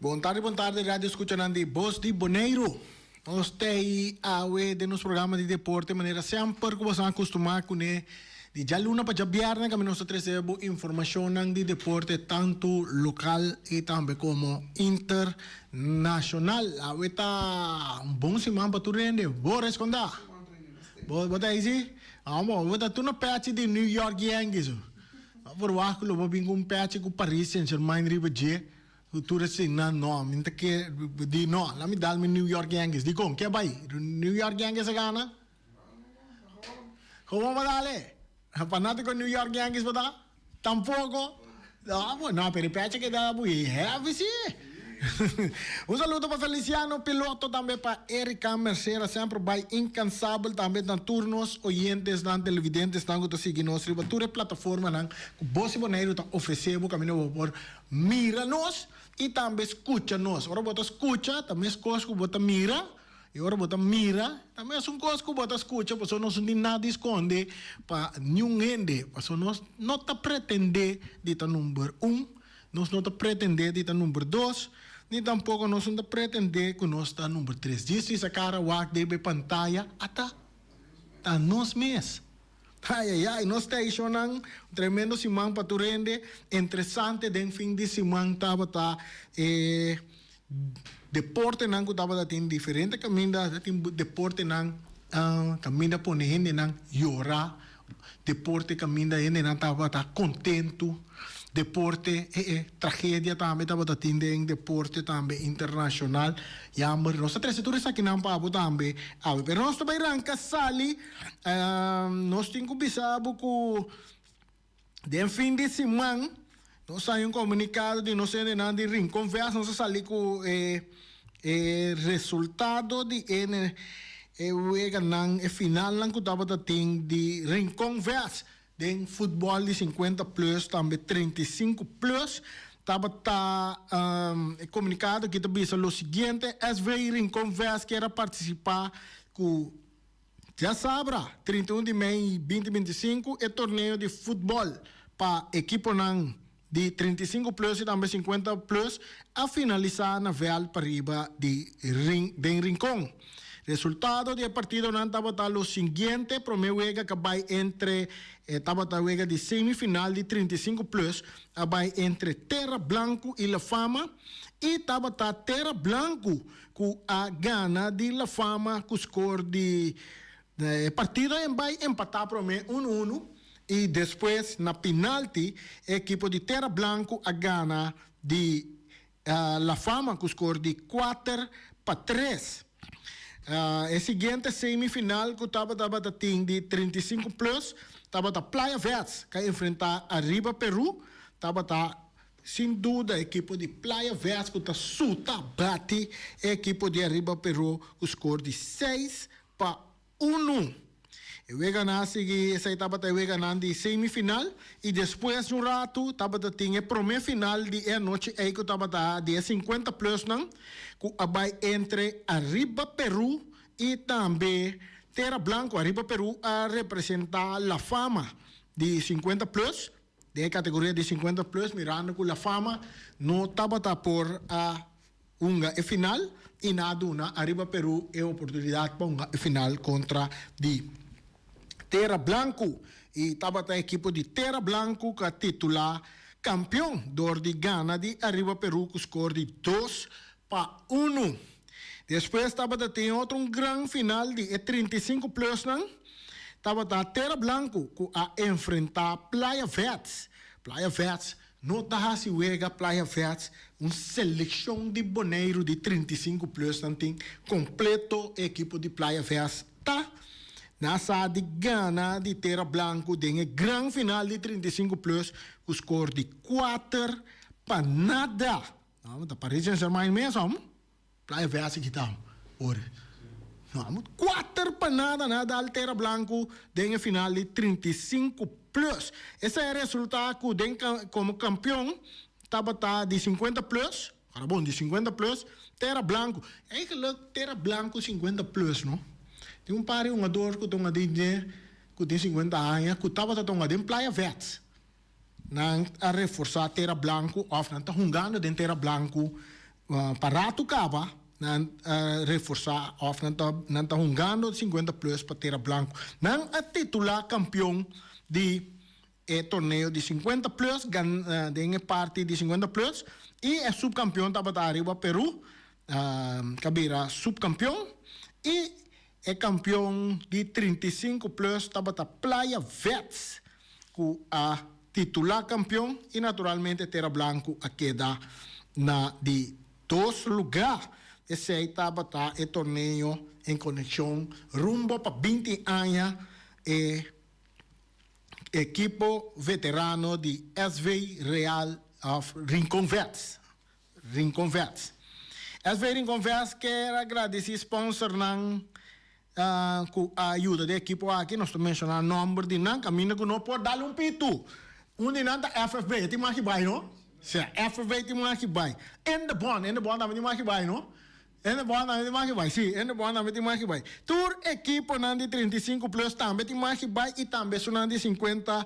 Bon tardi bon tardi radio escuchanan di Bos di Boneiru. Nos ta awe den nos programa di deporte manera semper cu boso a acostuma cune di djaluna pa djabierne caminda nos ta trece bo informacionnan di deporte tanto local y tambe como internacional. Awe ta un bon siman pa tur hende. Bo resconda? Bo bo ta eysi? Amo bo ta tur na pechi di New York Yankees. No verwacht cu lo bo bin cu un pechi cu Paris Saint Germain riba dje. Cu tur esey nan no, mi ta ke di no, la mi dal mi New York Yankees. Dicon? Ke bay? New York Yankees a gana? Como bo dale? Fanatico New York Yankees bo ta? Tampoco? No, bo no, pero e pecha ke da bo e heavy si. Un saludo pa Feliciano Piloto tambe pa Erika Mercera semper bay incansabel tambe na tur nos oyentesnan televidentesnan cu ta sigui nos riba tur e plataformanan cu Bos y Boneiru ta ofrece bo caminda bo por Mira nos i tambe skucha nos. Ora bo ta skucha, ta mes kos ku bo ta mira, i ora bo ta mira, ta mesun kos ku bo ta skucha, pasobra nos no tin nada di skonde pa niun hende, pasobra nos no ta pretendé di ta number un, nos no ta pretendé di ta number dos, ni tampoko nos no ta pretendé ku nos ta number tres. Djis fisa kara wak den e pantaya, ata ta nos mes. Ai ai ai, nos stationnan, un tremendo siman pa tur hende. Interesante den fin di siman tabata e deportenan ku tabata tin diferente kaminda, ta tin deportenan kaminda pone hendenan yora, deporte kaminda hendenan tabata kontentu, deporte e e tragedia tambe tabata tin den deporte tambe internashonal. Jammer, nos ta trese tur esakinan pa bo tambe awe. Pero nos ta bai ranka sali. Nos tin ku bisa bo ku den fin di siman nos haña un komunikado di nos hendenan di Rincon Vest. Nos a sali ku e e resultado di e e weganan, e finalnan ku tabata tin di Rincon Vest den futbòl di sinkuenta plus tambe 35 plus. Tabata e komunikado aki ta bisa lo siguiente, SV Rincon Vest kier a partisipá ku Djasabra, 31 di mei 2025, e torneo di futbòl pa ekiponan di 35 plus i tambe 50 plus a finalisá na vèlt pariba di den Rincon. Resultado di e partidonan tabata lo siguiente, promé wega ku a bai entre e tabata wega di semifinal di 35 plus a bai entre Terra Blanku i La Fama i tabata Terra Blanku ku a gana di La Fama ku skor di E partido a bai empatá promé unu unu i despues na pinalti e ekipo di Terra Blanku a gana di La Fama ku skor di 4-3. E siguiente semifinal ku tabata tabata tin di 35 plus tabata Playa Vets ku a enfrentá Arriba Peru tabata Sin duda ekipo di Playa Vest ku ta suta bati e ekipo di Arriba Peru ku skor di 6-1. E weganan a sigui, esei tabata e weganan di semifinal i despues di un ratu tabata tin e prome final di e anochi ei ku tabata di e 50 plusnan ku a bai entre Arriba Peru i tambe Tera Blanco. Arriba Peru a representa La Fama di 50 plus. Den e kategoria di 50 plus mirando ku La Fama no tabata por a hunga e final i nan a duna Ariba Peru e oportunidat pa hunga e final kontra di Tera Blanku. I tabata e ekipo di Tera Blanku ku a titulá kampion dor di gana di Ariba Peru ku skor di 2-1. Despues tabata tin otro un gran final di e 35 plusnan. Tabata Tera Blanku ku a enfrentá Playa Vets. Playa Vets no ta hasi wega Playa Vets, un selekshon di Boneiru di 35 plusnan tin kompleto e ekipo di Playa Vets ta na sa di gana di Tera Blanku den e gran final di 35 plus ku skor di 4-0. Ta Paris Saint Germain mes hom. Playa Vest aki ta ori. No, 4-0 na dal Tera Blanku den e final di 35 plus. Esei a resulta ku den komo kampion tabata di 50 plus, ora bon di 50 plus, Tera Blanku. Eigenlijk Tera Blanku 50 plus no. Tin un par di hungador ku ta hunga den dje ku tin 50 aña ku tabata ta hunga den Playa Vest. Nan a reforsá Tera Blanku òf nan ta hungando den Tera Blanku. Pa ratu kaba nan a reforsá òf nan ta nan ta hungando 50 plus pa Tera Blanku. Nan a titulá kampion di e torneo di 50 plus gan den e parti di 50 plus i e supkampion tabata Ariba Peru ka bira supkampion i e kampion di 35 plus tabata Playa Vets ku a titulá kampion i naturalmente Tera Blanku a keda na di dos lugá. Esei tabata e torneo en konekshon rumbo pa 20 aña e ekipo veterano di SV Real of Rincon Vets. Rincon Vets. SV Rincon Vets kier a gradisí sponsornan ku a yuda den ekipo aki. Nos ta menshoná nòmber di nan kaminda ku no por dal un pitu. Un di nan ta FFB. E tin maki bai, no? Sea, FFB tin maki bai. Indebon, Indebon tambe tin maki bai, no? Indebon tambe tin maki bai. Sí, Indebon tambe tin maki bai. Tur ekiponan di 35 plus tambe tin maki bai i tambe esunnan di 50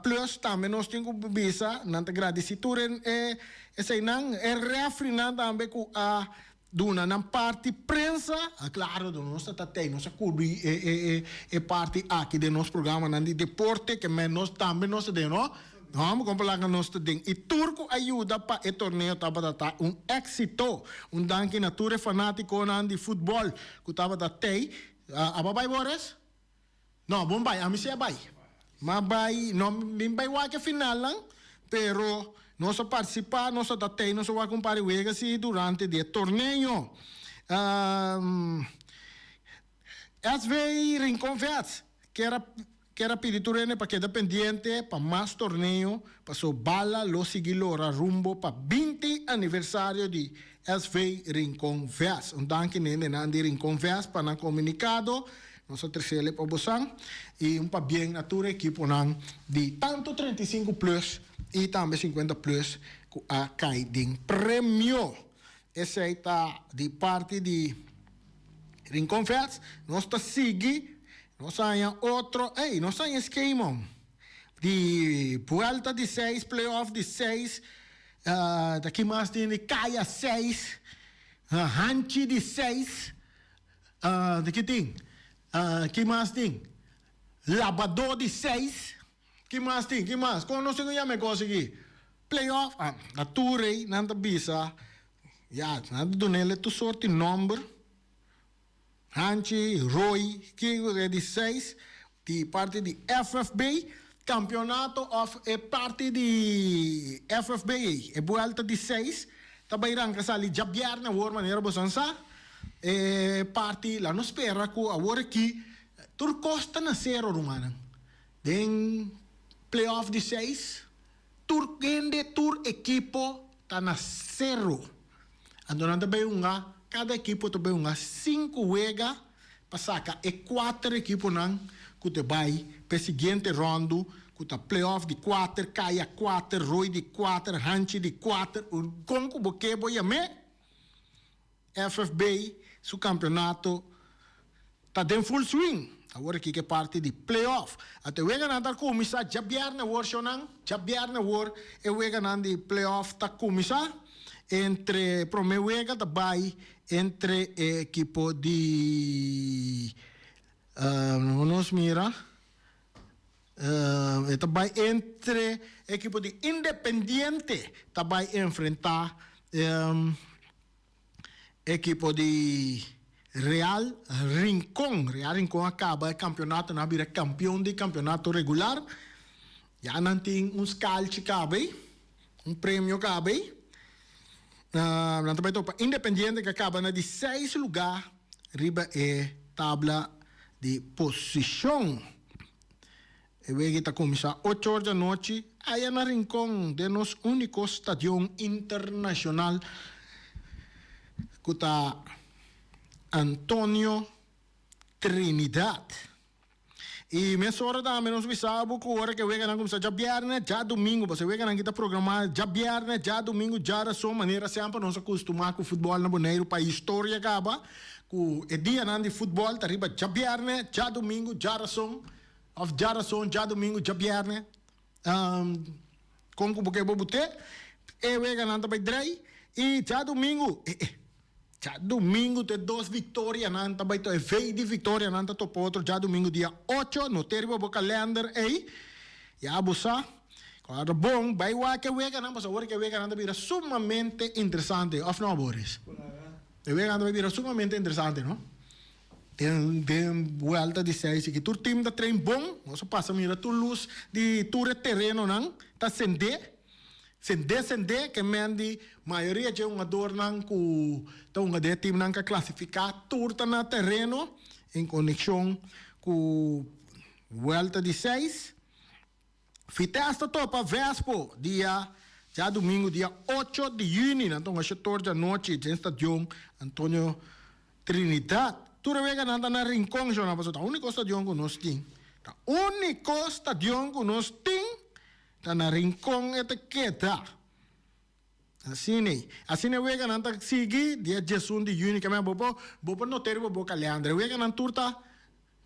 plus tambe nos tin ku bisa. Nan ta gradisí tur e eseinan. E rèfrinan tambe ku a duna nan parti prensa, a claro nos ta ta tey, nos a cubri e e e e parti aki den nos programanan di deporte ke men nos tambe nos ta den no, no con palabra nos ta den y tur cu a yuda pa e torneo tabata ta un exito. Un danki na tur e fanaticonan di futbol cu tabata tey. Aba bay Boris? No, bon bai, ami si a bai. Ma bai, no bin bai wak e finalnan, pero nos a partisipá, nos a ta tei, nos a wak un par di wega si durante di e torneo. SV Rincon Vets kier a kier a pidi tur hende pa keda pendiente pa mas torneo, paso bala lo sigui lora rumbo pa 20 aniversario di SV Rincon Vets. Un danki na hendenan di Rincon Vets pa nan komunikado. Nos a tresele pa bosan y un pabien na tur ekiponan di tanto 35 plus y tambe 50 plus cu a cay den premio. Esey ta di parti di Rincon Vets. Nos ta sigui, nos a haña otro, ey, nos a haña skema di buelta di seis, playoff di seis, ta ki mas tin di caya seis, hanchi di seis. Di ki tin? Ki mas tin? Labadó di seis. Ki mas tin? Ki mas? Kon nos tin ku yama e kos aki? Playoff? Ah, na tur ei nan ta bisa, ya, nan ta dun'el tur sort di nòmber. Hanchi, Roy, ki e di seis di parti di FFB. Kampionato òf e parti di FFB ei, e buèlta di seis, ta bai ranka sali djabièrnè awor manera boso sa. E parti la nos spera ku awor aki tur kos ta na sero rumannan. Den playoff di seis tur hende tur ekipo ta na sero. Anto nan ta bai hunga kada ekipo ta bai hunga sinku wega pa saka e kuater ekiponan ku ta bai pa e siguiente ròndu ku ta playoff di kuater, kaya kuater, roi di kuater, hanchi di kuater, kon ku bo ke bo yam'é. FFB su campeonato ta den full swing. Awor aki ke parti di playoff. Anto e weganan ta cuminsa djabierne awor shownan. Djabierne awor e weganan di playoff ta cuminsa. Entre prome wega ta bay entre e ekipo di nos mira e ta bay entre e ekipo di Independiente ta bay enfrenta Ekipo di Real Rincon. Real Rincon a kaba e kampeonato, nan a bira kampeon di kampeonato regular. Ya nan tin un skalchi kaba ei, un premio kaba ei. Nan ta bai topa Independiente ku a kaba na di seis lugá riba e tabla di posishon. E wega ta kuminsá ocho or di anochi aya na Rincon den nos úniko stadion internashonal ku ta Antonio Trinidad. I mesora tambe nos bisa bo ku ora ku e weganan kuminsá djabièrnè, djadumingu, pasobra e weganan ki ta programá djabièrnè, djadumingu, djarason, manera semper nos a kustumá ku futbòl na Boneiru pa historia kaba ku e dianan di futbòl ta riba djabièrnè, djadumingu, djarason. Of djarason, djadumingu, djabièrnè, kon ku bo ke bo but'é, e weganan ta bai drei. I djadumingu, eh eh, djadumingu ta e dos viktorianan ta bai to, e vei di viktorianan ta topa otro djadumingu dia ocho, noté riba bo kalènder ei, ya bo sa. Kòrda bon, bai wak e weganan, pasobra awor ku e weganan ta bira sumamente interesante, òf no, Boris? E weganan ta bai bira sumamente interesante, no? Den den buelta di seis aki tur tim ta train bon, nos a pasa mira tur lus di tur e terenonan ta sendé, sendé sendé ke men di mayoria dje hungadornan ku ta hunga den e timnan ku a klasifiká tur ta na tereno en konekshon ku buelta di seis. Vitesse ta topa Vespo dia djadumingu dia ocho di yüni nan ta hunga shetor djanochi den stadion Antonio Trinidad. Tur e weganan ta na Rincon shona pasobra ta úniko stadion ku nos tin. Ta úniko stadion ku nos tin ta na Rincon e ta keda. Asina ei. Asina e weganan ta sigui dia diesun di yüni. Keme bo por bo por not'é riba bo kalènder. E weganan tur ta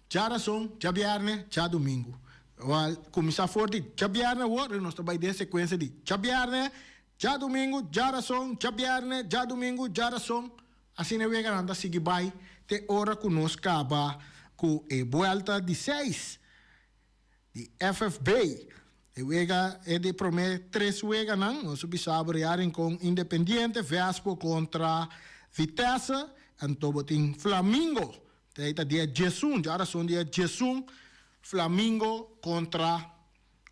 djarason, djabièrnè, djadumingu. Wèl, kuminsá for di djabièrnè awor i nos ta bai den sekuensia di djabièrnè, djadumingu, djarason, djabièrnè, djadumingu, djarason. Asina e weganan ta sigui bai te ora ku nos kaba ku e buèlta di seis. Di FFB. E wega e di prome tres weganan, nos a bisa bo Real Rincon Independiente, Vespo kontra Vitesse, anto bo tin Flamingo, te ei ta dia diesun, djarason dia diesun, Flamingo kontra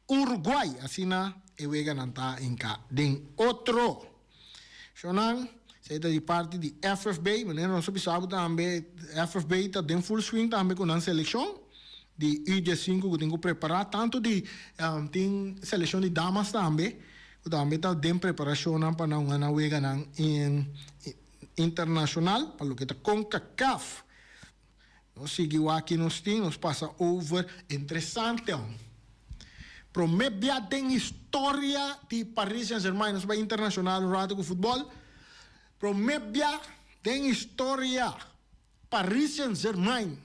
Uruguay, asina e weganan ta hinka den otro. Shownan, esei ta di parti di FFB, manera nos a bisa bo tambe, FFB ta den full swing tambe ku nan selekshon di U diesinku ku tin ku prepará, tantu di tin selekshon di damas tambe ku tambe ta den preparashonnan pa nan hunga nan weganan internashonal pa loke ta Concacaf. Nos sigui wak ki nos tin, nos pasa over. Interesante hon. Prome bia den historia di Paris Saint Germain, nos bai internacional un rato cu futbol. Prome bia den historia Paris Saint Germain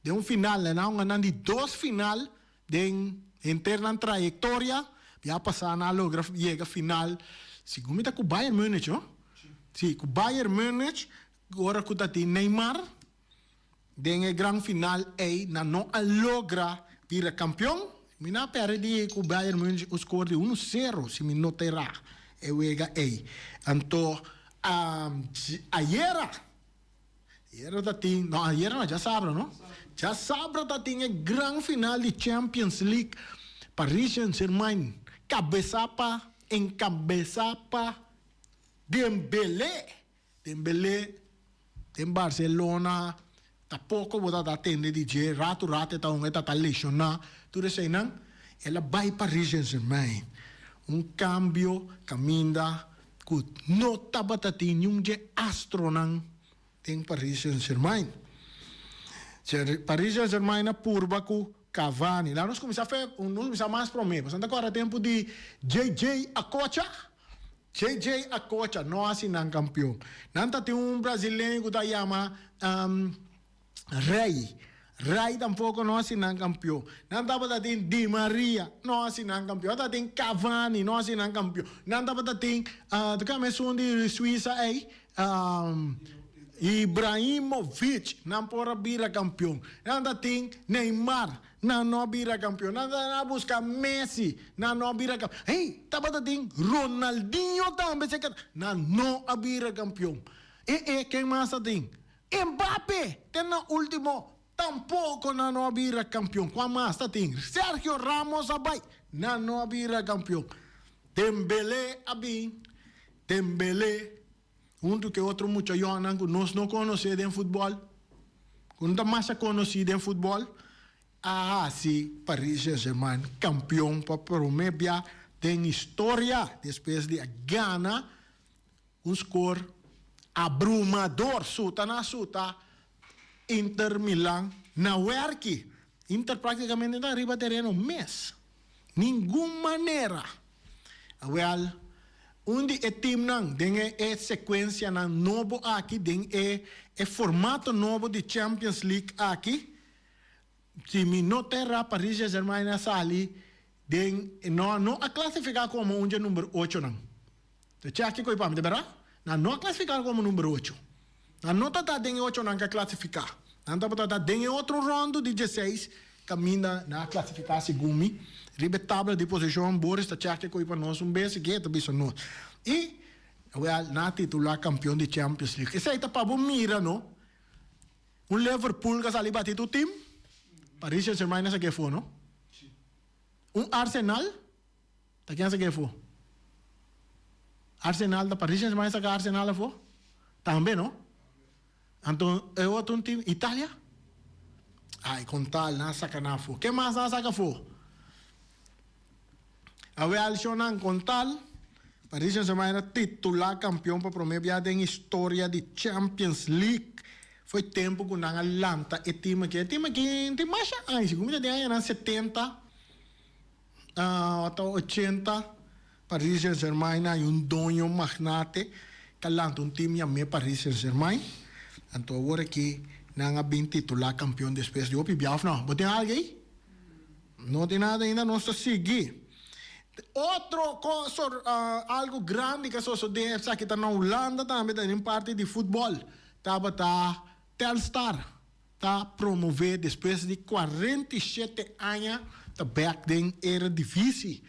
den un final, nan a hunga nan di dos final den henter nan trayectoria, bia pasa nan a logra yega final, segun mi ta cu Bayern Munich no? Si, cu Bayern Munich. Ora cu ta tin Neymar den e gran final ey nan no a logra bira campeon. Mi no a perde di cu Bayern Munich un score di uno cero si mi no ta era e wega ey. Anto ayera, ayera ta tin, no ayera no djasabra no, djasabra ta tin e gran final di Champions League Paris Saint Germain cabeza pa encabeza pa Dembele. Dembélé den Barcelona ta poko bo ta ta tende di dje, ratu ratu e ta hunga e ta ta lesioná, tur eseinan. El a bai Paris Saint-Germain, un kambio kaminda ku no tabata tin niun dje astronan den Paris Saint-Germain. Paris Saint-Germain a purba ku Cavani. Laga nos kuminsá fe, nos kuminsá mas promé. Pasobra ta kòrda tempu di JJ Okocha. JJ Okocha no hasi nan kampion. Nan ta tin un brasileño ku ta yama Rey. Rey tampoko no hasi nan kampion. Nan tabata tin Di Maria, no hasi nan kampion. Nan tabata tin Cavani, no hasi nan kampion. Nan tabata tin, ta kende esun di Suiza ei? Ibrahimovic, nan por a bira kampion. Nan ta tin Neymar, nan no a bira kampion. Nan ta a buska Messi, nan no a bira kampion. Hey, tabata tin Ronaldinho tambe se keda, nan no a bira kampion. E e, ken mas ta tin? Mbappe, te na ultimo tampoko nan no a bira kampion. Kua mas ta tin? Sergio Ramos a bai, nan no a bira kampion. Dembele a bin. Dembélé, huntu ku e otro muchayònnan ku nos no konosé den futbòl, ku no ta masha konosí den futbòl, a hasi Paris Saint-Germain kampion pa promé bia den historia despues di a gana un skor abrumador, suta na suta, Inter Milan na wèrki. Inter práktikamente no ta riba tereno mes. Ningun manera. Awel, un di e teamnan den e e secuencianan nobo aki, den e e formato nobo di Champions League aki, si mi no ta erra Paris Saint-Germain a sali den, no no a clasifica como un dje number ochonan. Ta check kiko y pa mi, ta berdad? Nan no a klasifiká komo number ocho. Nan no ta ta den e ochonan ku a klasifiká. Nan tabata ta den e otro ròndu di dieseis kaminda nan a klasifiká segun mi. Riba e tabla di posishon Boris ta chèk e koi pa nos un bes i ke e ta bisa nos. I wèl nan a titulá kampion di Champions League. Esei ta pa bo mira no. Un Liverpool ku a sali bati tur tim, Paris Saint Germain a saki afó no. Un Arsenal. Ta ken a saka afó? Arsenal ta Paris Saint-Germain a saka Arsenal afó? Tambe no? Anto e otro un team, Italia? Ai, con tal nan a saka nan afó. Ken mas nan a saka afó? Awel shownan con tal, Paris Saint-Germain a titula campeon pa prome bia den historia di Champions League. Foi tempo cu nan a lanta e team aki. E team aki tin masha aña, segun mi ta den añanan setenta. Ata ochenta, Paris Saint-Germain a hay un doño magnate ta lanta un team yam'é Paris Saint-Germain. Anto awor aki nan a bin titulá kampion despues di hopi bia, òf no? Bo tin algu ei? No tin nada ainda, nos ta sigui. Otro kos, algu grandi ku a sosodé, esaki ta na Hulanda tambe, ta den parti di futbòl, tabata Telstar. Ta promové despues di 47 aña ta bek den Eredivisie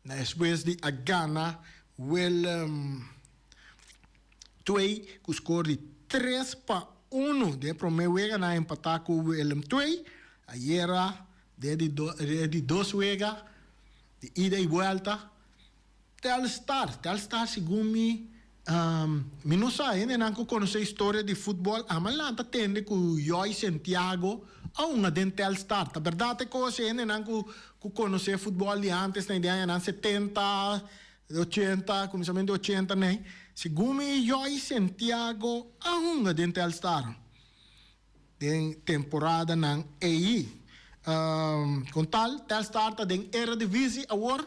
na despues di a gana Willem II ku skor di 3-1. Den e promé wega nan a empatá ku Willem II. Ayera den e di dos wega di ida i buelta Telstar, Telstar segun mi, mi no sa hendenan ku konosé historia di futbòl ama lanta tende ku Yoy Santiago a hunga den Telstar. Ta bèrdat e kos e hendenan ku ku konosé futbòl di ántes na e añanan setenta, ochenta, kuminsamentu di ochenta nei, segun mi Yoy Santiago a hunga den Telstar. Den temporadanan ei. Kon tal, Telstar ta den Eredivisie awor.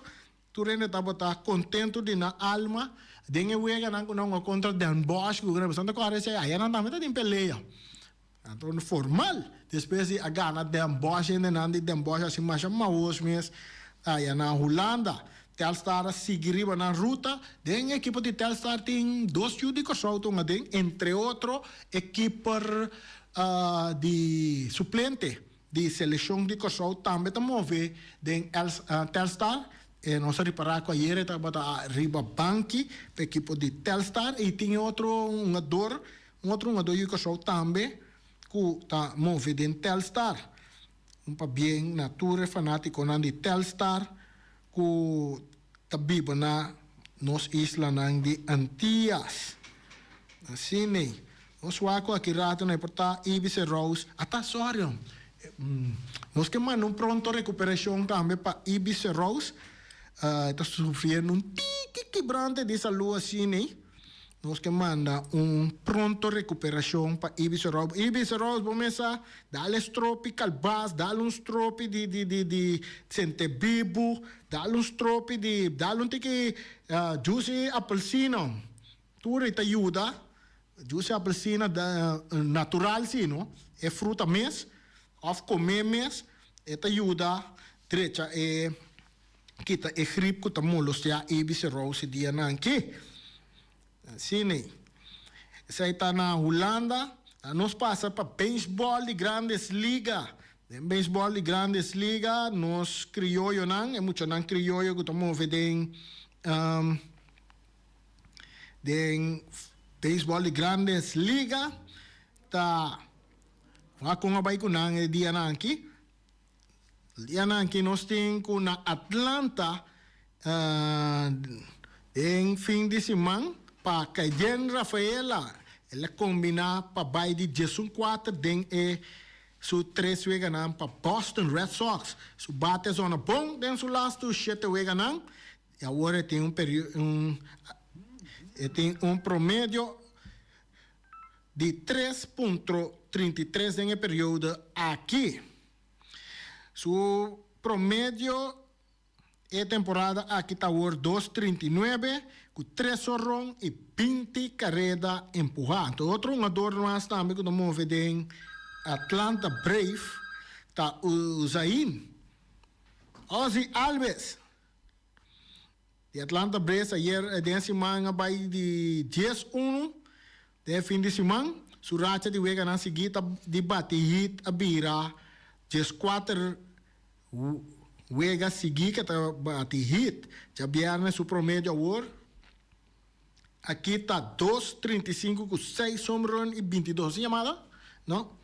Tur hende tabata kontentu di nan alma den e weganan ku nan hunga kontra Den Bosch ku Gremio. Santa Clara esei aya nan tambe ta den pelea. Anto formal despues di a gana Den Bosch hendenan di Den Bosch hasi masha mahos mes aya na Hulanda. Telstar a sigui riba nan ruta. Den e ekipo di Telstar tin dos yu di Kòrsou ta hunga den, entre otro e kiper di suplente Di selekshon di Kòrsou tambe ta move den Telstar. E nos a ripará ku ayer e tabata riba banki pa ekipo di Telstar i tin e otro hungador, un otro hungador yu Kòrsou tambe ku ta move den Telstar. Un pabien na tur e fanátikonan di Telstar ku ta biba na nos islanan di Antias. Asina, nos wak ku aki rato na e por ta Ibis e Rose. Ata, sorry hom. Nos ke manda un pronto rekuperashon tambe pa Ibis e Rose. E ta sufriendo un tiki kibrante di salú asina. Nos ke manda un pronto recuperacion pa Ibis Rose. Ibis Rose bo mes sa dal e stropi calbas, dal un stropi di di di di sentebibu, dal un stropi di dal un tiki juice apelsino. Tur e ta yuda. Juice apelsina natural si no, e fruta mes of come mes e ta yuda drecha e kita e grip ku ta molestiá Ibis Rose dianan aki. Asina ei. Esei ta na Hulanda. Nos pasa pa beisbòl di Grandes Liga. Den beisbòl di Grandes Liga nos krioyonan, e muchanan krioyo ku ta move den den beisbòl di Grandes Liga ta wak kon a bai ku nan e dianan aki. Dianan aki nos tin ku na Atlanta den fin di siman pa Cayenne Rafaela el a kombiná pa bai di 14 den e su tres weganan pa Boston Red Sox. Su bate a zona bon den su lastu shete weganan i awor e tin un e tin un promedio di 3.33 den e periodo aki. Su promedio e temporada aki ta awor 2.39 ku tres horon i 20 kareda empuhá. Anto otro hungador mas tambe ku ta move den Atlanta Brave ta Uzain Ozzie Albies. Di Atlanta Braves ayer den siman a bai di dies uno den e fin di siman. Su racha di weganan sigui ta di bati hit a bira 14 wega sigui ke ta bati hit. Djabièrnè su promedio awor aki ta dos 35 ku seis home run i 22 yamada no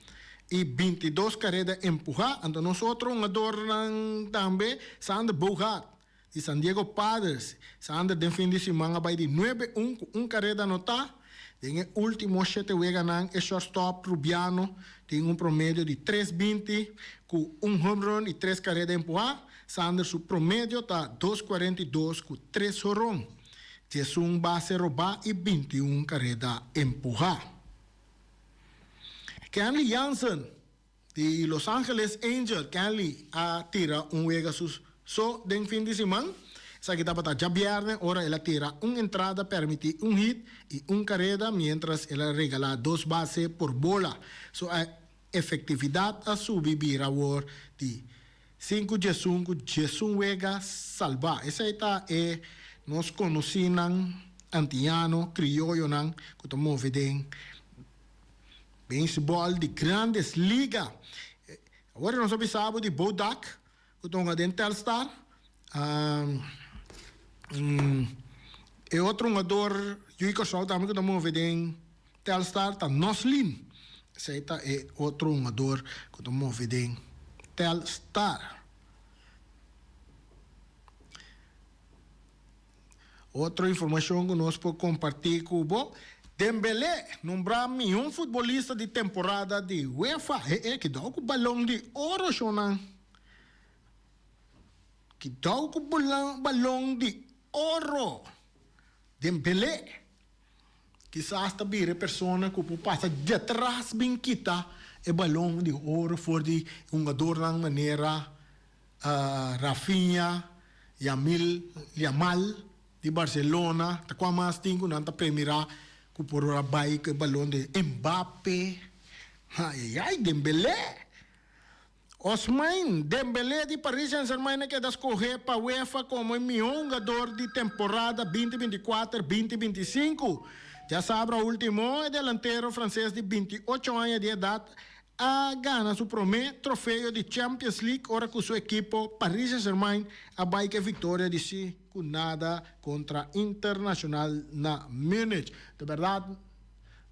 i 22 kareda empuhá. Anto nos otro hungadornan tambe Sander Bogaerts Di San Diego Padres, Sander den fin di siman a bai di nuebe un ku un kareda anotá. Den e último shete weganan e shortstop Rubiano tin un promedio di tres 20 ku un home run i tres kareda empuhá. Sander su promedio ta dos 42 ku tres horon, 11 base robá i 21 kareda empuhá. Kenley Jansen Di Los Angeles Angel, Kenley a tira un wega su so den fin di siman. Esaki tabata djabièrnè ora el a tira un entrada, permití un hit i un kareda miéntras el a regalá dos base por bola. Su efektividat a subi bira awor di sinku 11 ku 11 wega salbá. Esei ta e nos konosínan antiano, krioyonan ku ta move den Beisbòl di Grandes Liga. Awor nos a bisa bo di Bodak ku ta hunga den Telstar. E otro hungador yu di Kòrsou tambe ku ta move den Telstar ta Noslin. Esei ta e otro hungador ku ta move den Telstar. Otro informashon ku nos por kompartí ku bo, Dembélé nombrá mihó futbolista di temporada di UEFA. He he, kidau ku balon di oro shonnan. Kidau ku balon di oro. Dembélé kisas ta bira e persona ku por pasa diatras bin kita e balon di oro for di hungadornan manera Rafinha, Yamil Yamal di Barcelona, ta kua mas tin ku nan ta premirá ku por ora bai ku e balon di Mbappe, ayayay Dembélé! Ousmane Dembélé di Paris Saint-Germain a keda skohé pa UEFA komo e mihó hungador di temporada 2024, 2025. Djasabra último e delantero franses di 28 aña di edat a gana su promé trofeo di Champions League ora ku su ekipo Paris Saint-Germain a bai ku e viktoria di si ku nada kontra Internacional na Munich. Ta bèrdat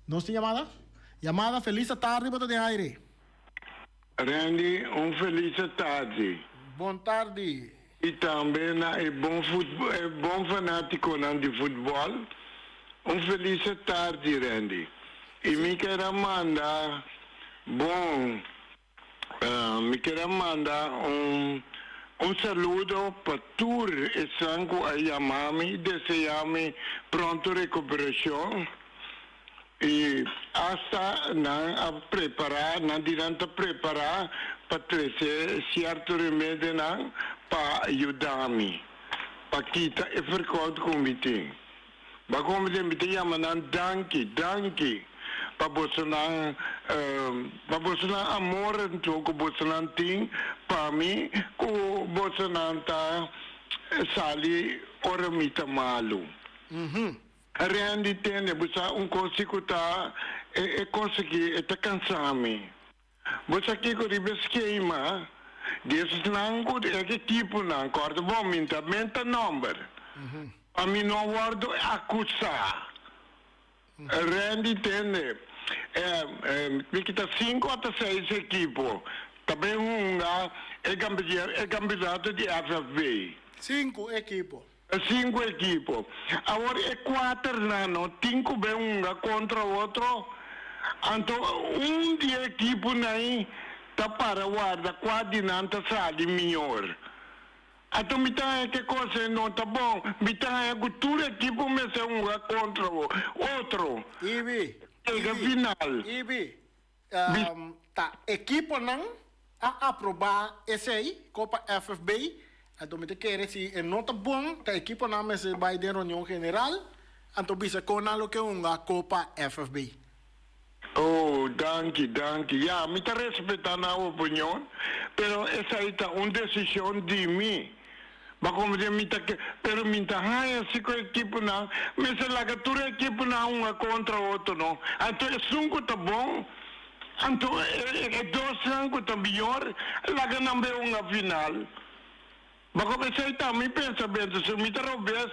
nos tin yamada? Yamada felis atardi bo ta den aire. Randy un felis atardi. Bon tardi. I tambe na e bon e bon fanaticonan di futbol un felis atardi Randy. I mi ker a manda bon mi ker a manda un un saludo pa tur esnan ku a yama mi i desea mi pronto recuperacion. I asta nan a prepará, nan di nan ta prepará pa trese sierto remedionan pa yuda mi, pa kita e ferkòt ku mi tin. Bo mi tin, mi ta yama nan danki, danki pa bosonan, pa bosonan amor anto ku bosonan tin pa mi, ku bosonan ta sali ora mi ta malu. Randy tende bo sa un kos si ku ta e e kos aki e ta kansa mi. Bo sa kiko riba e skema di esnan ku e ekiponan kòrda bon mi ta menta nòmber pa mi no wòrdu akusá. Randy tende e mi kita sinku ota seis ekipo ta bin hunga e kampeonato di FFB. Sinku ekipo. E sinku ekipo. Awor e kuaternan no tin ku ben hunga kontra otro, anto un di e ekiponan ta para warda kua di nan ta sali mior. Anto mi ta haña ke kos ei no ta bon. Mi ta haña ku tur ekipo mester hunga kontra otro. Ibi, Yega Ibi, final. Ibi, Ta ekiponan a aprobá esei, Kopa FFB, anto mi ta kere si e no ta bon, ta ekiponan mester bai den reunion general, anto bisa kon nan lo ke hunga Kopa FFB. Oh, danki, danki. Ya, mi ta respetá nan opinion, pero esei ta un desishon di mi. Bo komprendé mi ta ke, pero mi ta haña si ku ekiponan mester laga tur ekiponan hunga kontra otro no. Anto esun ku ta bon, anto e dosnan ku ta mior laga nan bai hunga final. Bo komprendé esei ta mi pensamentu, si mi ta robes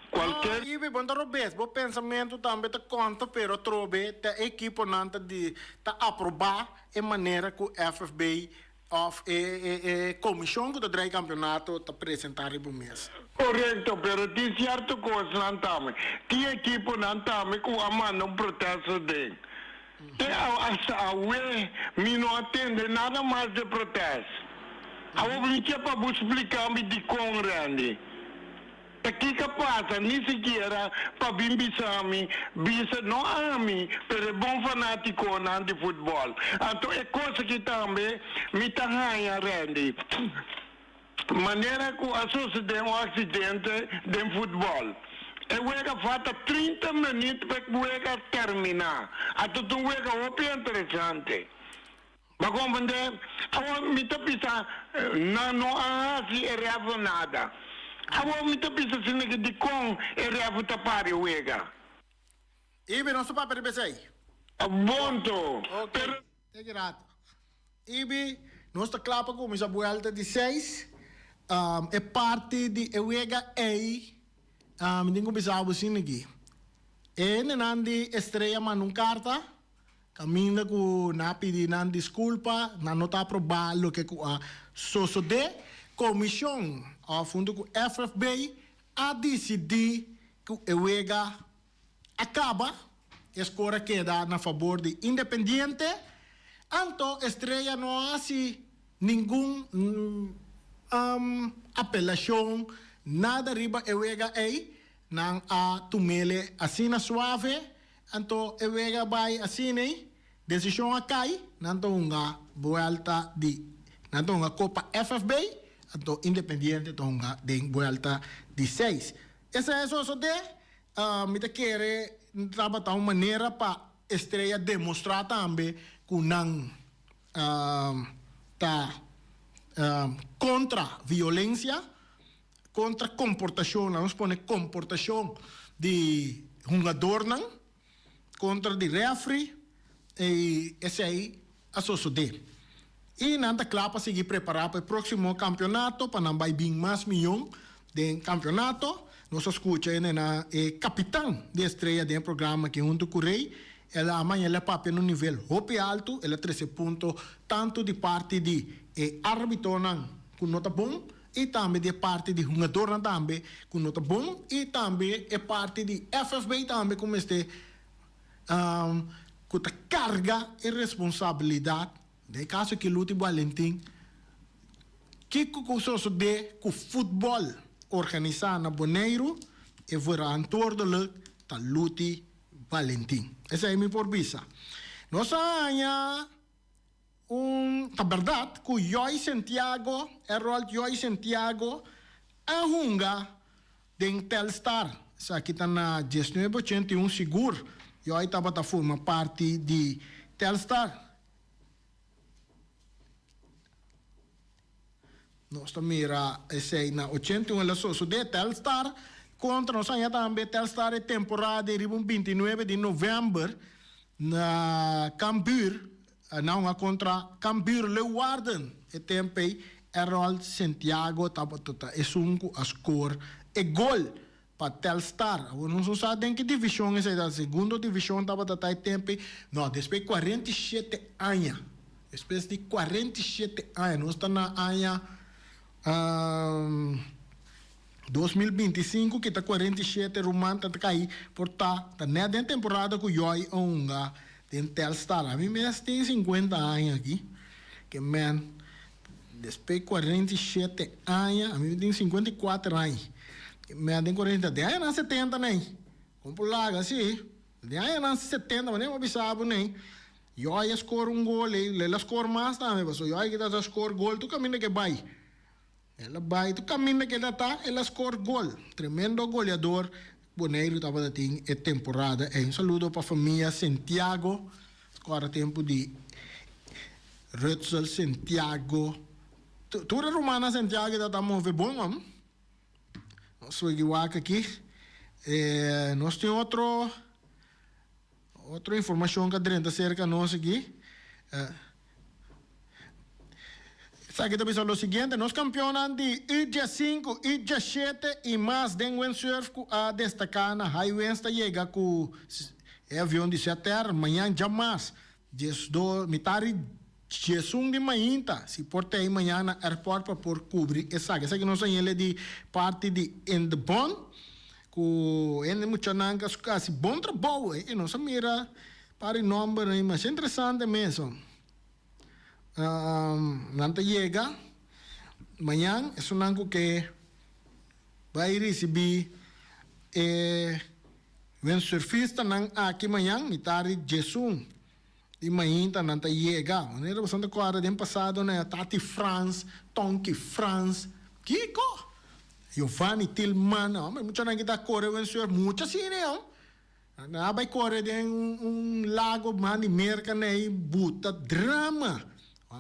kualker. No, Ibi, bo no ta robes, bo pensamentu tambe ta konta, pero atrobe ta e ekiponan ta di ta aprobá e manera ku FFB Of e komishon ku ta drai kampionato ta presentá riba un mes. Korekto, pero tin sierto kosnan tambe. Tin ekiponan tambe ku a manda un protesta den. Te hasta awe mi no a tende nada mas de protest. Awor mi ke pa bo splika mi dikon, Randy. Ta kiko a pasa? Ni sikiera pa bin bisa mi, bisa no ami, pero e bon fanatikonan di futbòl. Anto e kos aki tambe mi ta haña, Randy, manera ku a sosodé un aksidente den futbòl. E wega falta 30 minüt pa e wega terminá. Anto ta un wega hopi interesante. Bo a comprende? Awor mi ta bisa, nan no a haci e refo nada. Awor mi ta bisa asina ki dicon e refo ta para e wega. Ibi, nos ta papia riba esey. Bonto, Ok, pero. te ki rato. Ibi, nos ta kla pa cuminsa buelta di seis. E parti di e wega ey, mi tin cu bisa bo asina ki. E hendenan di Estrella manda un carta. Kaminda ku nan a pidi nan diskulpa, nan no ta aprobá loke ku a sosodé. Komishon òf huntu ku FFB a disidí ku e wega a kaba, e skor a keda na fabor di Independiente. Anto Estrella no a hasi ningun apelashon, nada riba e wega ei. Nan a tum'ele asina suave. Anto e wega bai asin'ei, desishon a kai, nan ta hunga buelta di, nan ta hunga Kopa FFB, anto Independiente ta hunga den buelta di seis. Esei a sosodé, mi ta kere tabata un manera pa Estrella demostrá tambe ku nan ta kontra violensia. Kontra komportashon, laga nos pone komportashon di hungadornan kontra di rèfri i esei a sosodé. I nan ta kla pa sigui prepará pa e próksimo kampionato pa nan bai bin mas mion den kampionato. Nos a skucha e na e kapitan di Estrella den e programa aki huntu ku Rey. El a maña el a papia na un nivel hopi altu, el a trese punto tantu di parti di e árbitonan ku no ta bon, i tambe di e parti di hungadornan tambe ku no ta bon i tambe e parti di FFB tambe ku mester ku ta karga e responsabilidat den e kaso aki Luti Balentin kiko ku sosode ku futbòl organisá na Boneiru e verantwoordelijk ta Luti Balentin esei mi por bisa nos a haña. Un ta bèrdat ku Joy Sentiago, Errold Joy Sentiago, a hunga den Telstar. Esaki ta na diesnuebe ochenta i un sigur Joy tabata forma parti di Telstar. Nos ta mira esei na 81 el a sosodé Telstar kontra nos haña tambe Telstar e temporada di riba un 29 di novèmber na Cambuur nan hunga kontra Cambuur Leeuwarden e tempu ei Errold Sentiago tabata ta esun ku a skor e gol pa Telstar. Awor nos no sa den ki divishon esei ta, segundo divishon tabata ta e tempu ei, no despues di 47 aña, despues di 47 aña, nos ta na aña 2025 ki ta 47 ruman ta kai por ta ta net den temporada ku Joy a hunga den Telstar. Ami mes tin 50 aña aki, ke men Despues di 47 aña, ami tin 54 aña, mi a den 40, den añanan 70 nei, kon por laga si, den añanan 70, manera mi a bisa bo nei, Joy a score un gol ei, el a score mas tambe, pasobra Joy kita ta score gol tur kaminda ke bai, el a bai tur kaminda ke ta ta, el a score gol, tremendo goleador Boneiru tabata tin e temporada ei. Un saludo pa famia Sentiago, Kòrda tempu di Rutzel Sentiago. Tur e rumannan Sentiago ta move bon, hom. Nos sigui wak aki. Nos tin otro otro informacion cu a drenta cerca nos aki. Esaki ta bisa lo siguiente, nos campeonnan di U diesinku, U diesshete y mas den windsurf cu a destaca na High Winds ta yega cu e avion di Setair mañan djamas 12, mitari 11 di mainta, si por ta ei mañan na airport pa por cubri esaki. Esaki nos a yele di parti di Indebon cu hende muchanan cu a haci bon trabou ei. Nos a mira par di nomber ei masha interesante mes. Nan ta yega mañan esunnan cu ke bay ricibi e windsurfistanan aki mañan mitar di diesun di mainta nan ta yega. Manera boso ta corda den pasado na Tati Frans, Tonky Frans, kico? Giovanni Tilman, hombre muchanan ki ta core windsurf mucha asina hom. Nan a bai kore den un lago man di Merka nei buta drama.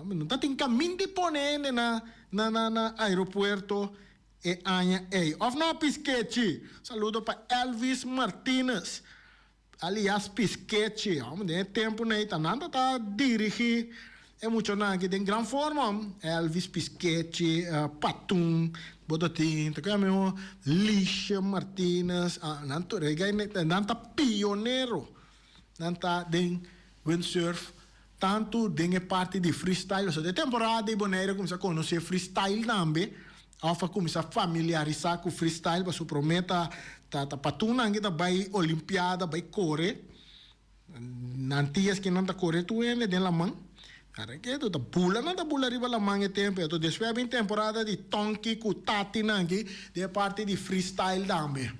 No ta tin kamin di pone hende na na na aeropuerto e aña ei. Of no Piskechi? Saludo pa Elvis Martinez alias Piskechi. Hombre den e tempu nei ta nan ta ta dirigi E muchanan aki den gran forma, Elvis, Piskechi, Patun, bo ta tin, ta kende miho, Lisha Martinez, nan tur e nan ta pionero, nan ta den windsurf, tantu den e parti di freestyle, pasobra e temporada di Bonaire a kuminsá konosé freestyle tambe, òf a kuminsá familiarisá ku freestyle, pasobra promé ta ta Patunnan ki ta bai olimpiada, bai kore. Nan tia esaki nan ta kore tur hende den laman. Kara ketu ta bula nan ta bula riba laman e tempu ei. Anto despues a bin temporada di Tonky ku Tati nan aki den e parti di freestyle tambe.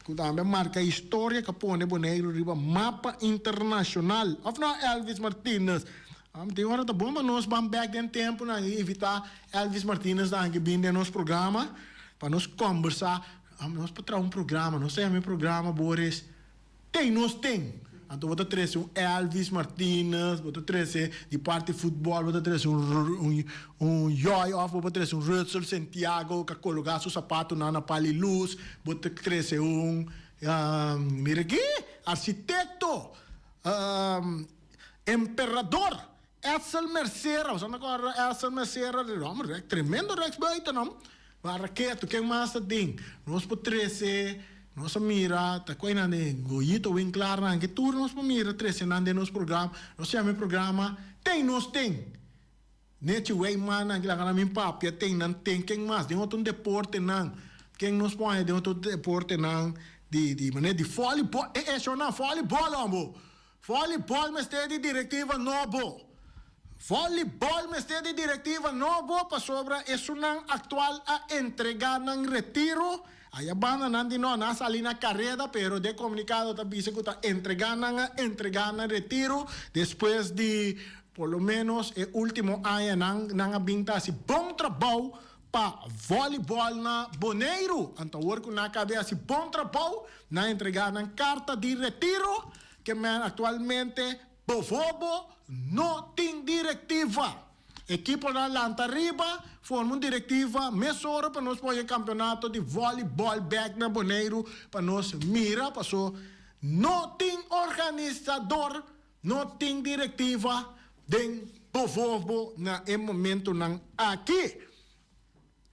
Ku tambe a marka historia ku a pone Boneiru riba mapa internashonal. Of no Elvis Martinez? Tin ora ta bon pa nos ban bek den tempu nan i invita Elvis Martinez nan aki bin den nos programa pa nos kombersa. Nos por traha un programa, nos ta yama e programa Boris. Ten nos ten. Anto bo ta trece un Elvis Martinez, bo ta trece di parti futbol, bo ta trece un un Joy of bo por trece un Rudsel Santiago cu a cologa su zapatonan na pali luz, bo ta trece un mira aki, architecto, emperador Edsel Mercera, bo sa no Edsel Mercera, homber tremendo rechtsbuiten no. Barra ketu, ken mas ta tin? Nos por trece, nos a mira, ta cu einan den Goyito Winklaar nan, ke tur nos por mira trece nan den nos programa. Nos yama e programa Ten Nos Ten. Nechi Wijman nan, kila nan bin papia, ten nan ten, ken mas? Den otro deportenan, ken nos por haña den otro deportenan di, di manera di volleyball, e e shownan volleyball hombo. Volleyball mester di directiva nobo. Volleyball mester di directiva nobo pasobra esunnan actual a entrega nan retiro. Aya banda nan di no, nan a sali na careda pero de comunicado ta bisa cu ta entrega nan a entrega nan retiro despues di por lo menos e ultimo añanan nan a bin ta haci bon trabou pa volleyball na Boneiru. Anto awor cu nan a cabe haci bon trabou nan a entrega nan carta di retiro. Ke men aktualmente Bovobo no tin direktiva. Ekiponan lanta riba, forma un direktiva mesora pa nos pone kampeonato di vòlibòl bèk na Boneiru pa nos mira paso no tin organisador, no tin direktiva den Bovobo na e momentunan aki.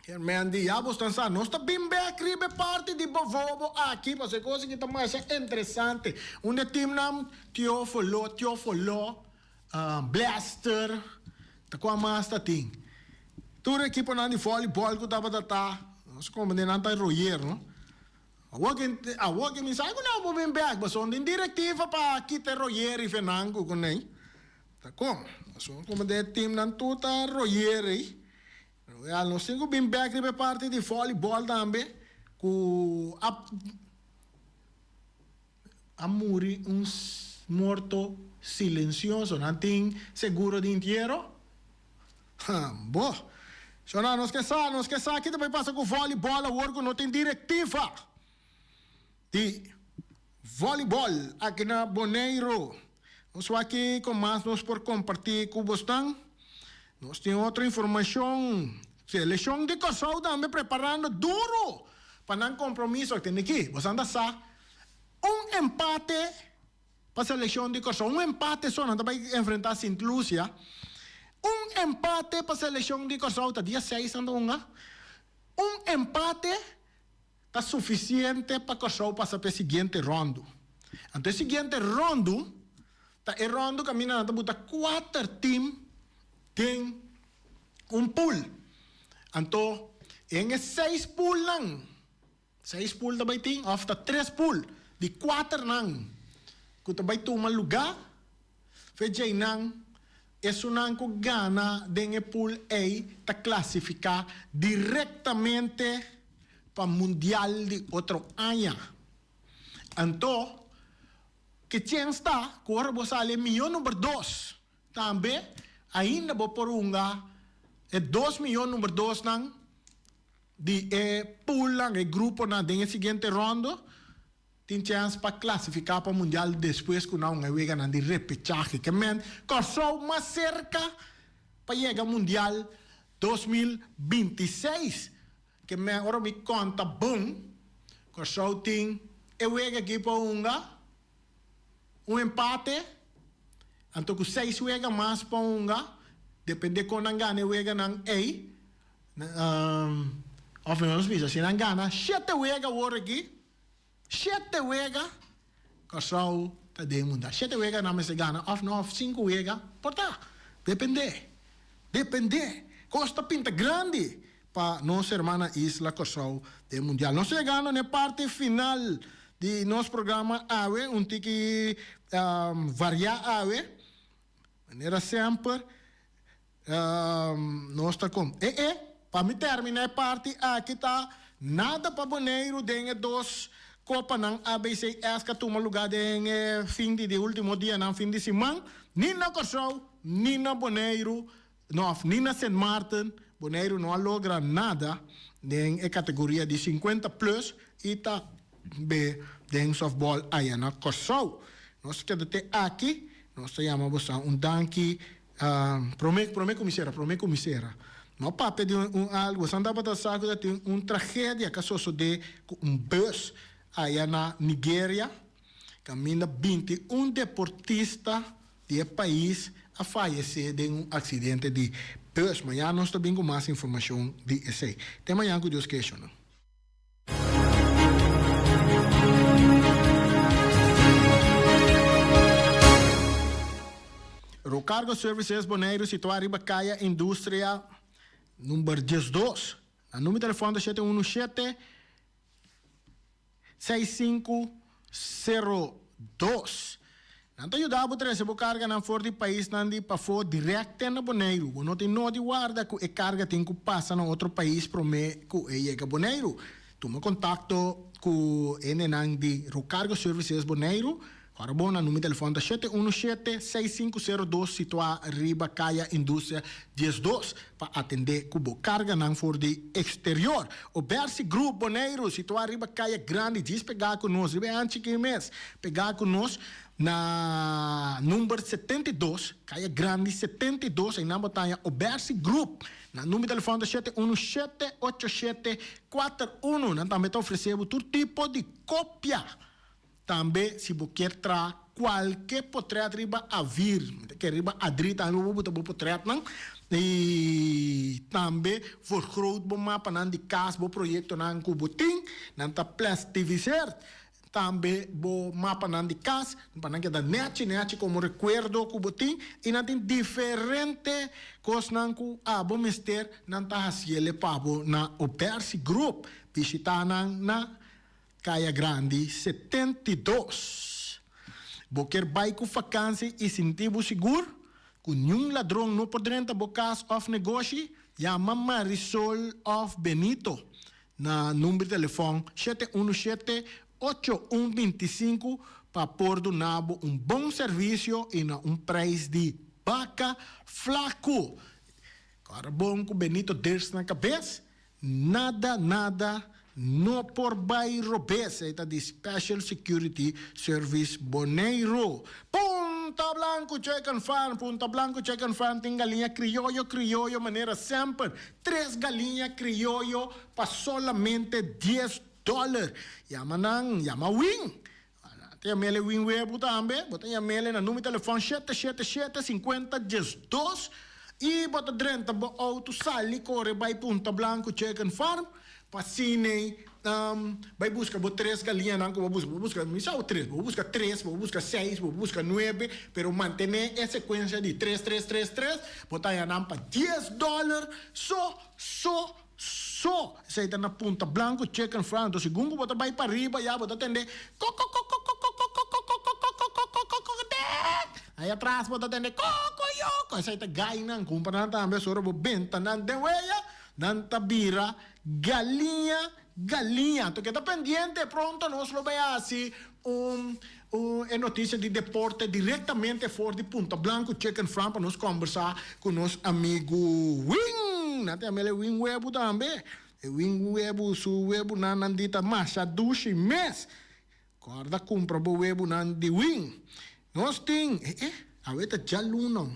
Herman di, Ya bosnan sa, nos ta bin bek riba e parti di bovobo aki, pasobra e kos aki ta masha interesante. Un di e timnan, Teofolo, Teofolo, Blaster, ta kua mas ta tin? Tur ekiponan di volleyball ku tabata ta, nos komprende nan ta royer, no? Awor ke, awor ke mi sa ku nan por bin bek, pasobra tin direktiva pa kita e royer i fenan ku kuné. Ta kon? Pasobra komprende e timnan tur ta royer ei. Wel, nos tin ku bin bek riba e parti di volleyball tambe ku a a muri un morto silensioso. Nan tin seguro di intiero? Ha, bo. Shona, nos ke sa, nos ke sa ki ta bai pasa ku volleyball awor ku no tin direktiva di volleyball aki na Boneiru. Nos wak kiko mas nos por kompartí ku bosnan. Nos tin otro informashon. Selekshon di Kòrsou tambe preparando duru. pa nan kompromiso. Tende aki, boso anda sa, un empate pa selekshon di Kòrsou, un empate so, nan ta bai enfrentá Sint Lucia. Un empate pa selekshon di Kòrsou ta dia seis nan ta hunga. Un empate ta sufisiente pa Kòrsou pasa pa e siguiente ròndu. Anto e siguiente ròndu ta e ròndu kaminda nan ta buta kuater tim den un pool. Anto en e seis poolnan, seis pool ta bai tin òf ta tres pool di kuaternan ku ta bai tuma lugá, fe djeinan esunnan ku gana den e pool ei ta klasifiká direktamente pa mundial di otro aña. Anto, ke chèns ta ku ora bo sali e mihó number dos Tambe ainda bo por hunga e dos mihó number dosnan di e poolnan, e gruponan den e siguiente rondo tin chèns pa klasifiká pa mundial despues ku nan hunga e weganan di repechahe. Ke men Kòrsou mas serka pa yega mundial 2026. Ke men ora mi konta bon, Kòrsou tin e wega aki pa hunga. Un empate, anto ku seis wega mas pa hunga, depende kon nan gana e weganan ei, òf mihor nos bisa si nan gana shete wega awor aki, shete wega, Kòrsou ta den mundial. Shete wega nan mester gana òf no, òf sinku wega, por ta, depende, depende. Kos ta pinta grandi pa nos hermana isla Kòrsou den mundial. Nos ta yegando na e parti final di nos programa awe, un tiki variá awe, manera semper nos ta kon. E e, pa mi terminá e parti aki ta nada pa Boneiru den e dos kopanan ABCS ku a tuma lugá den e fin di di último dianan fin di siman, ni na Kòrsou ni na Boneiru. No, ni na Sint Maarten, Boneiru no a logra nada den e kategoria di 50 plus i ta be den softball aya na Kòrsou. Nos ta keda te aki, nos ta yama boso un danki prome prome ku mi sera, prome ku mi sera. No papia di un algu, boso tabata sa ku ta tin un tragedia ku a sosodé ku un bus aya na Nigeria kaminda 21 deportista di e pais a fayesé den un aksidente di bus. Mañana nos ta bin ku mas informashon di esei. Te mañana ku Dios ke eshonan. Rocargo Services Boneiru situá riba Kaya Industria number 12. Nan number di telefòn ta 717 6502. Nan ta yuda bo trese bo karganan for di paisnan di pafó dirèkt te na Boneiru. Bo no tin nodi warda ku e karga tin ku pasa na otro pais promé ku e yega Boneiru. Tuma kontakto ku hendenan di Rocargo Services Boneiru. Ora bo na number telefòn ta 717 6502 situá riba Kaya Industria 12 pa atendé ku bo karganan for di eksterior. Obersi Group Boneiru situá riba Kaya Grandi djis pegá ku nos riba e hanchi aki mes pegá ku nos na number 72 Kaya Grandi 72 einan bo ta haña Obersi Group. Nan number telefòn ta 717 8741. Nan tambe ta ofresé bo tur tipo di kopia. Tambe si bo kier traha kualke potret riba Avir, mi ta kere riba Adri tambe bo buta bo potretnan i tambe vergroot bo mapanan di kas, bo proyektonan ku bo tin, nan ta plastifiseer tambe bo mapanan di kas pa nan keda nechi nechi komo rekuerdo ku bo tin i nan tin diferente kosnan ku abo mester nan ta hasiele pa bo na Obersi Group. Bishita nan na Kaya Grandi 72. Bo kier bai ku fakansi i sinti bo sigur ku niun ladron no por drenta bo kas òf negoshi? Yama Marisol òf Benito na number di telefòn 717 8125 pa por duna bo un bon servisio i na un preis di baka flaku. Kòrda bon ku Benito Dirks na kabes. Nada nada no por bay robes, ey ta di Special Security Service Boneiru. Punta Blanco Chicken Farm, Punta Blanco Chicken Farm tin galiña crioyo crioyo manera semper, tres galiña crioyo pa solamente dies. dòler. Yama nan, yama Win. Ta yam'ele Win Webu tambe. Bo ta yam'ele na numero di telefòn shete shete shete sinkuenta diesdos i bo ta drenta bo outo sali kore bai Punta Blanco Chicken Farm pa asina bai buska bo tres galiñanan ku bo buska. Bo buska, mi sa tres, bo buska tres, bo buska seis, bo buska nuebe, pero mantené e sekuensia di tres tres tres tres, bo ta haña nan pa dies dòler so so So, esei ta na Punta Blanco Chicken Farm. Entonces, segun ku bo ta bai pariba ya bo ta tende ko-ko-ko-ko-ko-ko-ko-ko-ko-ko-ko-ko-ko-ko-ko-ko. Ai atras bo ta tende ko-ko-yo-ko. Esei ta gainan. Kumpra nan tambe ora bo benta nan den weya, nan ta bira galiña galiña. Anto keda pendiente, pronto nos lo bai hasi un un e notisia di deporte direktamente for di Punta Blanco Chicken Farm pa nos kombersá ku nos amigu Win. Nan ta yama el e Win Webu tambe. E Win Webu su webunan nan di ta masha dushi mes. Kòrda kumpra bo webunan di Win. Nos tin, eh eh, awe ta djaluna.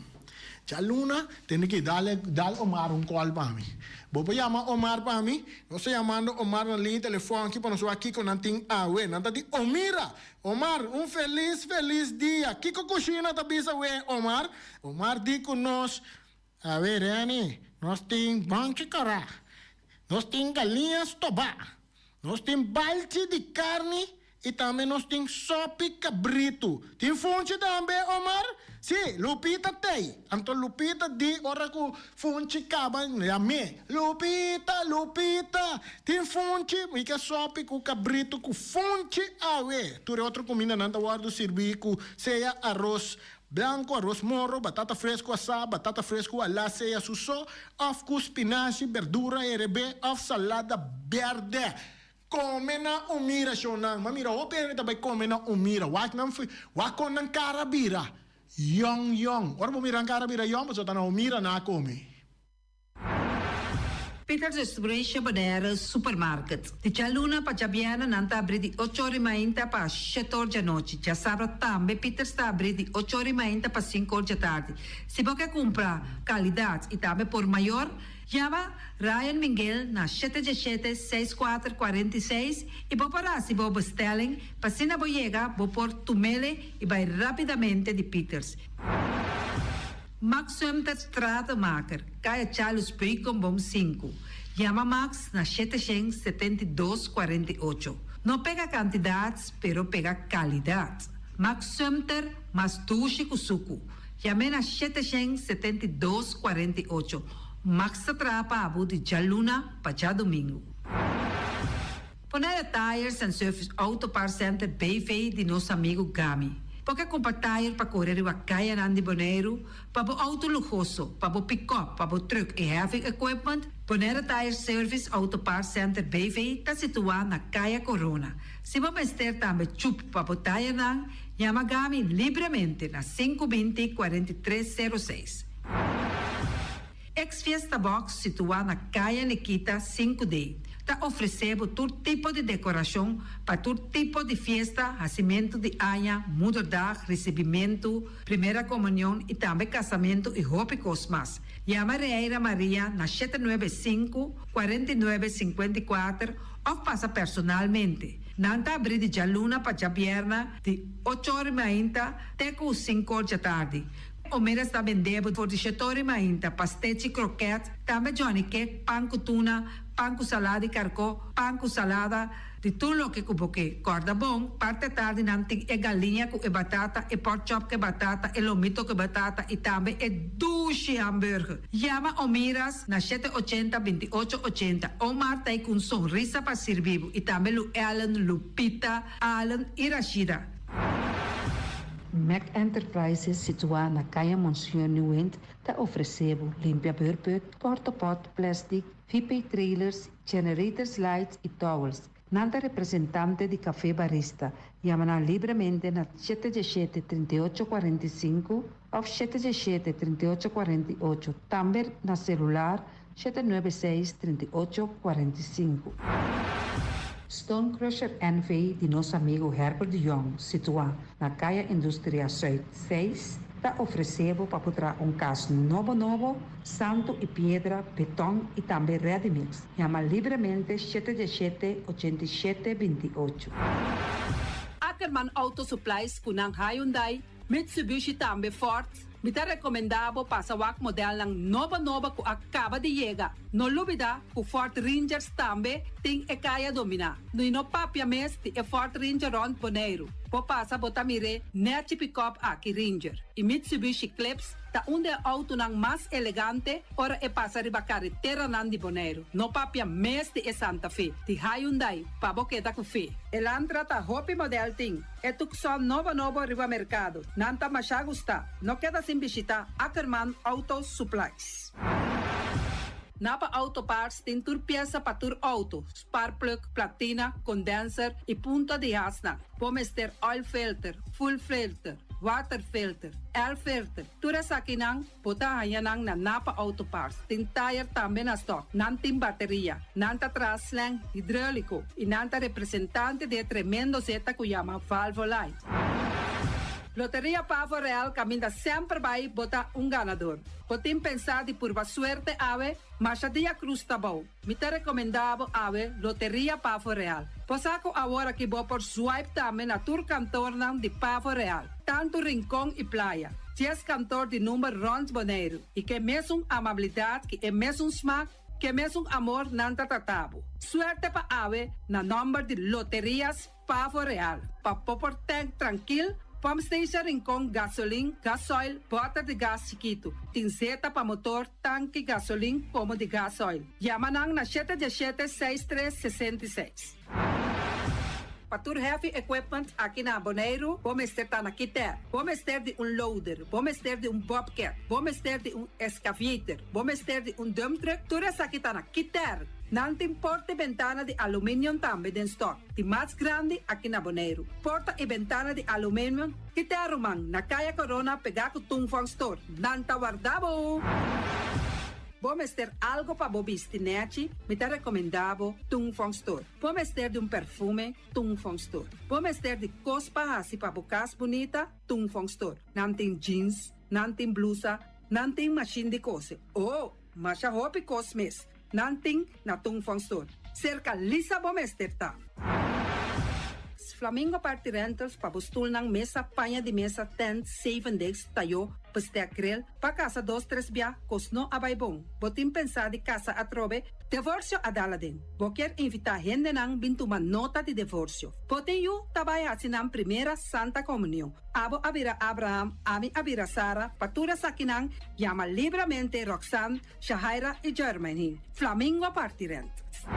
Djaluna tene ki dal dal Omar un call pa mi. Bo por yama Omar pa mi? Nos ta yamando Omar na liña telefon aki pa nos wak kiko nan tin awe. Nan ta di Omira! Omar, un felis felis dia! Kiko kushina ta bisa awe, Omar? Omar di ku nos, Awe Reni, nos tin bonchi kòrá, nos tin galiña stobá, nos tin balchi di karni I tambe nos tin sopi kabritu. Tin funchi tambe, Omar? Sí, Lupita t'ei. Anto Lupita di ora ku funchi kaba, yam'é, Lupita, Lupita, tin funchi? Mi ke sopi ku kabritu ku funchi awe. Tur e otro kumindanan ta wòrdu sirbí ku sea aros blanku, aros moro, batata fresku asá, batata fresku alá sea su so, òf ku spinashi, berdura herebé òf salada bèrdè. Come na un mira shownan. Ma mira hopi hende ta bai come na un mira. Wak nan fi, wak kon nan cara bira. Yong yong. Ora bo mira nan cara bira yong pasobra ta na un mira nan a come. Peters Restauration Bonaire Supermarket. Di djaluna pa djabièrnè nan ta abrí di ocho or i mainta pa shete or djanochi. Djasabra tambe Peters ta abrí di ocho or i mainta pa sinku or djatardi. Si bo ke kumpra kalidat i tambe por mayor, Yama Ryan Minguel na shete djeshete seis kuater 46 i bo por hasi bo bestelling pa asina bo yega bo por tumele i bai rapidamente di Pieters. Max Sumter Stratenmaker, Kaya Charles Beukenboom sinku. Yama Max na 772 48. No pega kantidat pero pega kalidat. Max Sumter mas dushi ku suku. Yam'é na 772 48. Max ta traha pa abo di djaluna pa djadumingu. Bonaire Tires and Service Auto Parts Center BV di nos amigu Gami. Bo ke kumpra tire pa kore riba kayanan di Boneiru, pa bo outo luhoso, pa bo pikòp, pa bo trùk i heavy equipment? Bonaire Tire Service Auto Parts Center BV ta situá na Kaya Corona. Si bo mester tambe chup pa bo tayenan, yama Gami libremente na sinku binti 43 sero seis. Ex Fiesta Box situá na Kaya Nikita sinku D ta ofresé bo tur tipo di dekorashon pa tur tipo di fiesta, hasimentu di aña, moederdag, risibimentu, primera komunion i tambe kasamentu i hopi kos mas. Yama Reira Maria na shete nuebe sinku, 49 54 òf pasa personalmente. Nan ta abrí di djaluna pa djabièrnè di ocho or i mainta te ku sinku or djatardi. Omera sta bendé bo for di shetor i mainta, pastechi, kroket, tambe johnny cake, pan ku tuna, pan ku salada di karkó, pan ku salada, di tur loke ku bo ke. Kòrda bon, parti atardi nan tin e galiña ku e batata, e pork chop ku e batata, e lomito ku e batata i tambe e dushi hamburger. Yama Omiras na shete ochenta, 28 ochenta. Omar ta ei ku un sonrisa pa sirbi bo i tambe Lu Ellen, Lupita, Allen i Rashida. Mac Enterprises situá na Kaya Monseñor Nieuwind ta ofresé bo limpia beurput, portapot, plastic, VP trailers, generators lights i towels. Nan ta representante di Café Barista. Yama nan libremente na shete djeshete 38 45 òf shete djeshete 38 48, tambe na selular 796 38 45. Stone Crusher NV di nos amigu Herbert de Jong, situá na Kaya Industria Zuid seis, ta ofresé bo pa por traha un kas nobo nobo, santu i piedra, beton i tambe ready mix. Yama libremente shete diesshete, 87, 28. Ackerman Auto Supplies ku nan Hyundai, Mitsubishi tambe Ford, mi ta rekomendá bo pasa wak modelnan nobo nobo ku a kaba di yega. No lubidá ku Ford Rangers tambe tin e kaya dominá. I no papia mes di e Ford Ranger rònt Boneiru. Bo pasa bo ta mir'é nèchi pikòp aki Ranger. I Mitsubishi Eclipse ta un di e outonan mas elegante ora e pasa riba kareteranan di Boneiru. No papia mes di e Santa Fe di Hyundai pa bo keda ku fe. Elantra ta hopi modèl tin. E Tucson nobo nobo riba merkado. Nan ta masha gustá. No keda sin bishitá Ackerman Auto Supplies. Napa Auto Parts tin tur piesa pa tur auto, spark plug, platina, condenser y punta di hasnan. Bo mester oil filter, fuel filter, water filter, air filter, tur esakinan bo ta haña nan na Napa Auto Parts. Tin tire tambe na stock. Nan tin bateria. Nan ta traha slang hidrolico y nan ta representante di e tremendo zeta cu yama Valvoline. Loteria Pavo Real caminda semper bay bo ta un ganador. Bo tin pensá di purba suerte awe? Masha dia cruz ta bou. Mi ta recomendá bo awe Loteria Pavo Real. Bo sa cu awor aki bo por swipe tambe na tur kantornan di Pavo Real, tantu Rincon y Playa. Dies kantor di number rond Boneiru y ke mesun amabilidad ki e mesun smaak, ke mesun amor nan ta trata bo. Suerte pa awe na nomber di Loterias Pavo Real, pa bo por tank trankil, pump station Rincon, gasolin, gasoil, bòter di gas chikitu. Tin zeta pa motor, tanki gasolin komo di gasoil. Yama nan na shete diesshete seis tres 66. Pa tur heavy equipment aki na Boneiru, bo mester ta na Kiter. Bo mester di un loader, bo mester di un bobcat, bo mester di un excavator, bo mester di un dump truck, tur esaki ta na Kiter. Nan tin porta i bentana di aluminium tambe den stock. Di mas grandi aki na Boneiru. Porta i bentana di aluminium Kiter ruman, na Kaya Corona pegá ku Tung Fong Store. Nan ta warda bo! Bo mester algo pa bo bisti nèchi? Mi ta rekomendá bo Tung Fong Store. Bo mester di un perfume? Tung Fong Store. Bo mester di kos pa hasi pa bo kas bunita? Tung Fong Store. Nan tin jeans, nan tin blusa, nan tin mashin di kose. Oh, masha hopi kos mes. Nan tin na Tung Fong Store. Serka Lisa bo mester ta. Flamingo Party Rentals pa bo stulnan, mesa, paña di mesa, tent, zeven desk, tayó, bestek, grill, pa kasa dos tres bia, kos no a bai bon. Bo tin pensá di kasa atrobe? Divorsio a dal aden. Bo kier invitá hendenan bin tuma nota di divorsio. Bo tin yu ta bai hasi nan primera Santa Komunion. Abo a bira Abraham, ami a bira Sara, pa tur esakinan yama libramente Roxanne, Shahaira i Jermaine. Flamingo Party Rentals.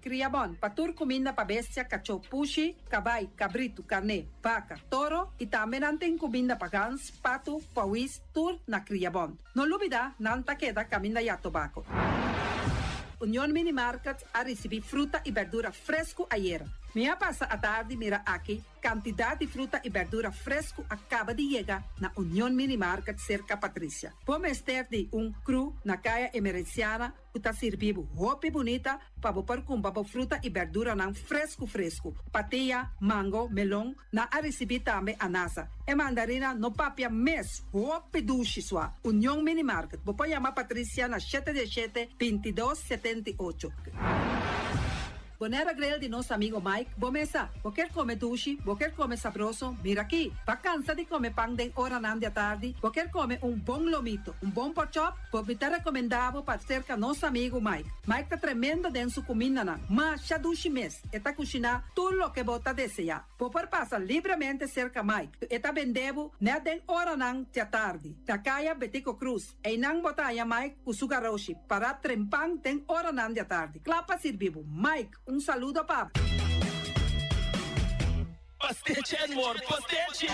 Kriabon, pa tur kuminda pa bestia, kachó, pushi, kabai, kabritu, karné, baka, toro i tambe nan tin kuminda pa gans, patu, pawis, tur na Kriabon. No lubidá, nan ta keda kaminda ya tobako. Union Mini Market a risibí fruta i bèrdura fresku ayera. Mi a pasa atardi mira aki Kantidat di fruta i bèrdura fresku a kaba di yega na Union Mini Market serka Patricia. Bo mester di un kru na Kaya Emerenciana ku ta sirbi bo hopi bunita pa bo por kumpra bo fruta i bèrduranan fresku fresku. Patia, mango, melon, nan a risibí tambe anasa. E mandarina no papia mes, hopi dushi sua. Union Mini Market, bo por yama Patricia na shete diesshete, 22, 78. Bonaire Grill di nos amigo Mike, bo mesa. Bo kier come dushi, bo kier come sabroso, mira aki. Bo a cansa di come pan den oranan di atardi, bo kier come un bon lomito, un bon porkchop, bo mi ta recomenda bo pa cerca nos amigo Mike. Mike ta tremendo den su cumindanan, masha dushi mes, e ta cushina tur loke bo ta desea. Bo por pasa libremente cerca Mike, e ta bende bo net den oranan di atardi, na Caya Betico Croes. Einan bo ta haña Mike ku su garoshi pará trempan den oranan di atardi, kla pa sirbi bo. Mike, un saludo pa bo. Pastechi Edward, pastechi!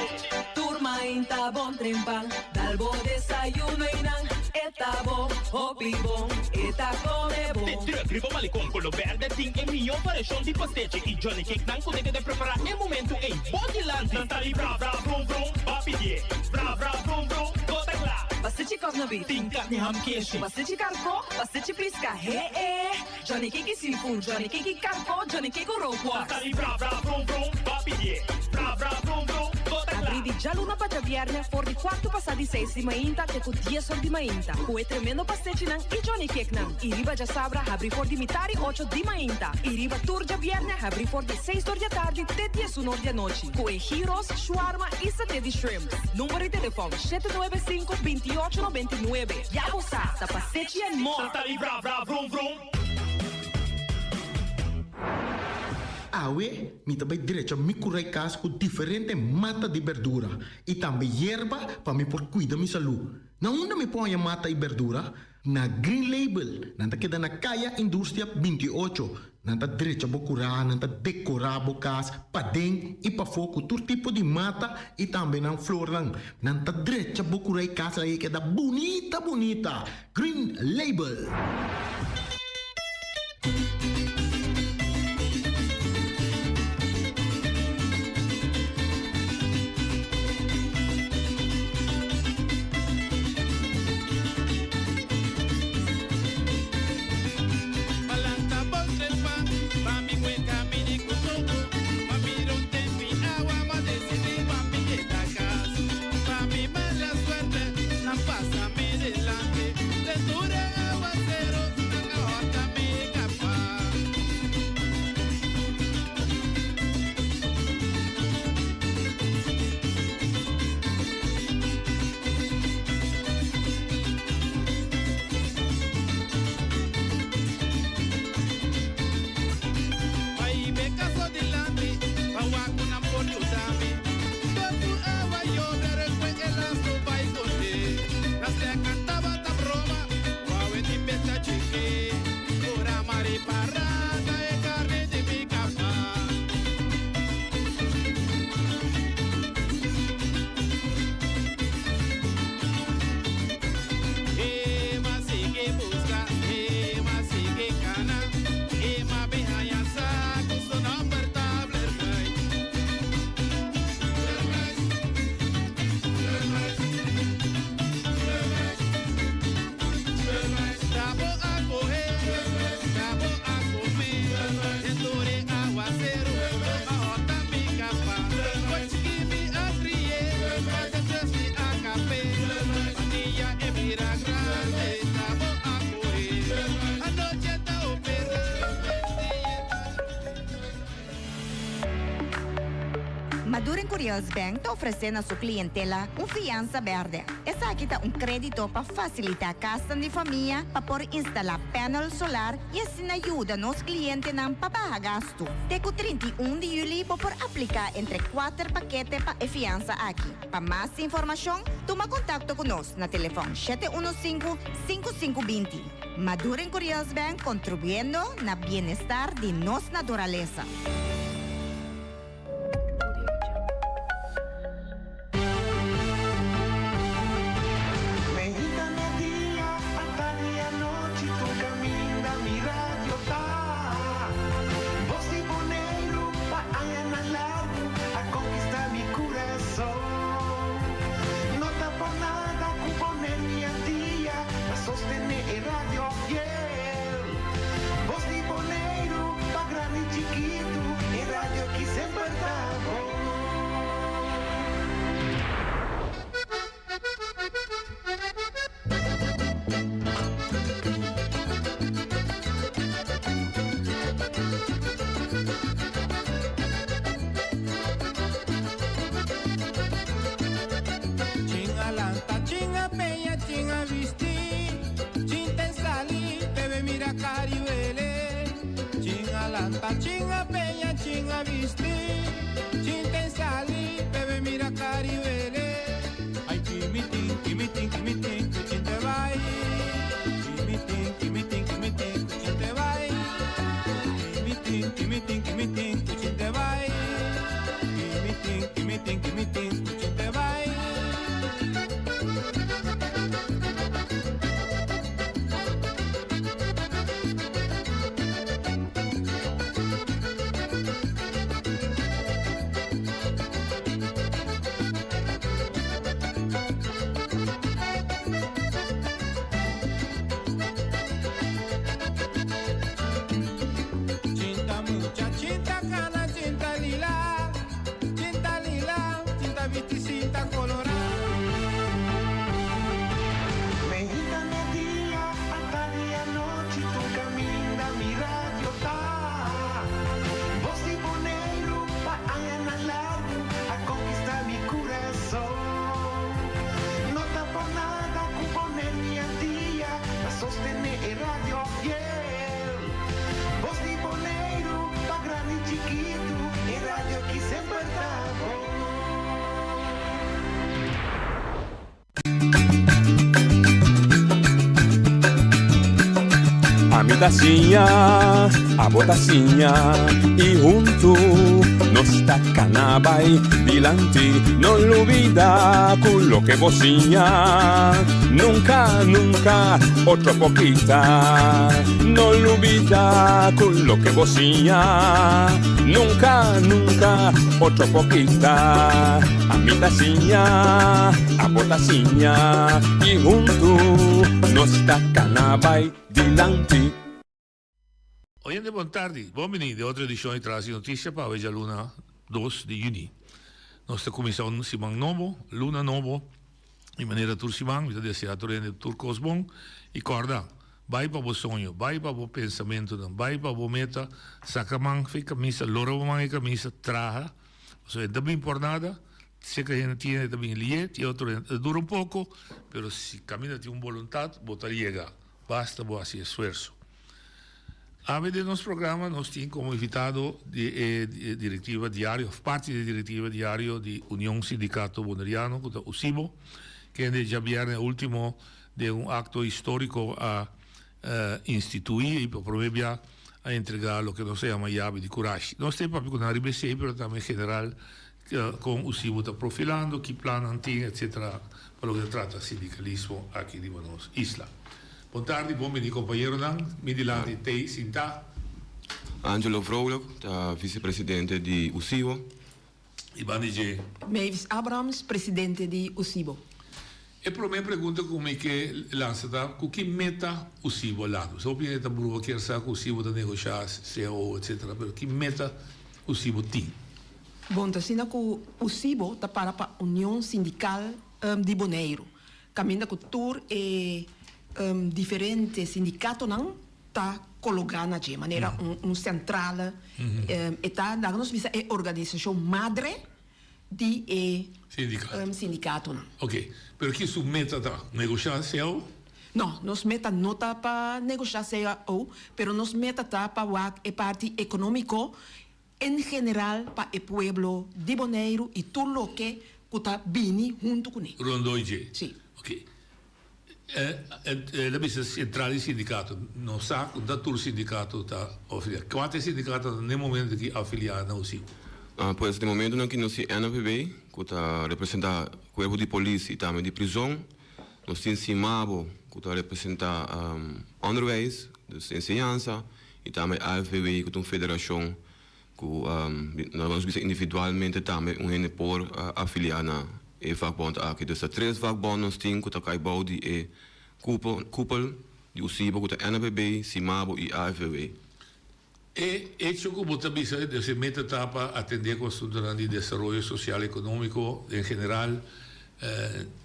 Tur mainta bon trempan, dal bo desayuno einan, e ta bo hopi bon, e ta come bon. De truck riba Malecon Colo Berde tin e mihó variashon di pastechi i Johnny Cake nan ku ta keda prepará e momentu ei bo dilanti. Nan ta di bra bra brum brum, ba pidié. Bra bra brum brum, bo ta kla. Pastechi. na beef. Tin carni ham keshi. Pastechi carco, pastechi pisca, he eh. Johnny Cake seafood, Johnny Cake carco, Johnny Cake rookworst. Tali bra bra brum brum, ba pidie. Bra bra brum brum, bo ta Abri kla. di djaluna pa djabièrnè for di kuartu pasá di seis di mainta te ku dies or di mainta. Ku e tremendo pastechinan i Johnny Cakenan. I riba djasabra habri for di mitari ocho di mainta. I riba tur djabièrnè habri for di seis or di atardi te diesun or di anochi. Ku e gyros, shawarma i saté di shrimps. Number di telefòn, 795 28 99. Ya bo sa, ta Pastechi and More! Tali bra bra brum brum. Awe mi ta bai drecha mi kura i kas ku diferente mata di berdura i tambe yerba pa mi por kuida mi salú. Na unda mi por haña mata i berdura? Na Green Label. Nan ta keda na Kaya Industria 28. Nan ta drecha bo kurá, nan ta dekorá bo kas paden i pafó ku tur tipo di mata i tambe nan flornan. Nan ta drecha bo kurá i kas laga e keda bunita bunita. Green Label. Maduro Curiels Bank ta ofresé na su klientela un fiansa bèrdè. Esaki ta un krédito pa fasilitá kasnan di famia pa por instalá panel solar i asina yuda nos klientenan pa baha gastu. Te ku 31 di yüli bo por apliká entre kuater pakete pa e fiansa aki. Pa mas informashon, tuma kontakto ku nos na telefòn 715 5520. Maduro Curiels Bank kontribuyendo na bienestar di nos naturalesa. ta siña, abo ta siña y hunto nos ta cana bay dilanti. No lubida cu loke bo siña nunca, nunca otro por kita. No lubida cu loke bo siña nunca, nunca otro por kita. Ami ta siña, abo ta siña y hunto nos ta cana bay dilanti. Oyente bon tardi, bon bini den otro edicion di Tras di Noticia pa awe djaluna dos di juni. Nos ta cuminsa un siman nobo, luna nobo, y manera tur siman mi ta desea tur hende tur cos bon y corda, bay pa bo soño, bay pa bo pensamentonan, bay pa bo meta, saca man fe camisa, lora bo man e camisa, traha, pasobra e ta bin por nada, Seka hende tin hende ta bin lié, tin otro hende ta dura un poko, pero si kaminda tin un boluntat bo ta yega, basta bo hasi esfuerso. Awe den nos programa nos tin komo invitado di e direktiva diario òf parti di e direktiva diario di Union Sindikato Boneriano ku ta USIBO, kende djabièrnè último den un akto históriko a instituí i pa promé bia a entregá loke nos ta yama yabi di kurashi. Nos ta e papia ku nan riba esei pero tambe en general Kon USIBO ta profilando, ki plannan tin, etc. Pa loke ta trata sindikalismo aki riba nos isla. Bon tardi, bon bini kompañeronan. Mi dilanti tei sintá. Angelo Vrolijk ta visepresidente di USIBO. I banda dje. Mavis Abrams, presidente di USIBO. E promé pregunta ku mi ke lansa ta, ku ki meta USIBO a lanta? Hopi hende ta bruha kier sa ku USIBO ta negoshá cao, etc. Pero ki meta USIBO tin? Bon, ta asina ku USIBO ta para pa Union Sindikal di Boneiru, kaminda ku tur e diferente sindikatonan ta kologá na dje, manera un sentrale. E ta, laga nos bisa, e organisashon madre di e sindikatonan. Oke, pero ki su meta ta? Negoshá cao? No, nos meta no ta pa negoshá cao, pero nos meta ta pa wak e parti ekonómiko En general pa e pueblo di Boneiru i tur loke ku ta bini huntu kuné. Rondoi dje. Sí. Ok. El a bisa sentral di sindikato. No sa ku ta tur sindikato ta afiliá. Kua ta e sindikatonan n'e momento aki afiliá na USIBO? Pues den momentonan aki nos tin NAPB ku ta representá kuerpo di polis i tambe di prizon. Nos tin SIMABO ku ta representá onderwijs, dus enseñansa. I tambe AFBW ku ta un federashon ku nos bisa individualmente tambe un hende por afiliá na e vakbond aki. Dus ta tres vakbond nos tin ku ta kai bou di e kupel di USIBO ku ta NAPB, SIMABO i AFBW. E echo ku bo ta bisa dus e meta ta pa atendé ku asuntunan di desaroyo sosial ekonómiko en general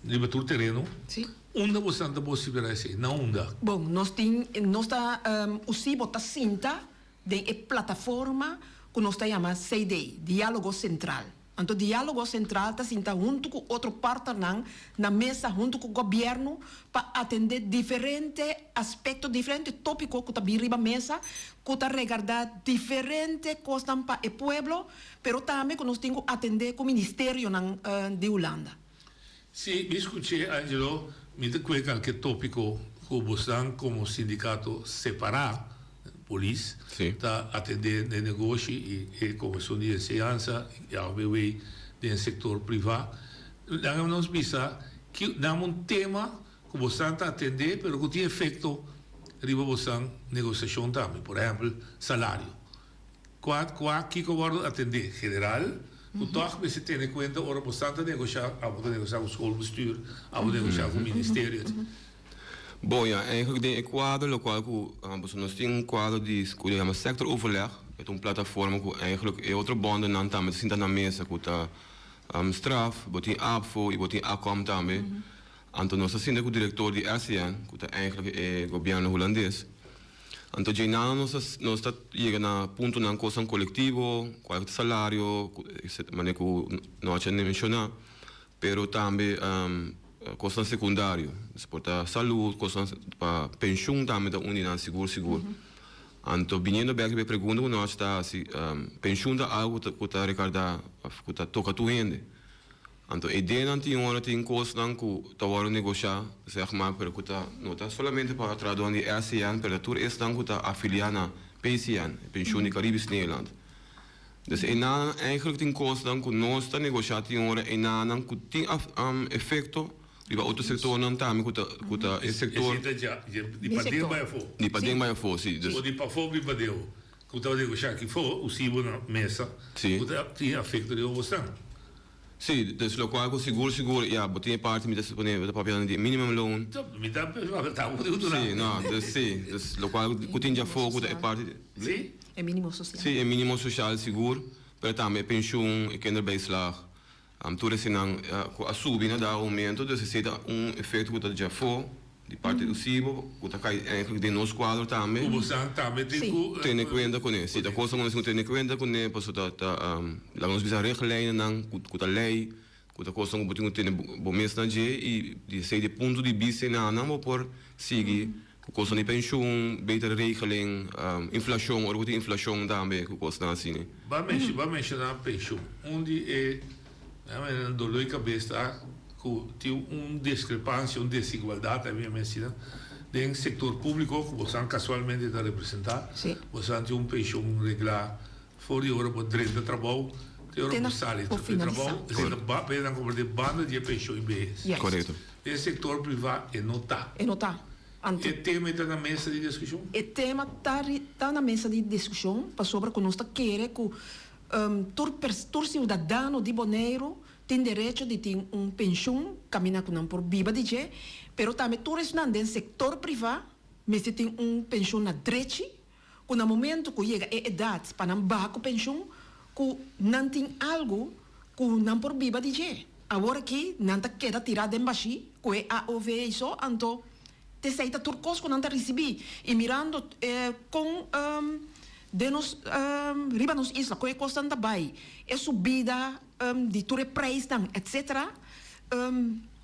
riba tur tereno. Sí. Unda bosan ta vociferá esei? Na unda? Bon, nos tin, nos ta, USIBO ta sinta den e plataforma ku nos ta yama CD, Diálogo Sentral. Anto Diálogo Sentral ta sinta huntu ku otro partnernan na mesa huntu ku gobièrnu pa atendé diferente aspekto, diferente tópiko ku ta bin riba mesa ku ta regardá diferente kosnan pa e pueblo, pero tambe ku nos tin ku atendé ku ministerionan di Hulanda. Si mi skuch'é, Angelo, mi ta kue kalke tópiko ku bosnan komo sindikato separá, polis, ta atendé den negoshi i e Komishon di Enseñansa i ABW den sektor privá. Laga nos bisa ki nan un tema ku bosnan ta atendé pero ku tin efekto riba bosnan negosiashon tambe, por ehèmpel salario. Kua kua kiko wòrdu atendé? General, ku tòg mester tene kuenta ora bo stan ta negoshá, abo ta negoshá ku schoolbestuur, abo ta negoshá ku ministerio, etc. Bon, ya, eigenlijk den e kuadro lokual ku pasobra nos tin un kuadro di ku ta yama sectoroverleg, e ta un plataforma ku eigenlijk e otro bondennan tambe ta sinta na mesa ku ta straf, bo tin ABVO i bo tin ACOM tambe. Anto nos ta sinta ku direktor di RCN, ku ta eigenlijk e gobièrnu hulandes. Anto djeinan nos ta nos ta yega na puntonan kosnan kolektivo, kual ta salario, manera ku Nochi a menshoná, pero tambe kosnan sekundario, dus por ta salud, kosnan pa penshun tambe ta un di nan sigur sigur. Anto biniendo bèk riba e pregunta ku Nochi ta hasi, penshun ta algu ku ta rekardá òf ku ta toka tur hende. Anto e ideanan tin ora tin kosnan ku ta wòrdu negoshá, zeg maar, pero ku ta no ta solamente pa trahadónan di SCN, pero ta tur esnan ku ta afiliá na PCN, Pensioen di Caribisch Nederland. Dus enanan eigenlijk tin kosnan ku nos ta negoshá tin ora enanan ku tin efekto riba otro sektornan tambe ku ta ku ta e sektor. Esei ta dja di paden bai afó. Di paden bai afó, si. O di pafó bin padeu. Ku ta negoshá aki fó, usibo na mesa ku ta tin afekto riba bosnan. Sí, dus lokual ku sigur sigur, ya, bo tin e parti mi ta suponé bo ta papia di minimumloon. Mi ta papia ta bo di Sí, no, dus sí, dus lokual ku tin djafó ku ta e parti. Sí? E minimo sosial. Sí, e minimo sosial sigur, pero tambe e penshun, e kinderbijslag, tur eseinan ku a subi na dado momento, dus esei ta un efekto ku ta djafó. Di parti di USIBO, ku ta kai eigenlijk den nos kuadro tambe. Ku bosan tambe tin ku. Tene kuenta kuné. Si ta kosnan ku nos tin ku tene kuenta kuné, pasobra ta ta laga nos bisa richtlijnennan ku ku ta lei, ku ta kosnan ku bo tin ku tene bo mes na dje i di esei di punto di bista enanan bo por sigui ku kosnan di penshun, betere regeling, inflashon, ora ku tin inflashon tambe ku kosnan asina. Bo a menshoná penshun. Un di e doló di kabes ta. Ku tin un diskrepansia, un desigualdat, a mi a mensina, den sektor públiko ku bosan kasualmente ta representá. Bosan tin un penshon reglá for di ora bo drenta trabou te ora bo sali di trabou. Esei ta ba p'e nan komprendé banda di e penshon i behes. Korekto. Den sektor privá e no ta. E no ta. Anto. E tema ei ta na mesa di diskushon? E tema ta ta na mesa di diskushon pasobra ku nos ta kere ku tur tur siudadano di Boneiru Tin derecho di tin un penshun kaminda ku nan por biba di dje, pero tambe tur esnan den sektor privá mester tin un penshun na drechi, ku na momentu ku yega e edat pa nan baha ku penshun, ku nan tin algu ku nan por biba di dje. Awor aki nan ta keda tirá den bashí ku e AOV ei so, anto t'esei ta tur kos ku nan ta risibí. I mirando kon den nos riba nos isla kon e kosnan ta bai, e subida di tur e prijsnan etc.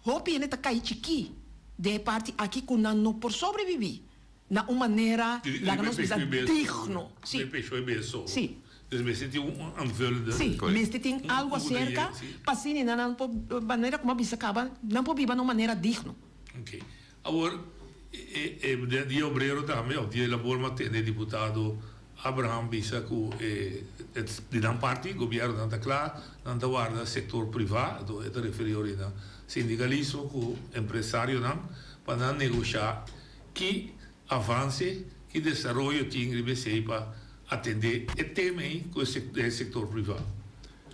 Hopi hende ta kai chikí den e parti aki ku nan no por sobreviví na un manera, laga nos bisa, digno. Sí. Sí. Sí, mester tin algu aserka pa asina nan nan por, manera ku mi a bisa kaba, nan por biba na un manera digno. Oké. Awor, e Dia Obrero tambe, òf Dia di Labor, mi a tende diputado Abraham bisa ku e di nan parti gobiernonan ta kla, nan ta warda sektor privá, anto e ta referí ori na sindikalismo ku empresarionan pa nan negoshá ki avanse, ki desaroyo tin riba esei pa atendé e tema ei ku e sektor privá.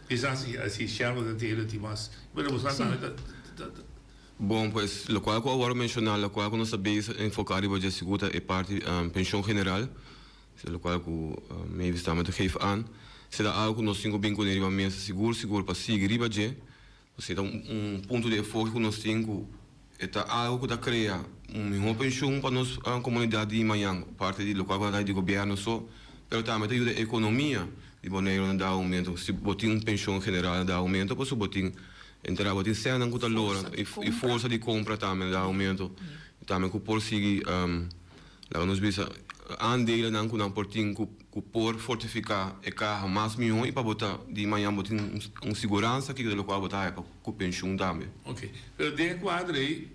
Kisas si Sherman ta tende tin mas, pero boso nan tambe ta. Bon, pues locual cu awor menciona, locual cu nos ta bezig enfoca riba dje sigur ta e parti pensioen general, locual cu Mavis tambe ta geef aan. Esey ta algo cu nos tin cu bin cune riba mesa sigur sigur pa sigui riba dje. Esey ta un punto di enfoke cu nos tin cu e ta algo cu ta crea un miho pensioen pa nos comunidad di mañan, aparte di locual cu ta traha di gobierno so, pero tambe ta yuda e economia di Boneiru na dado momento. Si bo tin un pensioen general na dado momento pasobra bo tin Enterá bo tin sènnan ku ta lora i forsa di kompra tambe na dado momento. Tambe ku por sigui laga nos bisa aandelennan ku nan por tin ku por fortifiká e kaha mas mihó i pa bo ta di mañan bo tin un siguransa kiko ta lokual bo ta haya pa ku penshun tambe. Ok, pero den e kuadro ei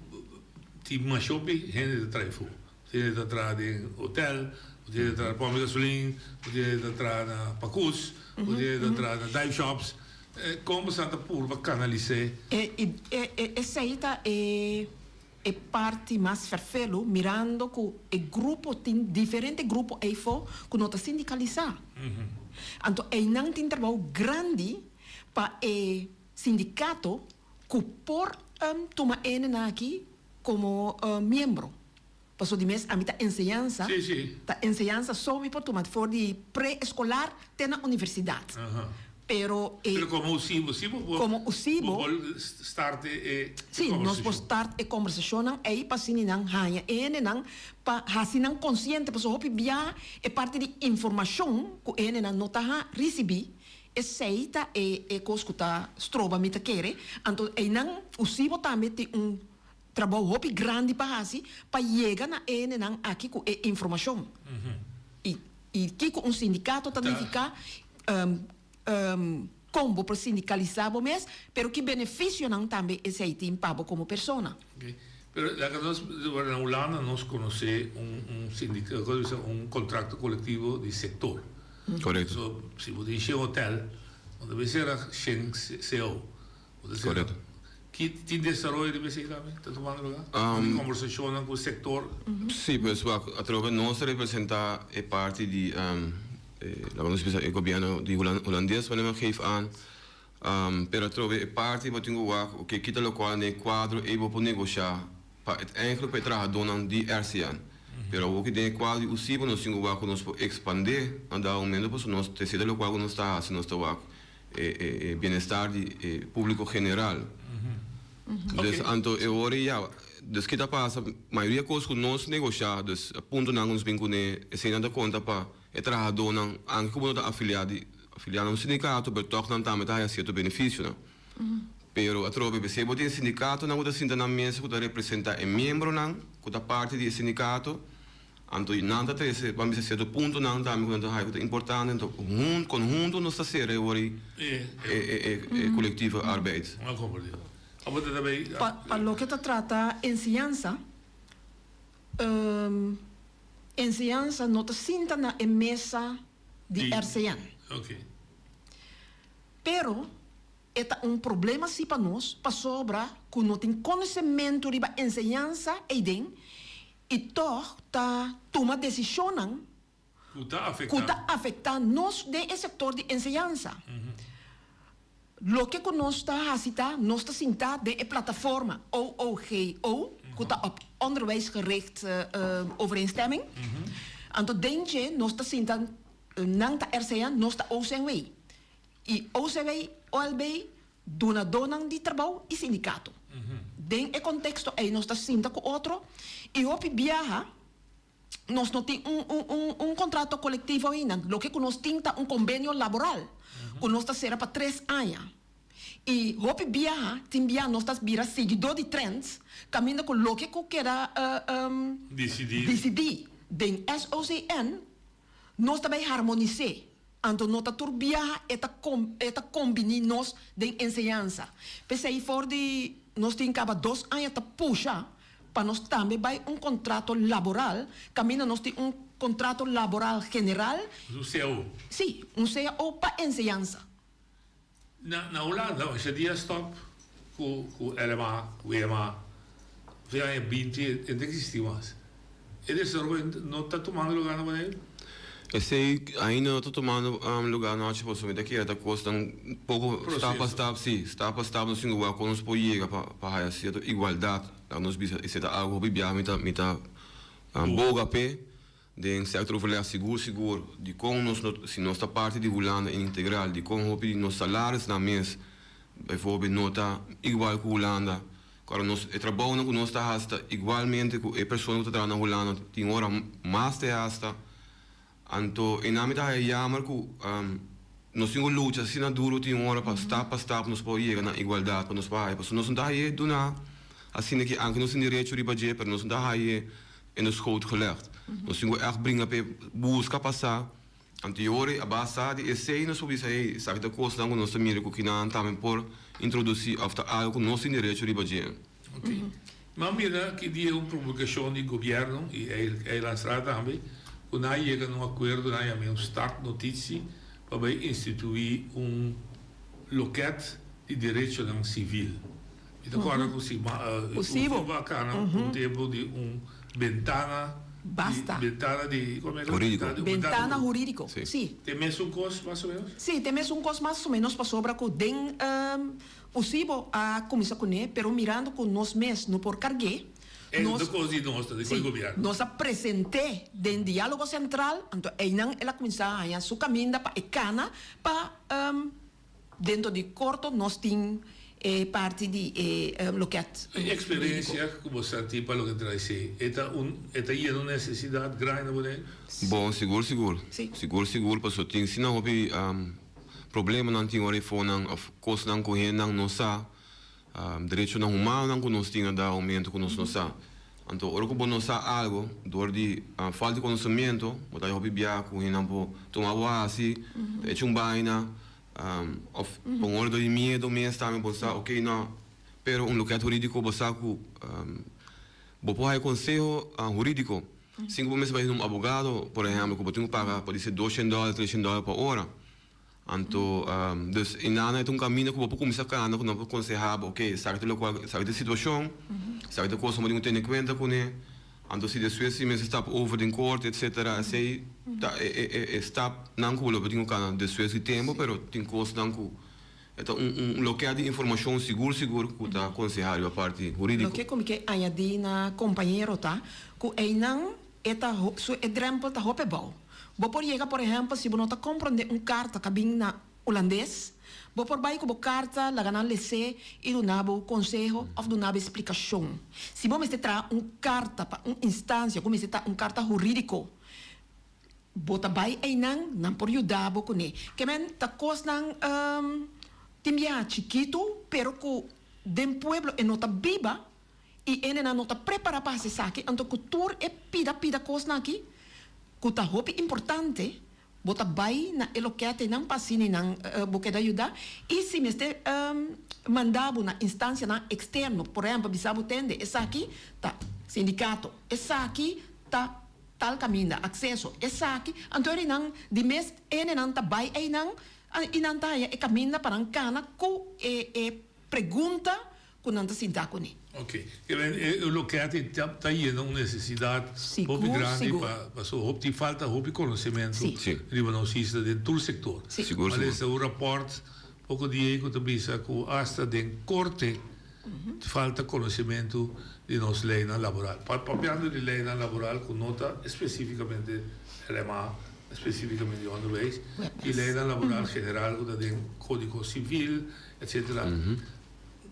tin masha hopi hende ta traha afó. Tin hende ta traha den hotel, tin hende ta traha na pòmp di gasolin, tin hende ta traha na pakus, tin hende ta traha na dive shops. Kon boso ta purba kanalis'é? Esei ta e e parti mas ferfelu mirando ku e grupo tin diferente grupo eifo ku no ta sindikalisá. Anto einan tin trabou grandi pa e sindikato ku por tuma enenan aki komo miembro. Paso di mes ami ta enseñansa, ta enseñansa so mi por tuma for di pre-eskolar te na universidat. Pero e. Pero komo USIBO si bo por. Komo USIBO. Bo por start e e Si, nos por start e kombersashonnan ei pa asina nan haña e hendenan pa hasi nan konsiente pasobra hopi bia e parti di informashon ku e hendenan no ta risibí esei ta e e kos ku ta stroba mi ta kere. Anto einan USIBO tambe tin un Trabou hopi grandi pa hasi pa yega na e hendenan aki ku e informashon. I i kiko un sindikato ta nifiká? Kon bo por sindikalisá bo mes, pero ki benefisionan tambe esei tin pa bo komo persona. Ok. Pero laga nos, na Hulanda nos konosé un un sindika, komo bisa, un kontrakto kolektivo di sektor. Korekto. So, si bo tin shen hotel, bo ta mester sera shen cao. Bo ta sera. Korekto. Ki tin desaroyo riba esei tambe ta tumando lugá? Di kombersashonnan ku sektor? Sí, pues wak, atrobe nos ta representá e parti di, laga nos bisa e gobièrnu di Hulandes, wanneer men geef aan. Pero atrobe e parti bo tin ku wak, oke, kita lokual den e kuadro ei bo por negoshá pa uiteindelijk pa e trahadónan di RCN. Pero awor ki den e kuadro di USIBO nos tin ku wak ku nos por ekspandé na dado momento pasobra nos ta esei ta lokual ku nos ta hasi, nos ta wak. e bienestar di e publico general. Dus anto e ora ya, dus ki ta pasa, mayoria cos cu nos negocia, dus puntonan cu nos bin cune, eseinan ta conta pa e trahadonan, anke cu bo no ta afilia di, afilia na un sindicato, pero toch nan tambe ta haya cierto beneficionan. Pero atrobe p'esei bo tin sindicatonan cu ta sinta na mesa cu ta representa e miembronan cu ta parti di e sindicato, Anto nan ta trese, ban bisa sierto puntonan tambe ku nan ta haya ku ta importante, anto hun konhunto nos ta sera e ora ei e e e collectieve arbeid. Pa pa loke ta trata enseñansa, enseñansa no ta sinta na e mesa di RCN. Pero E ta un problema si pa nos pasobra ku no tin konosementu riba enseñansa eiden i tòg ta tuma desishonnan ku ta afektá nos den e sektor di enseñansa. Loke ku nos ta hasi ta nos ta sintá den e plataforma OOGO ku ta op Onderwijsgericht Overeenstemming. Anto den dje nos ta sinta nan ta RCN nos ta OCNW. I OCW, OLB, dunadónan di trabou i sindikato. Den e konteksto ei nos ta sinta ku otro i hopi biaha nos no tin un un un kontrato kolektivo ainda. Loke ku nos tin ta un kombenio laboral ku nos ta sera pa tres aña. I hopi biaha tin bia nos ta bira siguidó di trends kaminda ku loke ku keda disidí den SOCN Nos ta bay harmonis'é, anto no ta tur biaha e ta e ta kombiní nos den enseñansa. P'esei for di nos tin kaba dos aña ta pusha pa nos tambe bay un kontrato laboral, kaminda nos tin un kontrato laboral general. Un cao. Sí, un cao pa enseñansa. Na na Hulanda masha dia stop ku ku LMA, WMA, fin aña binti e no ta existi mas. E desaroyo no ta tumando lugar na Boneiru? Esei ainda no ta tumando lugar nochi pasobra mi ta kere ta kosnan poko stap pa stap, si, stap pa stap nos tin ku wak kon nos por yega pa pa haya sierto igualdat. Laga nos bisa esei ta algu hopi biaha mi ta mi ta boga p'e. Den sector overleg sigur sigur dikon nos no si nos ta parti di Hulanda integral dikon hopi di nos salarisnan mes bijvoorbeeld no ta igual ku Hulanda kòrda nos e trabounan ku nos ta hasi ta igualmente ku e persona ku ta traha na Hulanda tin ora mas te hasta anto einan mi ta haya yamer ku nos tin ku lucha asina duro tin ora pa stap pa stap nos por yega na igualdat pa nos por haya pasobra nos no ta haye duna asina ki anke nos tin derecho riba dje pero nos no ta haye In de schoot gelegd. Nos tin ku ègt bringa p'e buska pasá. Anto e ora a basa di esei nos por bisa, hey, esaki ta kosnan ku nos ta mira ku kinan tambe por introdusí òf ta algu ku nos tin derecho riba dje. Ok. Mi a mira ki dia un publikashon di gobièrnu i Eilandsraad tambe ku nan a yega na un akuerdo, nan a yam'é un startnotitie pa bai instituí un lokèt di derechonan sivil. Mi ta kòrda ku si Usibo a kana un tempu di un bentana Basta. Bentana di Hurídiko. Bentana hurídiko, si. Te mesun kos mas o ménos? Si, te mesun kos mas o ménos pasobra ku den Usibo a kuminsá kuné, pero mirando ku nos mes no por karg'é, E no ta kos di nos, ta di kos di gobièrnu. Nos a present'é den Diálogo Sentral, anto einan el a kuminsá haña su kaminda pa e kana pa Dentro di korto nos tin e parti di e loket E eksperensia ku bo sa tin pa loke trae si e ta un e ta yena un nesesidat grandi na Boneiru? Bon, sigur sigur. Sigur sigur pasobra tin asina hopi problemanan tin ora e fonan òf kosnan ku hendenan no sa, derechonan humanonan ku nos tin a da momento ku nos no sa. Anto ora ku bo no sa algu dor di falta di konosementu bo ta hopi biaha ku hendenan por tuma bo hasi, ta echa un baina. Of pa un ora dor di miedo mes tambe bo sa ok no pero un loket hurídiko bo sa ku bo por haya konseho hurídiko sin ku bo mester bai un abogado por ehèmpel ku bo tin ku paga por disi doshent dòler treshent dòler pa ora. Anto dus e nana e ta un kaminda ku bo por kuminsá kana ku nan por konsehá bo ok esaki ta lokual esaki ta e situashon esaki ta kos ku bo tin ku tene kuenta kuné. Anto si despues si mester stap over den korte etcetera esei ta e e e stapnan ku bo lo por tin ku kana despues di tempu pero tin kosnan ku e ta un un loket di informashon sigur sigur ku ta konsehá riba parti hurídiko. Loke ku mi ke añadí na kompañero ta ku einan e ta su e drèmpel ta hopi abou. Bo por yega por ehèmpel si bo no ta komprondé un karta ku a bin na Hulandes, bo por bai ku bo karta laga nan les'é i duna bo konseho òf duna bo e splikashon. Si bo mester traha un karta pa un instansia ku mester ta un karta hurídiko, bo ta bai einan, nan por yuda bo kuné. Ke men ta kosnan tin biaha chikitu pero ku den pueblo e no ta biba i hendenan no ta prepará pa hasi esaki, anto ku tur e pida pida kosnan aki ku ta hopi importante Bo ta bai na e loketenan pa asina nan bo keda yuda i si mester manda bo na instansianan eksterno, por ehèmpel bisa bo tende esaki ta sindikato, esaki ta tal kaminda, akseso, esaki, anto eri nan di mes hendenan ta bai einan i nan ta haña e kaminda pa nan kana ku e pregunta ku nan ta sinta kuné. Ok. E loke ti ta yena un nesesidat hopi grandi pa paso hopi tin falta hopi konosementu riba nos isla den tur sektor. Sigur A lesa un rapòrt poko dia ei ku ta bisa ku asta den korte falta konosementu di nos leinan laboral. Papiando di leinan laboral ku no ta spesífikamente LMA, spesífikamente di onderwijs, i leinan laboral general ku ta den kódigo sivil etcetera.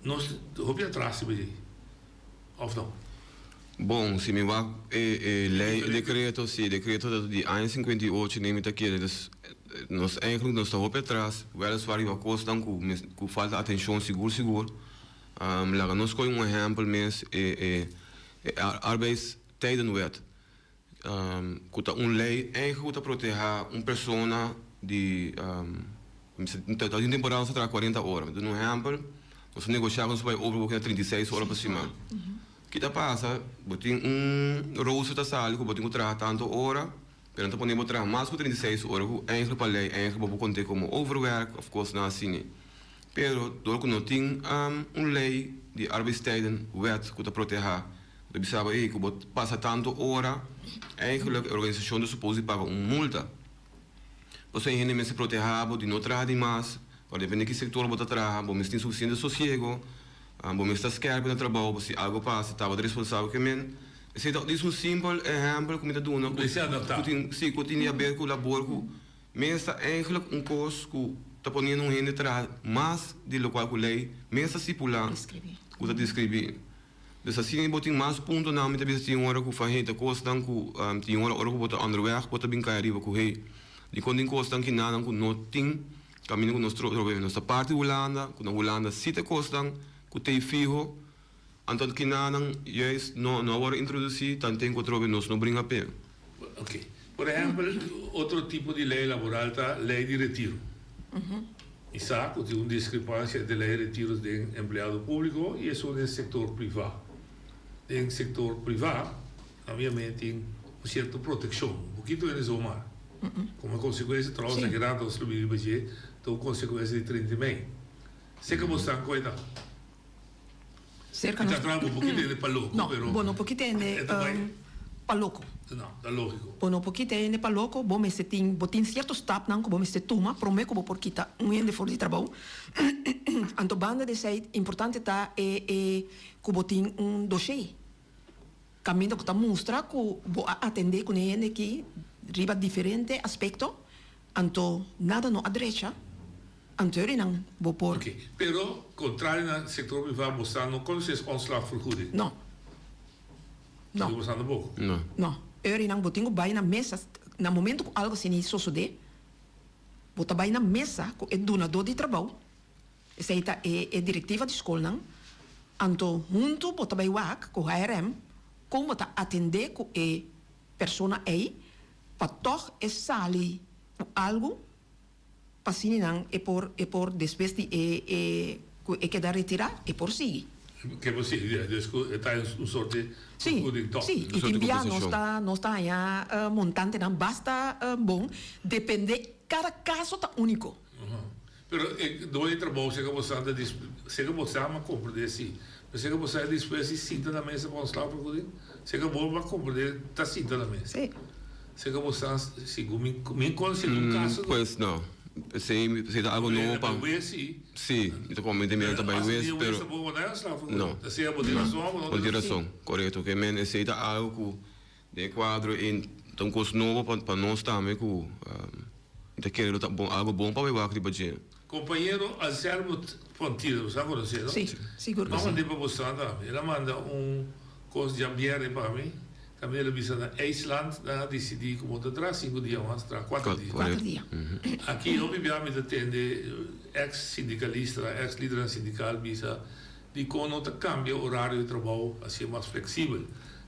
Nos hopi atras riba dje, of no? Bon, si mi wak e e ley, e decreto, si e decreto ta di aña 58 ne mi ta kere, dus nos eigenlijk nos ta hopi atras, weliswaar riba cosnan cu mes cu falta atencion sigur sigur. Laga nos coge un ehempel mes e e e arbeidstijdenwet cu ta un ley eigenlijk cu ta proteha un persona di ta tin temporada nos ta traha cuarenta ora mi ta duna un ehempel nos a negocia cu nos ta bay over na 36 ora pa siman ki ta pasa bo tin un rooster ta sali cu bo tin cu traha tanto ora pero nan ta pone bo traha mas cu 36 ora cu eigenlijk pa ley eigenlijk bo por conte como overwerk of cosnan asina pero dor cu no tin un ley di arbeidstijdenwet cu ta proteha Bo ta bisa bo, ey, ku bo pasa tantu ora, eigenlijk e organisashon ta supos di paga un multa. Pasobra e hende mester protehá bo di no traha di mas, ora depende ki sektor bo ta traha, bo mester tin sufisiente sosiego, bo mester ta skèrpi na trabou, pa si algu pasa ta bo ta responsabel ke men. Esei ta dis un simpel ehèmpel ku mi ta duna ku tin, si, ku tin di haber ku labor ku mes ta eigenlijk un kos ku ta poniendo un hende traha mas di lokual ku lei mes ta stipulá ku ta deskribí. Dus asina bo tin mas puntonan mi ta bisa tin ora ku fa hey ta kosnan ku tin ora ora ku bo ta onderweg bo ta bin kai ariba ku hey dikon tin kosnan kinanan ku no tin kaminda ku nos trobe nos ta parti Hulanda ku na Hulanda si ta kosnan ku tei fiho anto kinanan juist no no a wòrdu introdusí tanten ku atrobe nos no bringa p'e. Ok. Por ehèmpel otro tipo di lei laboral ta lei di retiro. Mi sa ku tin un diskrepansia entre lei retiro den empleado públiko i esun den sektor privá. Den sektor privá, obviamente tin un sierto protekshon, un pokito hende zomaar. Komo konsekuensia, trouwens aki rato nos lo bini riba dje, ta un konsekuensia di 30 mei. Serka bo stan ku e ta? Serka nos. Mi ta traha bo por kita hende pa loko, No, pero bo no por kita hende e ta bai. pa loko. No, ta lógiko. Bo no por kita hende pa loko, bo mester tin, bo tin sierto stapnan ku bo mester tuma promé ku bo por kita un hende for di trabou. Anto banda di esei importante ta e e ku bo tin un doshé kaminda ku ta mustra ku bo a atendé ku e hende aki riba diferente aspekto, anto nada no a drecha. Anteriornan bo por. Ok, pero contrario na sector priva bo sa no conoce es ontslagvergoeding? No. No. Bo sa tampoco? No. No. Eurinan bo tin cu bay na mesa, na momento cu algo asina sosode, bo ta bay na mesa cu e dunador di trabou, esey ta e e directiva di scolnan, anto hunto bo ta bay wak cu HRM con bo ta atende cu e persona ey pa toch e sali cu algo. Pa asina nan e por e por despues di e e ku e keda retirá e por sigui. Ke por sigui ya des ku e ta un sorte Sí, vergoeding tòg. sí, i tin bia nos ta nos ta haña montantenan basta bon, depende kada kaso ta úniko. Pero e doño di trabou seka bo sa ta dis seka bo sa ma komprendé si, pero seka bo sa e dispues di sinta na mesa pa ontslagvergoeding, seka bo a komprendé ta sinta na mesa. Sí. Seka bo sa segun mi mi konosé un kaso. Pues no, esei esei ta algo nobo pa. Bo wes si. Si, mi ta komo mi ta mira ta bai wes, pero. Bo no ontslagvergoeding. No. Ta sea bo tin rason o bo no tin rason. Bo tin rason, korekto. Ke men esei ta algo ku Den e kuadro ei ta un kos nobo pa nos tambe ku mi ta kere lo ta bon algo bon pa bai wak riba dje. Kompañero Anselmo Pontida, bo sa konosé no? Sí, sigur ku Mi a sí. mand'é pa bo sa tambe. El a manda un kos djabièrnè pa mi. Tambe el a bisa na IJsland nan a disidí ku bo ta traha sinku dia mas, traha kuater dia. Kuater dia. Aki hopi bia mi ta tende eks sindikalistanan, eks lidernan sindikal bisa Dikon no ta kambia orario di trabou hasié mas fleksibel?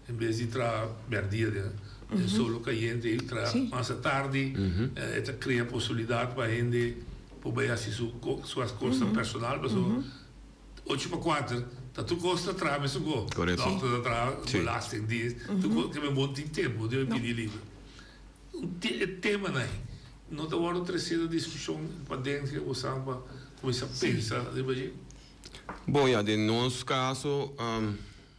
En bes di traha bèrdia den solo kayente i traha mas atardi, e ta krea posibilidat pa hende por bai hasi su kosnan personal. Pasobra ocho pa kuater ta tur kos ta traha mesun kos. Dòkter ta traha, belastingdienst, tur kos. Ke men bo no tin tempu, bo debe pidi liber. E temanan ei no ta wòrdu tresé na diskushon paden si bo sa pa kuminsá pensa riba dje? Bon ya, den nos kaso,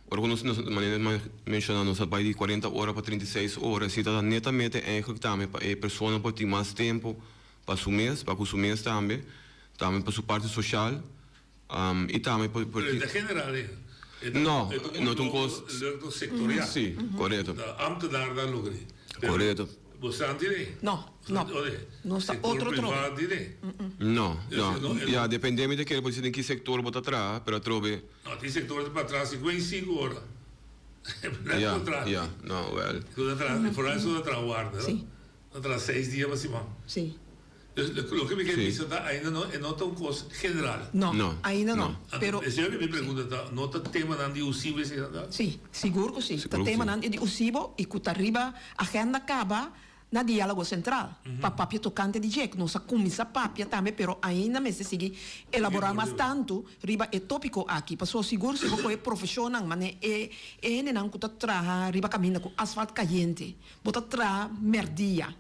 ora ku nos, manera mi a menshoná, nos a bai di kuarenta ora pa 36 ora, esei ta netamente eigenlijk tambe pa e persona por tin mas tempu pa su mes, pa ku su mes tambe, tambe pa su parti soshal, i tambe pa por Pero e ta general ei? No, no ta un kos. E ta sektorial. Si, korekto. Ambtenaar nan logra ei. Korekto. Bo sa dire? No, no. Nos ta otro trobe. Sector priva dire? No, no. Ya, depende mi ta kere por disi den ki sector bo ta traha, pero atrobe. No, tin sector ta pa traha 55 ora. Ya, ya, no, wel. Ku ta traha, vooral esun ta traha warda, no? Si. Ta traha seis dia pa siman. Si. Dus loke mi ke bisa ta ainda no e no ta un kos general. No, ainda no. Pero. Esei mi pregunta ta, no ta temanan di USIBO esei nan ta? Si, sigur ku si. Ta temanan di USIBO i ku ta riba agenda kaba na Diálogo Sentral pa papia tokante di dje. Nos a kuminsá papia tambe pero ainda mester sigui elaborá mas tantu riba e tópiko aki. Pasobra sigur si bo kohe profeshonnan manera e hendenan ku ta traha riba kaminda ku asfalt kayente, bo ta traha mèrdia.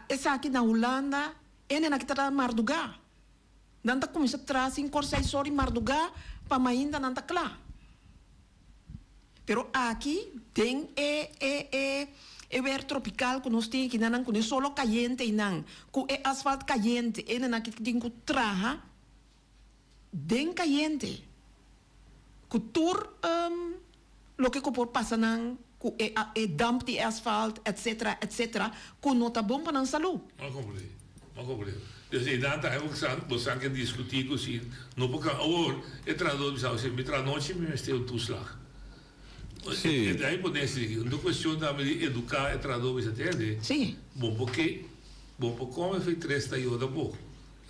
Esaki na Hulanda e nena ki ta traha mardugá. Nan ta kuminsá traha sin kor seis or di mardugá pa mainta nan ta kla. Pero aki den e e e e wer tropikal ku nos tin aki nan ku e solo kayente einan, ku e asfalt kayente e nena ki tin ku traha den kayente ku tur loke ku por pasa nan ku e e damp di e asfalt etcetera etcetera ku no ta bon pa nan salú. M'a komprendé, m'a komprendé. Dus einan ta algo ku sa bo sa ke diskutí ku si no por ka awor e trahadó bisa si mi traha nochi mi mester un toeslag. Sí. E ta imponensia di aki. Un kuestion tambe di eduká e trahadó bisa tende. Sí. Bo por ke bo por kome fi tres ta yoda bo.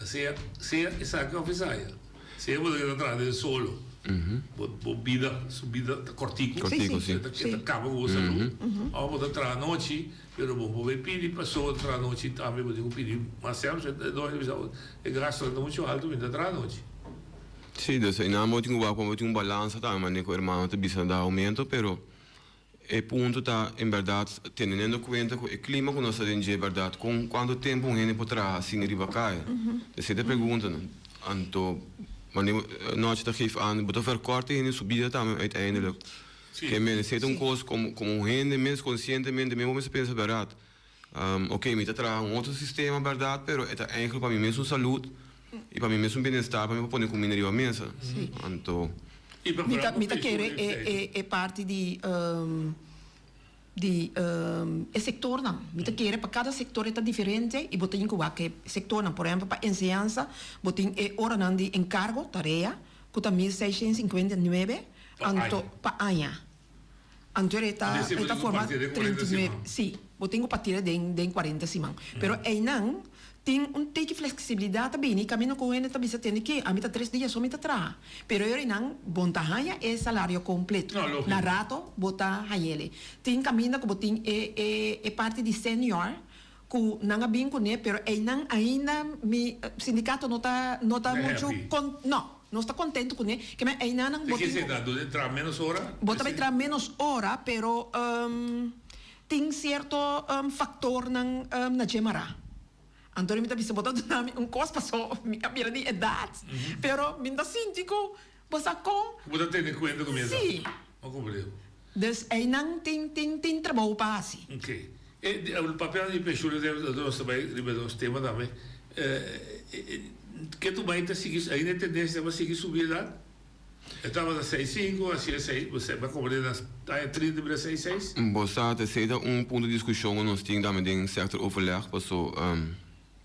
Sea sea esaki of esaya. Sea bo ta keda traha den solo, bo bo bida su bida ta kortiku. Kortiku, si. E ta e ta kaba ku bo salú. Of bo ta traha anochi, pero bo por bai pidi paso bo ta traha anochi tambe bo tin ku pidi mas sèm. So e doño ta bisa bo e gastonan ta muchu altu mi ta traha anochi. Si, dus einan bo tin ku wak pa bo tin un balansa tambe manera ku hermano ta bisa na dado momento, pero E punto ta, en bèrdat, tenenendo kuenta ku e klima ku nos ta den dje, bèrdat, kon kuantu tempu un hende por traha sin riba kaya? Esei ta e preguntanan. Anto, wanneer nochi ta geef aan, bo ta verkort e hende su bida tambe uiteindelijk. Ke men, esei ta un kos komo komo un hende mes konsientemente mes bo mester pensa, bèrdat, oke, mi ta traha un otro sistema, bèrdat, pero e ta eigenlijk pa mi mesun salud i pa mi mesun bienestar pa mi por pone kuminda riba mesa. Anto. Mi ta mi ta kere e e e parti di di e sectornan. Mi ta kere pa cada sector e ta diferente y bo tin cu wak e sectornan. Por ehempel pa enseñansa bo tin e oranan di encargo, tarea, cu ta 1659 anto pa aña. Anto e ta e ta forma 39, si, bo tin cu partida den den cuarenta siman. Pero eynan tin un tiki flexibilidad ta bini caminda cu hende ta bisa tende ke ami ta tres dia so mi ta traha. Pero e eynan bon ta haya e salario completo. Na rato bo ta hayele. Tin caminda cu bo tin e e e parti di senior. ku nan a bin kuné pero einan ainda mi sindikato no ta no ta muchu kon no nos ta kontentu kuné ke men einan nan bo tin ku Bo ta ménos ora? Bo ta bai traha ménos ora pero tin sierto faktornan na dje mará. Anto mi ta bisa bo ta duna mi un kos paso mi a bira di edat pero mi no ta sinti ku bo sa kon. Bo ta tene kuenta ku mi edat. Si. Bo komprende. Dus einan tin tin tin trabou pa hasi. Ok. E papia di penshun nos ta bai riba nos tema tambe. Ke tu bai ta sigui ainda e tendensia ta sigui subi edat? E tabata seis sinku, asi e seis, bo a komprende na aña trinta bira seis seis? Bo sa, esei ta un punto di diskushon ku nos tin tambe den sector overleg, paso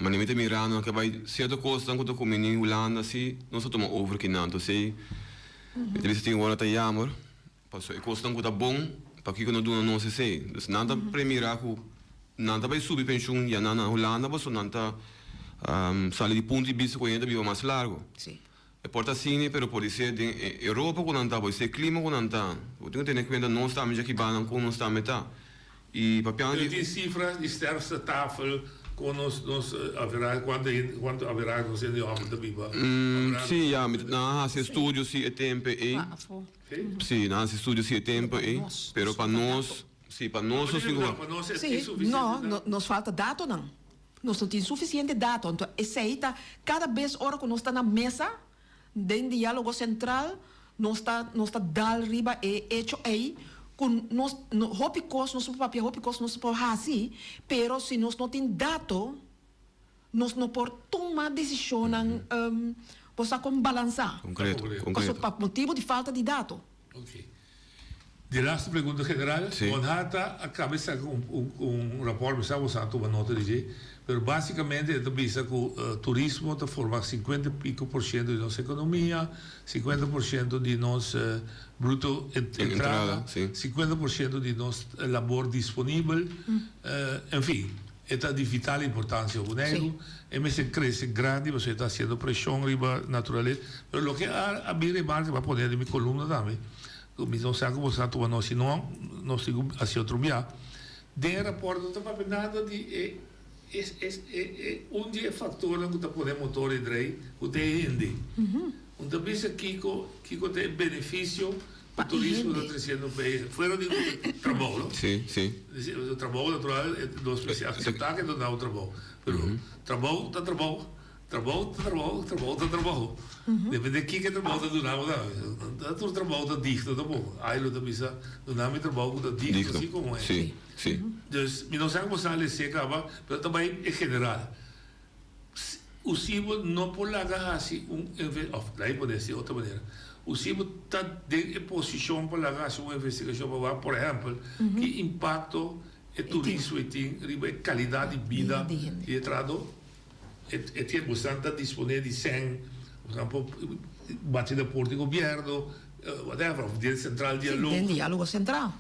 manera mi ta mirando nan ke bai sierto kosnan ku ta kumini Hulanda si nos ta tuma over kinan, entonces ei mi ta bisa tin ora ta yamer, paso e kosnan ku ta bon pakiko no duna nos esei, dus nan ta premira ku nan ta bai subi penshun ya nan na Hulanda paso nan ta sali di punto di bista ku hende ta biba mas largo. E por ta asina, pero por di ser den e Europa ku nan ta, por di ser e klima ku nan ta. Bo tin ku tene kuenta nos tambe dja ki banan kon nos tambe ta. I papiando Pero di. tin sifras di sterftetafel kon nos nos averahe kuantu hende kuantu averahe nos hende hòmber ta biba. Si, ya, mi ta nan a hasi estudio si e tempu ei. Si, nan a hasi estudio si e tempu ei. Pero pa nos, si, pa nos nos tin ku. Si, no, nos falta datonan. Nos no tin sufisiente dato, anto esei ta kada bes ora ku nos ta na mesa den Diálogo Sentral nos ta nos ta dal riba e echo ei ku nos hopi kos nos por papia, hopi kos nos por hasi, pero si nos no tin dato nos no por tuma desishonnan bo sa kon balansá. Konkreto, konkreto. Pasobra pa motibu di falta di dato. Ok. Di laatste pregunta general, Sí. Bonhata a caba di saca un, un, un rapport, mi sa bo sa tuma nota di dje, pero basicamente e ta bisa cu turismo ta forma cincuenta y pico por ciento di nos economia, cincuenta por ciento di nos bruto entrada, Entrada, sí. cincuenta por ciento di nos labor disponibel, en fin, e ta di vital importancia. Boneiru e mester crece grandi pasobra e ta haciendo presion riba naturaleza, pero loke a a bin remarca, mi a pone den mi columna tambe, cu mi no sa como sa tuma nos, si no nos tin cu haci otro bia. Den e rapport no ta papia nada di e e e e un di e factornan cu ta pone motor e drei cu ta e hende. Un ta bisa kico kico ta e beneficio Pa e Turismo ta hende. treciendo pa e fuera di trabou, no? Sí, sí. Trabou natural, nos mester acepta ke ta duna trabou. Pero trabou ta trabou, trabou ta trabou, trabou ta trabou. Depende kiko e trabou ta duna bo tambe. No tur trabou ta digno tampoco. Ai lo ta bisa, duna mi trabou ku ta digno así como e. Sí, sí. Dus mi no sa como sali esei caba, pero ta bai en general. Usibo no por laga hasi un of laga mi pone di otro manera, usibo ta den e posishon pa laga hasi un investigashon pa wak por ehèmpel ki impakto e turismo e tin riba e kalidat di bida di e trahadó. E tin bosan ta disponé di sèn, bosan por bati na porta di gobièrnu, whatever, of den sentral dialog. Sí, den diálogo sentral.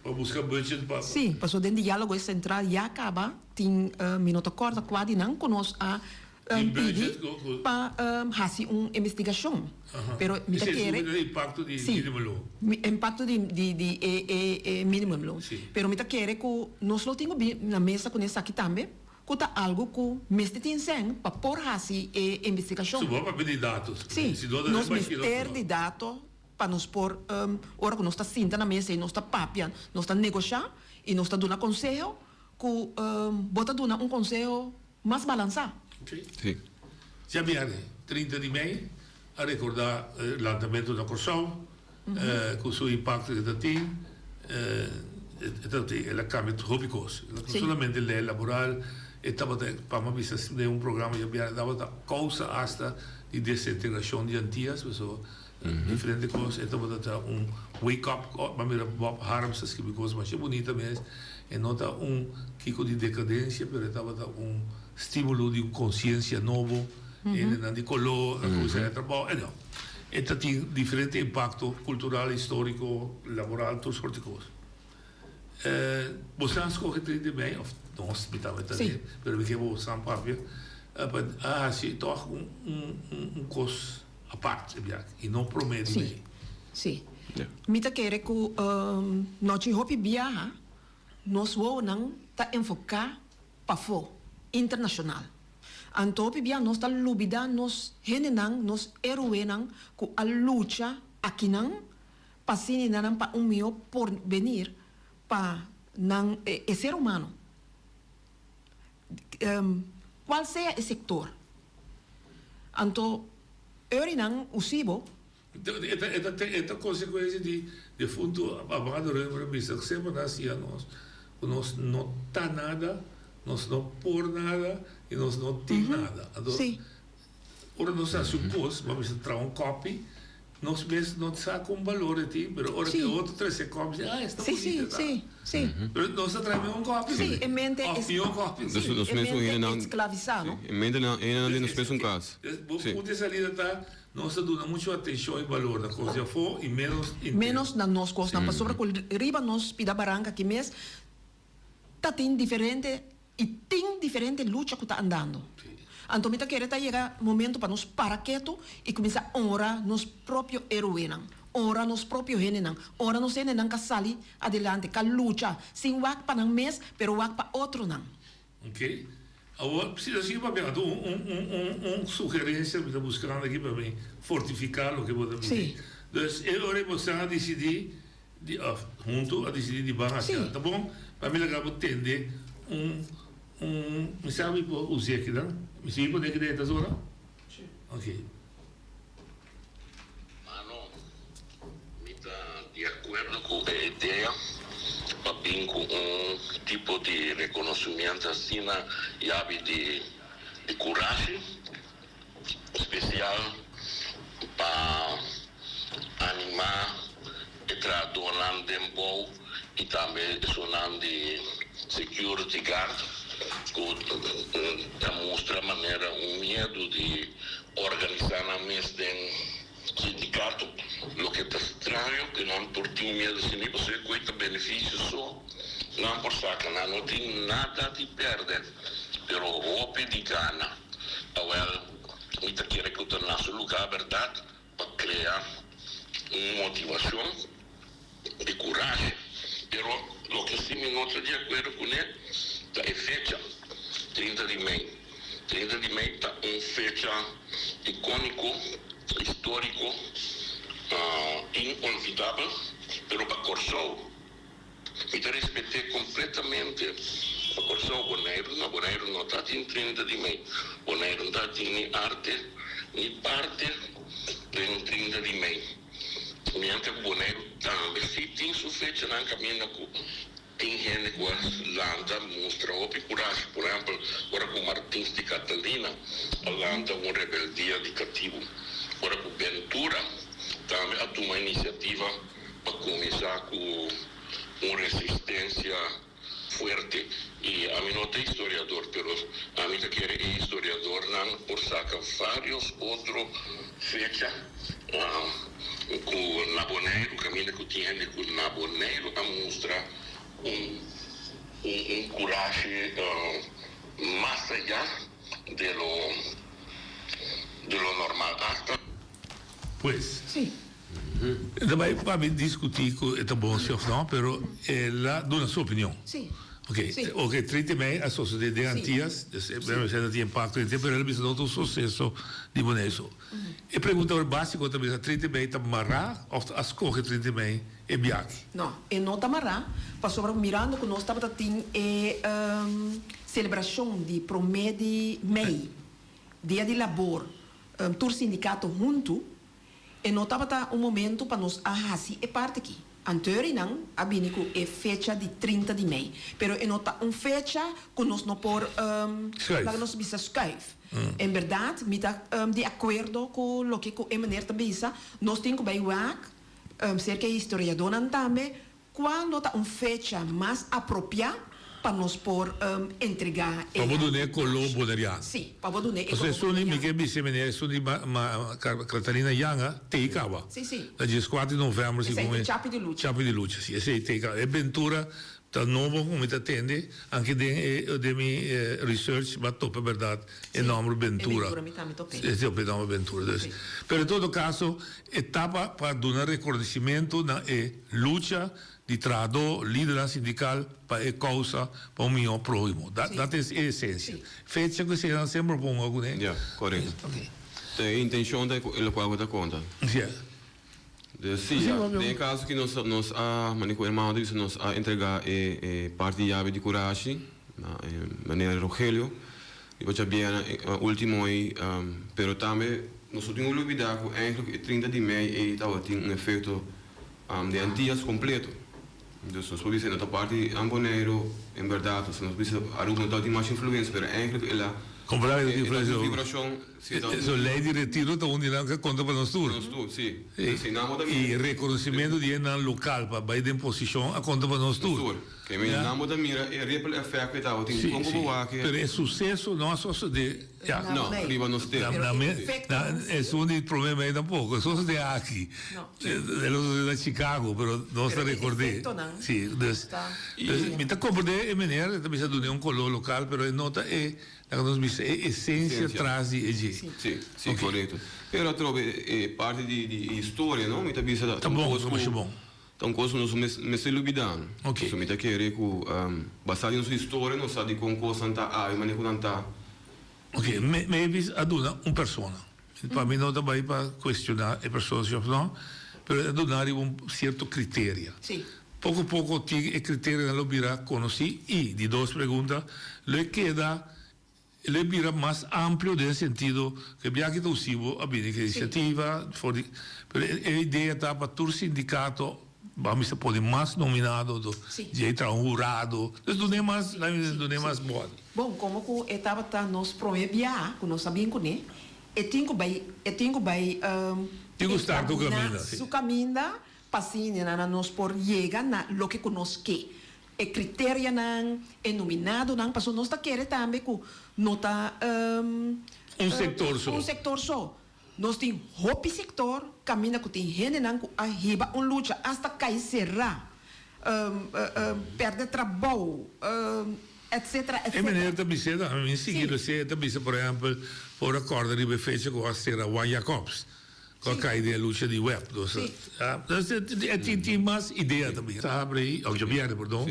Pa buska budget pa. Sí, pasobra den diálogo sentral ya kaba. Tin mi no ta kòrda kua di nan ku nos a pidi pa hasi un investigashon. Pero mi ta kere. Si, impakto di di e e minimumloon. Pero mi ta kere ku nos lo tin ku bin na mesa ku esaki tambe, ku ta algu ku mester tin sèn pa por hasi e investigashon. Si bo a papia di dato. Si, nos mester di dato pa nos por ora ku nos ta sinta na mesa i nos ta papia, nos ta negoshá i nos ta duna konseho. Ku bo ta duna un konseho mas balansá. Sí. Djabièrnè, 30 di mei, a rekordá e lantamentu na Kòrsou, ku su impakto ku e ta tin. E ta tin, el a kambia hopi kos. No solamente lei laboral, e tabata, pa mi a bisa den un programa djabièrnè, tabata kousa asta di desintegrashon di Antias, pasobra Diferente cos, e tabata ta un wake up call, bo a mira Bob Harms a scribi cos masha bunita mes, e no ta un kico di decadencia pero e tabata un stimulo di un conciencia nobo, hendenan di color a cuminsa haña trabao, anyhow, e ta tin diferente impacto cultural, historico, laboral, tur soort di cos. Bo sa scoge 30 di mei, of nos, mi tambe ta den, pero mi ke bo sa papia, pa a haci toch un un cos. Apart e biaha y no prome di mei. Si, si. Mi ta kere ku nochi hopi biaha nos wowonan ta enfoká pafó. internashonal. Anto hopi bia nos ta lubida nos hendenan, nos héroenan ku a lucha akinan pa asina nan pa un mihó porvenir pa nan e ser humano. Cual sea e sector. Anto eurinan usibo. E ta consecuencia di defunto Amado Römer a bisa semper nan a siña nos cu nos no ta nada, nos no por nada y nos no tin nada. Anto ora nos haci un cos, bo a bisa traha un copy, Nos mes no sa con balor e tin, pero ora que otro trece e kopi, ah, esta Sí, sí, bonita ta. sí, sí. Pero nos ta trae un kopi. Sí, e mente Of es- mihó kopi. Dus Sí, nos e mes un mente hendenan esclavisa, no? Sí, e mentenan, e hendenan den nos mes un cas. Dus bo Sí. punto di salida ta, nos ta duna mucho atencion y balor na cos di afó y menos interno. Menos na nos cosnan, pasobra cu riba nos pida baranca aki mes ta tin diferente Y tin diferente lucha cu ta andando. Anto mi ta kere ta yega momento pa nos para ketu y cuminsa honra nos propio heroenan, honra nos propio hendenan, honra nos hendenan ca sali adelante, ca lucha, sin wak pa nan mes, pero wak pa otronan. Ok. Awor, si ta sigui papia, anto un, un, un, un, un sugerencia mi ta buscando aki pa mi fortifica loke bo ta miti. Dus, e ora bo sa a dicidi Di of huntu a disidí di ban hacia. Ta bon pa mi laga bo tende un un mi sa mi por usa aki nan. Mi sigui pone aki den e tas ora? Ok. Mano, mi ta di akuerdo ku e idea pa bin ku un tipo di rekonosimiento asina yabi di di kurashi spesial pa animá e trahadónan den bou i tambe esunnan di security guard ku ta mustra manera un miedu di organisá nan mes den sindikato. Loke ta straño ku nan por tin miedu asina pasobra ku e ta benefisio so nan por saka. Nan no tin nada di pèrdè pero hopi di gana. Awèl, mi ta kere ku ta na su lugá bèrdat pa krea un motivashon di kurashi. Pero loke si mi no ta di akuerdo kuné ta e fecha, 30 di mei. 30 di mei ta un fecha ikóniko, históriko, inolvidabel, pero pa Kòrsou. Mi ta respet'é kompletamente. Pa Kòrsou, Boneiru no. Boneiru no ta tin 30 di mei. Boneiru no ta tin ni arte ni parte den 30 di mei. Mientras ku Boneiru tambe si tin su fechanan kaminda ku tin hende ku a lanta mustra hopi kurashi. Por ehèmpel, ora ku Martins di Catalina a lanta un rebeldia di katibu. Ora ku Ventura tambe a tuma inisiativa. pa kuminsá ku un resistensia fuerte i ami no ta historiador pero ami ta kere e historiadornan por saka varios otro fecha ku na Boneiru kaminda ku tin hende ku na Boneiru a mustra un un kurashi mas ayá de lo de lo normal hasta Pues. Sí. E ta bai pa mi discuti cu e ta bon si of no, pero el a duna su opinion. Sí. Ok, Sí. ok, 30 di mei a sosode den Sí. Antillas, dus e Sí. ta tin impacto den pero el a bisa no ta un suceso di Boneiru. So, e pregunta awor basico ta bisa 30 di mei ta mará of a scoge 30 di mei e biachi? No, e no ta mará, pasobra mirando cu nos tabata tin e celebracion di prome di mei, Dia di Labor, tur sindicato huntu, e no tabata un momento pa nos a haci e parti aki. Anterinan a bini cu e fecha di 30 di mei, pero e no ta un fecha cu nos no por, Schuif. laga nos bisa schuif. En berdad mi ta di acuerdo cu loke cu e meneer ta bisa, nos tin cu bay wak cerca e historiadornan tambe Cuando ta un fecha mas apropia pa nos por entrega e Pa bo dun'é coló boneriano. Sí, pa bo dun'é e Pasobra coló esun di, mi boneriano. ke bisa meneer, esun di ma Catalina Janga tei caba. Sí, sí. Na dieskuater di november Esei segun ta e Chapi di Lucha. Chapi di Lucha, sí. Esei tei caba. E Ventura. Ta nobo ku mi ta tende, anke den e den mi research mi a topa bèrdat e nòmber Bentura. E Bentura mi tambe top'é. E topa e nòmber Bentura. Dus, pero en todo kaso e ta pa pa duna rekonosimentu na e lucha di trahadó, lidernan sindikal pa e kousa pa un mihó próhimo. Dat dat es e esensia. Fecha ku esei nan semper ponga kuné. Ya, korekto. Ta e intenshon ta e lokual ku ta konta. Ya. Dus si, ya. Den e kaso ki nos nos a, mane ku hermano ta bisa, nos a entrega e e parti di yabi di kurashi na e meneer Rogelio riba djabièrnè ultimo ei, pero tambe nos no tin ku lubida ku eigentlik e 30 di mei ei tabatin un efekto den Antillas kompleto. Dus nos por bisa e no ta parti di Boneiru en bèrdat, nos por bisa Aruba no tabatin masha influensia, pero eigentlik el a Kompará ku e influensia tabatin un vibrashon. Si, ta So lei di retiro ta un di nan ke konta pa nos tur. Nos tur, si. Si, nan bo ta I mira. rekonosementu di hendenan lokal pa bai den posishon a konta pa nos tur. Nos tur. Ke men nan bo ta mira e ripple effect ku e tabatin. Si, Kon ku si. bo wak e. Pero e suseso no a sosodé ya. No, riba nos tera. Na me, na esun di prome mei tampoko. E sosodé aki. El a sosodé na Chicago, pero nos ta Pero e rekord'é. efektonan Si, dus, ta. dus mi ta komprendé e meneer, e ta bisa dun'é un koló lokal, pero e no ta e. Laga nos bisa e esencia tras di e dje. Si, si, korekto. Pero atrobe e parti di di historia, no, mi ta bisa Ta un bon, kos ta ku masha bon. ta un kos ku nos mester lubida. Ok. Pasobra mi ta kere ku basá di nos historia nos sa di kon kosnan ta awe manera ku nan ta. Ok, Mavis a duna un persona. Pa mi no ta bai pa cuestiona e persona si of no, pero e a duna riba un cierto criteria. Si. Poco poco tin e criterianan lo bira conoci y, di dos pregunta, lo e keda, lo e bira mas amplio den sentido cu e biaha ta usibo a bini cu e iniciativa for di, pero e idea ta pa tur sindicato, ban bisa pone mas nominado do djey traha un hurado, dus dun'e mas, dun'e mas body. Bon, como cu e tabata nos prome biaha cu nos a bin cune, e tin cu bay, e tin cu bay Tin cu start su caminda, si. su caminda pa asina na nos por yega na loke cu nos ke. E criterianan, e nominadonan, pasobra nos ta kere tambe cu no ta Un sector so. un sector so. Nos tin hopi sector caminda cu tin hendenan cu a hiba un lucha hasta cay cera, perde trabou, etcetera, E etcetera. meneer ta bis'é, ta mi sigui lo esei, e ta bisa por ehempel por a corda riba e fecha cu a cera Juan Jacobs cu a cay den e lucha di web. Dus e tin tin mas idea ta bin. Ta habri, of djabièrnè perdon,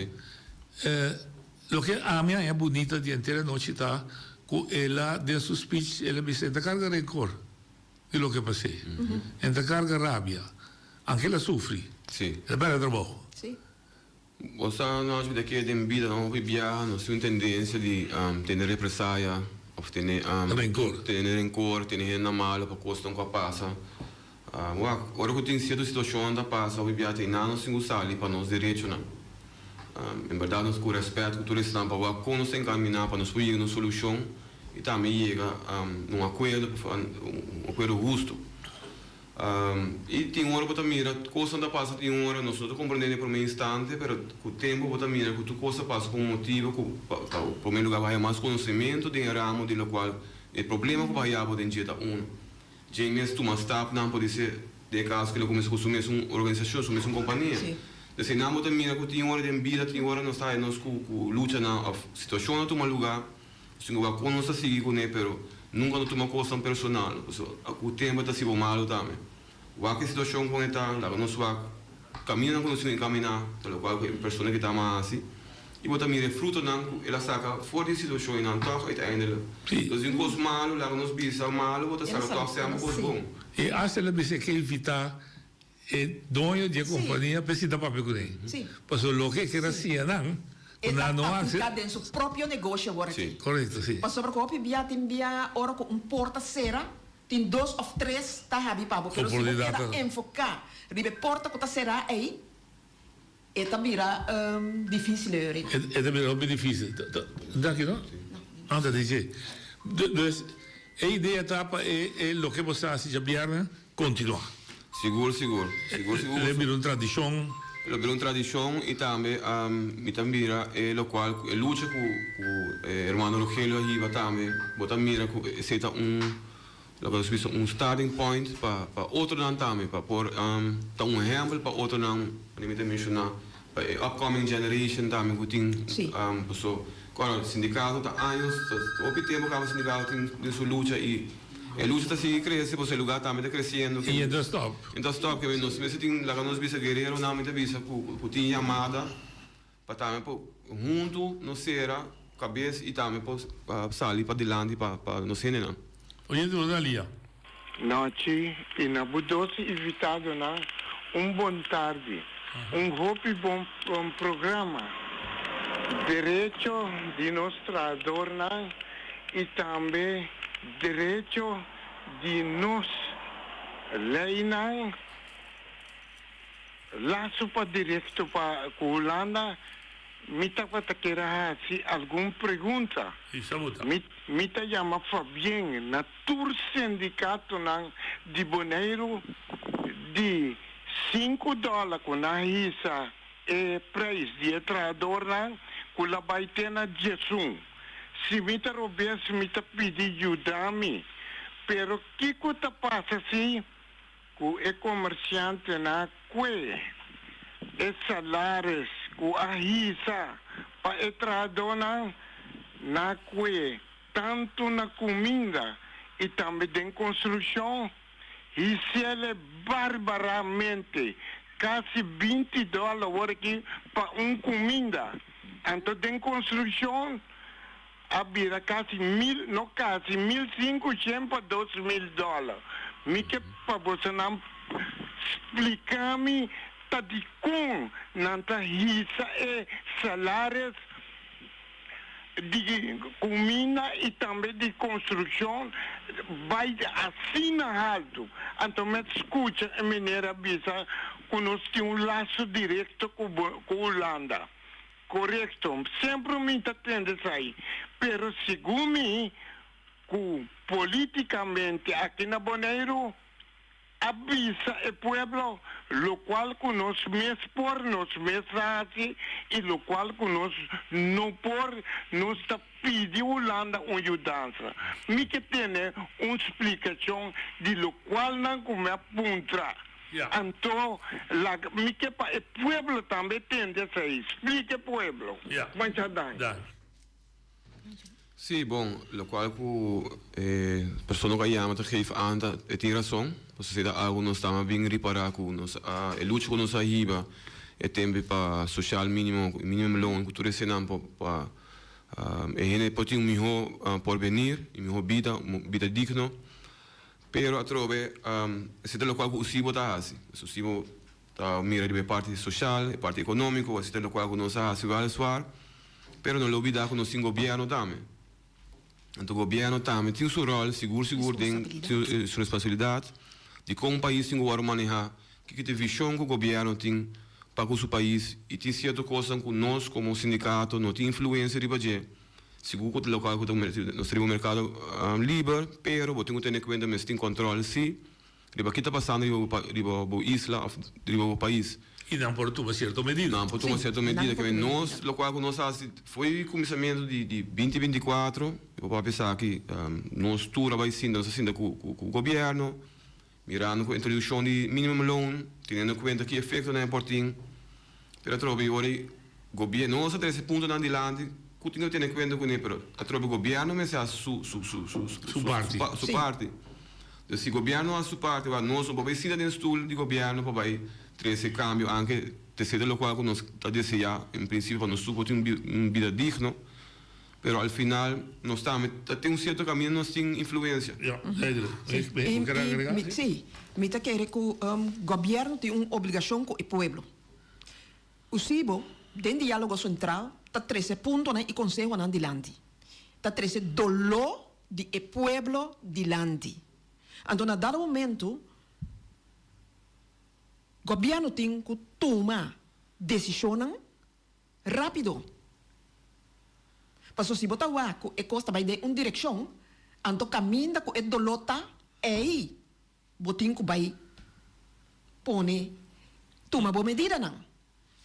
loke ami a haña bunita di henter anochi ta cu el a den su speech el a bisa e ta carga rencor di loke a pas'é, e ta carga rabia, anke el a sufri, el a perde trabou. Bo sa nos bida ke den bida nos hopi biaha nos tin un tendensia di tene represaya of tene Rencor. tene rencor, tene hende nan malo pa kosnan ku a pasa. Wak, ora ku tin sierto situashon ta pasa hopi biaha ta einan nos tin ku sali pa nos derechonan. En bèrdat nos ku rèspèt ku tur esnan pa wak kon nos ta enkaminá pa nos por yega na un solushon i tambe yega na un akuerdo, un akuerdo hustu. I tin ora bo ta mira kosnan ta pasa tin ora nos no ta komprendé den e promé instante pero ku tempu bo ta mira ku tur kos ta pasa pa un motibu ku pa promé lugar bo haya mas konosementu den e ramo di lokual e problema ku bo haya bo den dje ta unu. Dje mes tuma stapnan podise den e kaso ku el a kuminsá ku su mesun organisashon su mesun kompania. Des einan bo ta mira ku tin ora den bida tin ora nos ta haya nos ku ku luchanan òf situashonnan tuma lugá. Sin ku kon nos ta sigui kuné pero nunka no tuma kosnan personal pasobra ku tempu ta hasi bo malu tambe. Wak e situashon kon e ta, laga nos wak kamindanan ku nos tin ku enkaminá ta lokual ku e persona ki ta ama hasi i bo ta mira e frutonan ku el a saka for di e situashon i nan tòg uiteindelijk. Entonces di un kos malu laga nos bisa malu bo ta saka tòg semper kos bon. E hasta el a bisa e ke evitá E doño di e kompania p'e sinta papia kuné. Pasobra loke e kier a siña nan, E ku ta nan no hasi. apliká den su propio negoshi awor aki. Korekto, si. Pasobra ku hopi bia tin bia ora ku un porta sera, tin dos òf tres ta habi pa bo. Pero si bo keda enfoká riba e porta ku ta será ei, e ta bira difísil eurik. E ta bira hopi difísil. Ta aki no? No ta dje. Dus e idea ta pa e loke bo sa hasi djabièrnè kontinuá. Sigur, sigur. Sigur, sigur. Lo bira un tradishon. Lo bira un tradishon i tambe mi ta mira e lokual ku e lucha ku ku e hermano Rogelio a hiba tambe bo ta mira ku esei ta un Loke nos bisa un starting point pa pa otronan tambe, pa por ta un ehèmpel pa otronan, manera mi ta menshoná. Pa e upcoming generation tambe ku tin paso kòrda sindikato ta años ta hopi tempu kaba sindikato tin den su lucha i e lucha ta sigui krese pasobra e lugar tambe ta kresiendo I e ta stòp. E ta stòp ke nos mester tin laga nos bisa guereronan mi ta bisa ku ku tin yamada pa tambe por huntu nos sera kabes i tambe por sali pa dilanti pa pa nos hendenan. Oyente Rosalia. Nochi y na bo dos invitadonan un bon tardi. Un hopi bon programa. Derecho di nos trahadornan y tambe derecho di nos leynan Laso pa directo pa cu Hulanda, mi tabata kier a haci algun pregunta. Mi mi ta yama Fabien na tur sindicatonan di Boneiru di cinco dollar cu nan hisa e prijs di e trahadornan cu la bay te na diesun. Si mi ta robes mi ta pidi yuda mi. Pero kico ta pasa si Ku e komersiantenan kue e salaris ku a hisa pa e trahadónan na kue tantu na kuminda i tambe den konstrukshon, hisiele barbaramente, kasi 20 dòler awor aki pa un kuminda. Anto den konstrukshon a bira kasi mil, no kasi, 1500 pa 2000 dòler. Mi ke pa bosonan splika mi ta dikon nan ta hisa e salaris di kuminda i tambe di konstrukshon bai asina haltu. Anto mi a skucha e meneer a bisa ku nos tin un laso direkto ku Hulanda. Korekto, semper mi ta tende esai, pero segun mi ku politikamente aki na Boneiru a bisa e pueblo lokual ku nos mes por nos mes ta hasi i lokual ku nos no por nos ta pidi Hulanda un yudansa. Mi ke tene un splikashon di lokualnan ku mi a puntra. Anto laga mi ke pa e pueblo tambe tende esei. Splika e pueblo. Mancha danki. Sí, bon, locual cu e persona cu a yama ta geef aan ta e tin razon, pasobra si ta algo nos tama bin ripara cu nos a e lucha cu nos a hiba e tempo pa social minimo, minimum loon cu tur esenan pa pa e hende por tin un miho porvenir y miho bida, un bida digno. Pero atrobe esei ta lokual ku USIBO ta hasi. USIBO ta mira riba e parti sosial, e parti ekonómiko, esei ta lokual ku nos a hasi wèliswaar. Pero no lo olbidá ku nos tin gobièrnu tambe. Anto gobièrnu tambe tin su ròl sigur sigur den su responsabilidat di kon un pais tin ku wòrdu manehá, kiko ta e vishon ku gobièrnu tin pa ku su pais i tin sierto kosnan ku nos komo sindikato no tin influensia riba dje. Sigur ku ta lokal ku ta nos ta riba un merkado liber, pero bo tin ku tene kuenta mes tin kòntròl si riba ki ta pasando riba bo riba bo isla òf riba bo pais. I nan por tuma sierto medida. Nan por tuma sierto medida. Ke nos lokual ku nos hasi foi kuminsamentu di di binti 24, mi por papia esaki, nos tur a bai sinta, nos a sinta ku ku gobièrnu, mirando ku introdukshon di minimum loon, teniendo kuenta ki efektonan e por tin. Pero atrobe ora e gobier nos a trese puntonan dilanti ku tin ku tene kuenta kuné pero atrobe gobièrnu mester hasi su su su su Su parti. su parti. Entonces si gobièrnu hasi su parti wak nos no por bai sinta den stul di gobièrnu pa bai trese kambio anke te sete lokual ku nos ta deseá en prinsipio pa nos tur por tin un bida digno pero al final nos tambe ta tin un sierto kaminda nos tin influensia. Ya, duidelijk. Sí, Bo i ker agrega? mi sí, mi ta kere ku gobièrnu tin un obligashon ku e pueblo. Usibo, den Diálogo Sentral, ta trese puntonan i konsehonan dilanti. Ta trese doló di e pueblo dilanti. Anto na dado momentu, gobièrnu tin ku tuma desishonnan rápido. Pasobra si bo ta wak ku e kos ta bai den un direkshon, anto kaminda ku e doló ta, ei Bo tin ku bai pone tuma bo medidanan.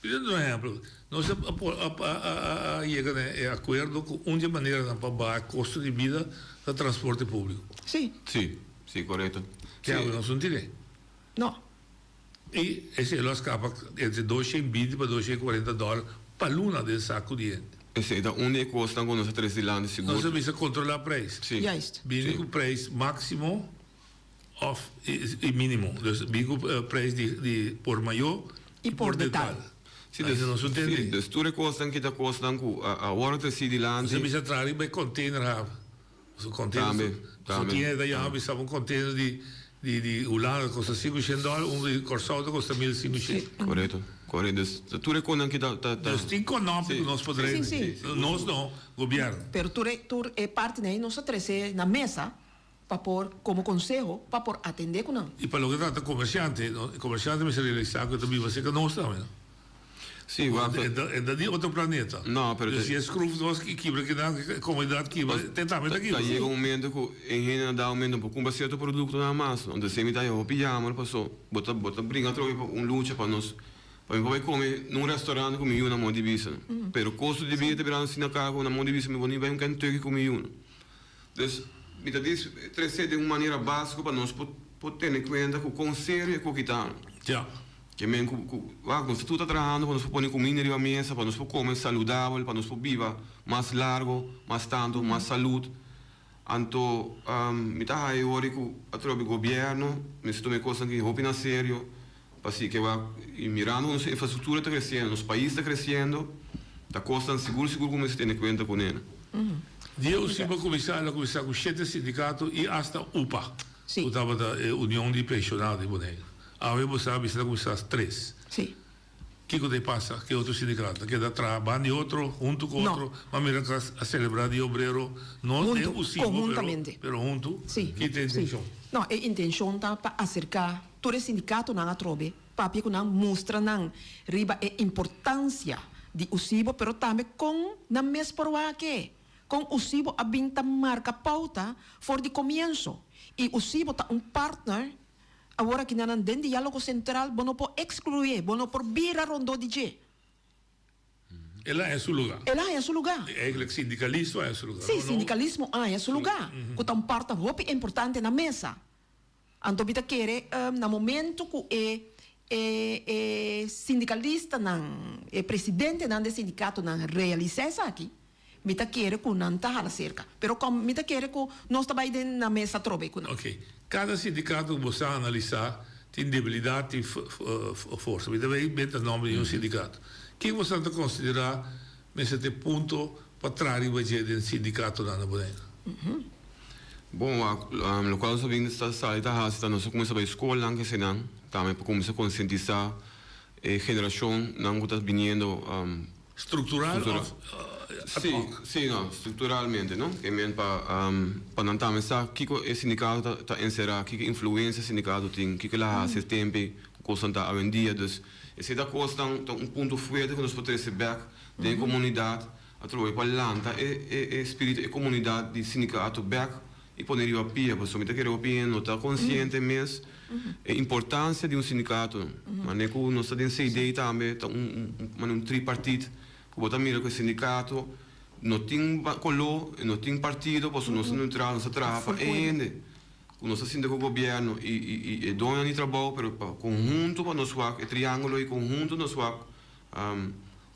Pidiendo un ehempel, nos a yega na e akuerdo ku un di e maneranan pa baha kosto di bida ta transporte públiko. Sí. Sí, sí, korekto. Ke awe nos no tine. No. I esei lo a skapa entre 220 pa 240 dòler pa luna den saku di hende. Esei ta un di e kosnan ku nos a trese dilanti sigur. Nos a bisa kontrolá preis. Sí. Juist. Bini ku preis máksimo òf i mínimo. Dus bini ku preis di por mayó i por detal. Sí, dus, nos entende. Sí, dus tur e kosnan ki ta kosnan ku a wòrdu tresí dilanti. Nos a bisa traha riba e container haven. Su container, Tambe, su tambe. tienda ta yama bisa un container di di di Hulanda ta kosta 500 dòler, un di Kòrsou ta kosta 1500. Korekto, korekto. Dus ta tur e konan ki ta ta ta. Dus tin kònòpi ku nos por drenta. Sí, sí. Nos no, gobièrnu. Pero tur e tur e partinan ei nos a trese na mesa pa por komo konseho pa por atendé ku nan. I pa loke trata komersiante, e komersiante mester realisá ku e ta biba serka nos tambe, no? Sí, wak. E ta e ta di otro planeta. No, pero Dus si e schroef nos ki kibra kinan, e komunidat kibra, te tambe ta kibra. Ta yega un momento ku e hende na dado momento no por kumpra sierto produktonan mas. Entonces mi ta haña hopi yamer paso bo ta bo ta bringa atrobe pa un lucha pa nos pa mi por bai kome na un restaurant ku mi yu na mon di bisa. Pero kosto di bida ta birando asina karo ku na mon di bisa mi por ni bai un Kentucky ku mi yu. Dus mi ta dis trese den un manera básiko pa nos por por tene kuenta ku kon serio e koki ta. Ja. Ke men ku ku wak nos tur ta trahando pa nos por pone kuminda riba mesa, pa nos por kome saludabel, pa nos por biba mas largo, mas tantu, mas salud. Anto mi ta haya wori ku atrobe gobièrnu mester tuma e kosnan aki hopi na serio pa si ke wak i mirando ku nos infrastruktura ta kresiendo, nos pais ta kresiendo, ta kosnan sigur sigur ku mester tene kuenta kuné. Dia USIBA kuminsá el a kuminsá ku shete sindikato i asta upa, ku tabata e Union di Penshonado di Boneiru. Awe bo sa bisa ta kuminsá tres. Kiko ta e pasa ku e otro sindikato? Ta keda traha ban di otro, huntu ku otro? Ma mira ku a selebrá Dia Obrero no den USIBA pero huntu. Ki ta e intenshon? No, e intenshon ta pa aserká tur e sindikatonan atrobe, papia ku nan, mustra nan riba e importansia di USIBO pero tambe kon nan mes por wak e, kon USIBO a bin ta marka pouta for di komienso i USIBO ta un partner awor aki nan den Diálogo Sentral bo no por ekskluye, bo no por bira rondó di dje. El a haña su lugá. El a haña su lugá. Eigenlijk sindikalismo a haña su lugá. Sí, sindikalismo a haña su lugá, ku ta un parta hopi importante na mesa. Anto mi ta kere na momento ku e e e sindikalistanan, e presidentenan di e sindikatonan realisá esaki, mi ta kere ku nan ta hala serka. Pero kòm mi ta kere ku nos ta bai den na mesa atrobe ku nan. Oké. Kada sindikato ku bo sa analisá tin debilidat, tin forsa. Mi ta bay benta nòmber di un sindikato. Ken bo sa ta konsiderá mester ta e punto pa traha riba dje den sindikatonan na Boneiru? Bon, wak, lokual nos a bin ta sali ta hasi ta nos a kuminsá bai skolnan kesenan tambe pa kuminsá konsientisá e generashonnan ku ta biniendo. Struktural òf ad Sí, hoc? sí, no, strukturalmente, no. Ke men pa pa nan tambe sa kiko e sindikato ta ta enserá, kiko influensia sindikato tin, kiko el a hasi e tempe ku kosnan ta awendia. Dus esei ta kosnan ta un punto fuerte ku nos por trese bèk den e komunidat. Atrobe pa lanta e e espiritu e komunidat di sindikato bèk i pone riba pia pasobra mi ta kere hopi hende no ta konsiente mes e importansia di un sindikato. Mane ku nos ta den CD tambe ta un mane un tripartit ku bo ta mira ku e sindikato no tin koló e no tin partido pasobra nos ta neutral nos ta traha pa e hende ku nos ta sinta ku gobièrnu i i e doñonan di trabou pero pa konhunto pa nos wak e triángulo ei konhunto nos wak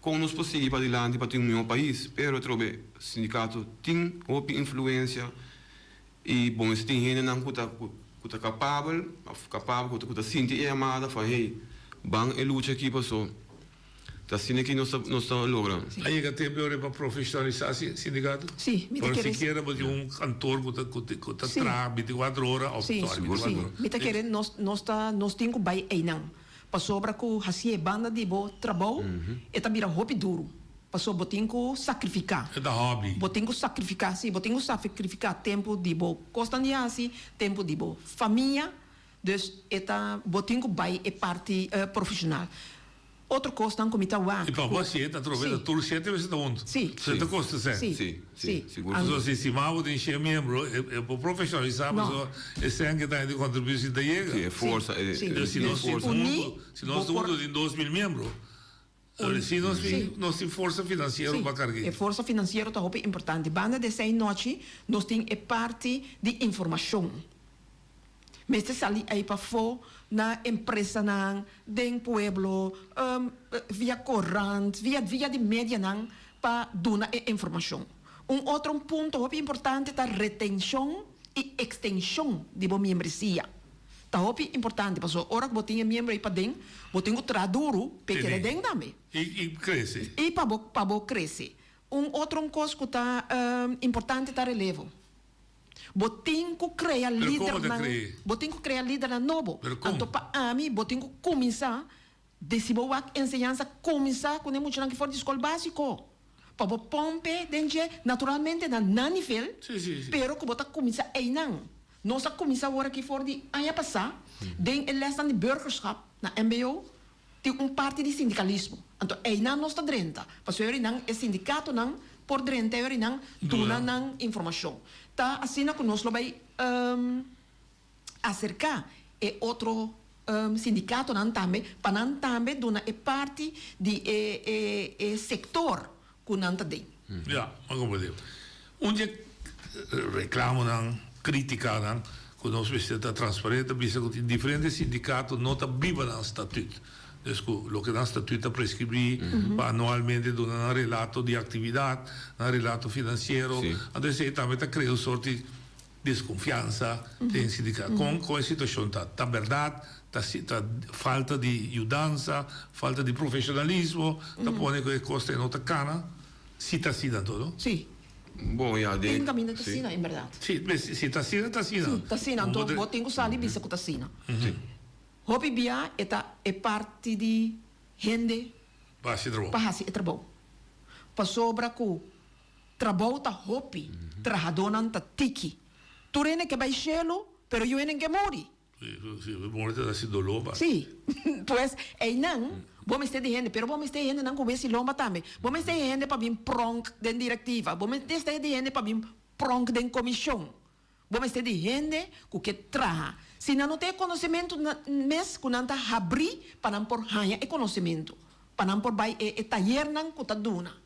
Kon nos por sigui padilanti pa tin un mihó pais? Pero atrobe sindikato tin hopi influensia i bon mester tin hendenan ku ta ku ta kapabel òf kapabel ku ta ku ta sinti e yamada van hey ban e lucha aki paso ta asina ki nos ta nos ta logra. A yega tempu e ora pa profeshonalisá sindikato? Sí, mi ta Por kere. sikiera bo tin un kantor ku ta ku ku ta traha bintikuatro ora òf Sí, sòri bintikuatro sí. ora. Mi ta kere nos nos ta nos tin ku bai einan. Pasobra ku hasié banda di bo trabou e ta bira hopi duru. Pasobra bo tin ku sakrifiká. E ta hòbi. Bo tin ku sakrifiká, sí, bo tin ku sakrifiká tempu di bo kosnan di hasi, tempu di bo famia. Dus e ta, bo tin ku bai e parti profeshonal. Otro kosnan ku mi ta wak I pa bo hasié ta trobe ta tur shete mester ta huntu. Sí. So e ta kosta sèn. Sí. Sí, sí, sigur. So si stima bo tin shen miembro e por profeshonalisá pasobra e sèn ke ta hende kontribuí si ta yega. Sí, e forsa, e Sí. Pero si nos tin forsa. huntu, si nos bo por- huntu tin 2000 miembro, ora si nos tin nos tin forsa finansiero Sí, pa karg'é. e forsa finansiero ta hopi importante. Banda di esei nochi nos tin e parti di informashon. Mester sali ei pafó na empresanan, den pueblo, via korant, via via di medianan pa duna e informashon. Un otro punto hopi importante ta retenshon i ekstenshon di bo miembresia. Ta hopi importante pasobra ora ku bo tin e miembro ei paden, bo tin ku traha duru p'e keda den tambe. I krese. I pa bo pa bo krese. Un otro kos ku ta importante ta relevo. Bo tin ku krea lidernan, bo tin ku krea lidernan nobo. Anto pa ami bo tin ku kuminsá di si bo wak enseñansa kuminsá ku e muchanan ki for di skol básiko. Pa bo pòmpe den dje, naturalmente na nan nivel, pero ku bo ta kuminsá einan. Nos a kuminsá awor aki for di aña pasá den e lèsnan di burgerschap na mbo tin un parti di sindikalismo. Anto einan nos ta drenta, pasobra nan e sindikatonan por drenta e nan duna nan informashon. Ta asina ku nos lo bai aserká e otro sindikatonan tambe pa nan tambe duna e parti di e e sektor ku nan ta den. Ya, m'a komprendé. Un di e reklamonan, kritikanan, ku nos mester ta transparente ta bisa ku tin diferente sindikato no ta biba nan statut. Dus ku loke nan statut ta preskribí pa anualmente duna nan relato di aktividat, nan relato finansiero. Anto esei tambe ta krea un sort di deskonfiansa den sindikato. Kon kon e situashon ta? Ta bèrdat? Ta ta falta di yudansa, falta di profeshonalismo ta pone ku e kos ta e no ta kana? Si ta asina anto, no? Sí. Bon, ya, den. Tin kaminda ta asina, en bèrdat. Sí, si ta asina, ta asina. Sí, ta asina. Anto bo tin ku sali bisa ku ta asina. Hopi bia e ta e parti di hende Pa hasi e trabou. pa hasi e trabou. Pasobra ku Trabou ta hopi, trahadónan ta tiki. Tur hende ke bai shelu, pero yu hende ke muri. Si, muri ta hasi doló pa. Si, pues einan bo mester di hende, pero bo mester di hendenan ku wesi lomba tambe. Bo mester di hende pa bin pronk den direktiva, bo mester di hende pa bin pronk den komishon. Bo mester di hende ku ke traha. Si nan no tin e konosementu mes ku nan ta habrí pa nan por haña e konosementu, pa nan por bai e tayernan ku ta duna.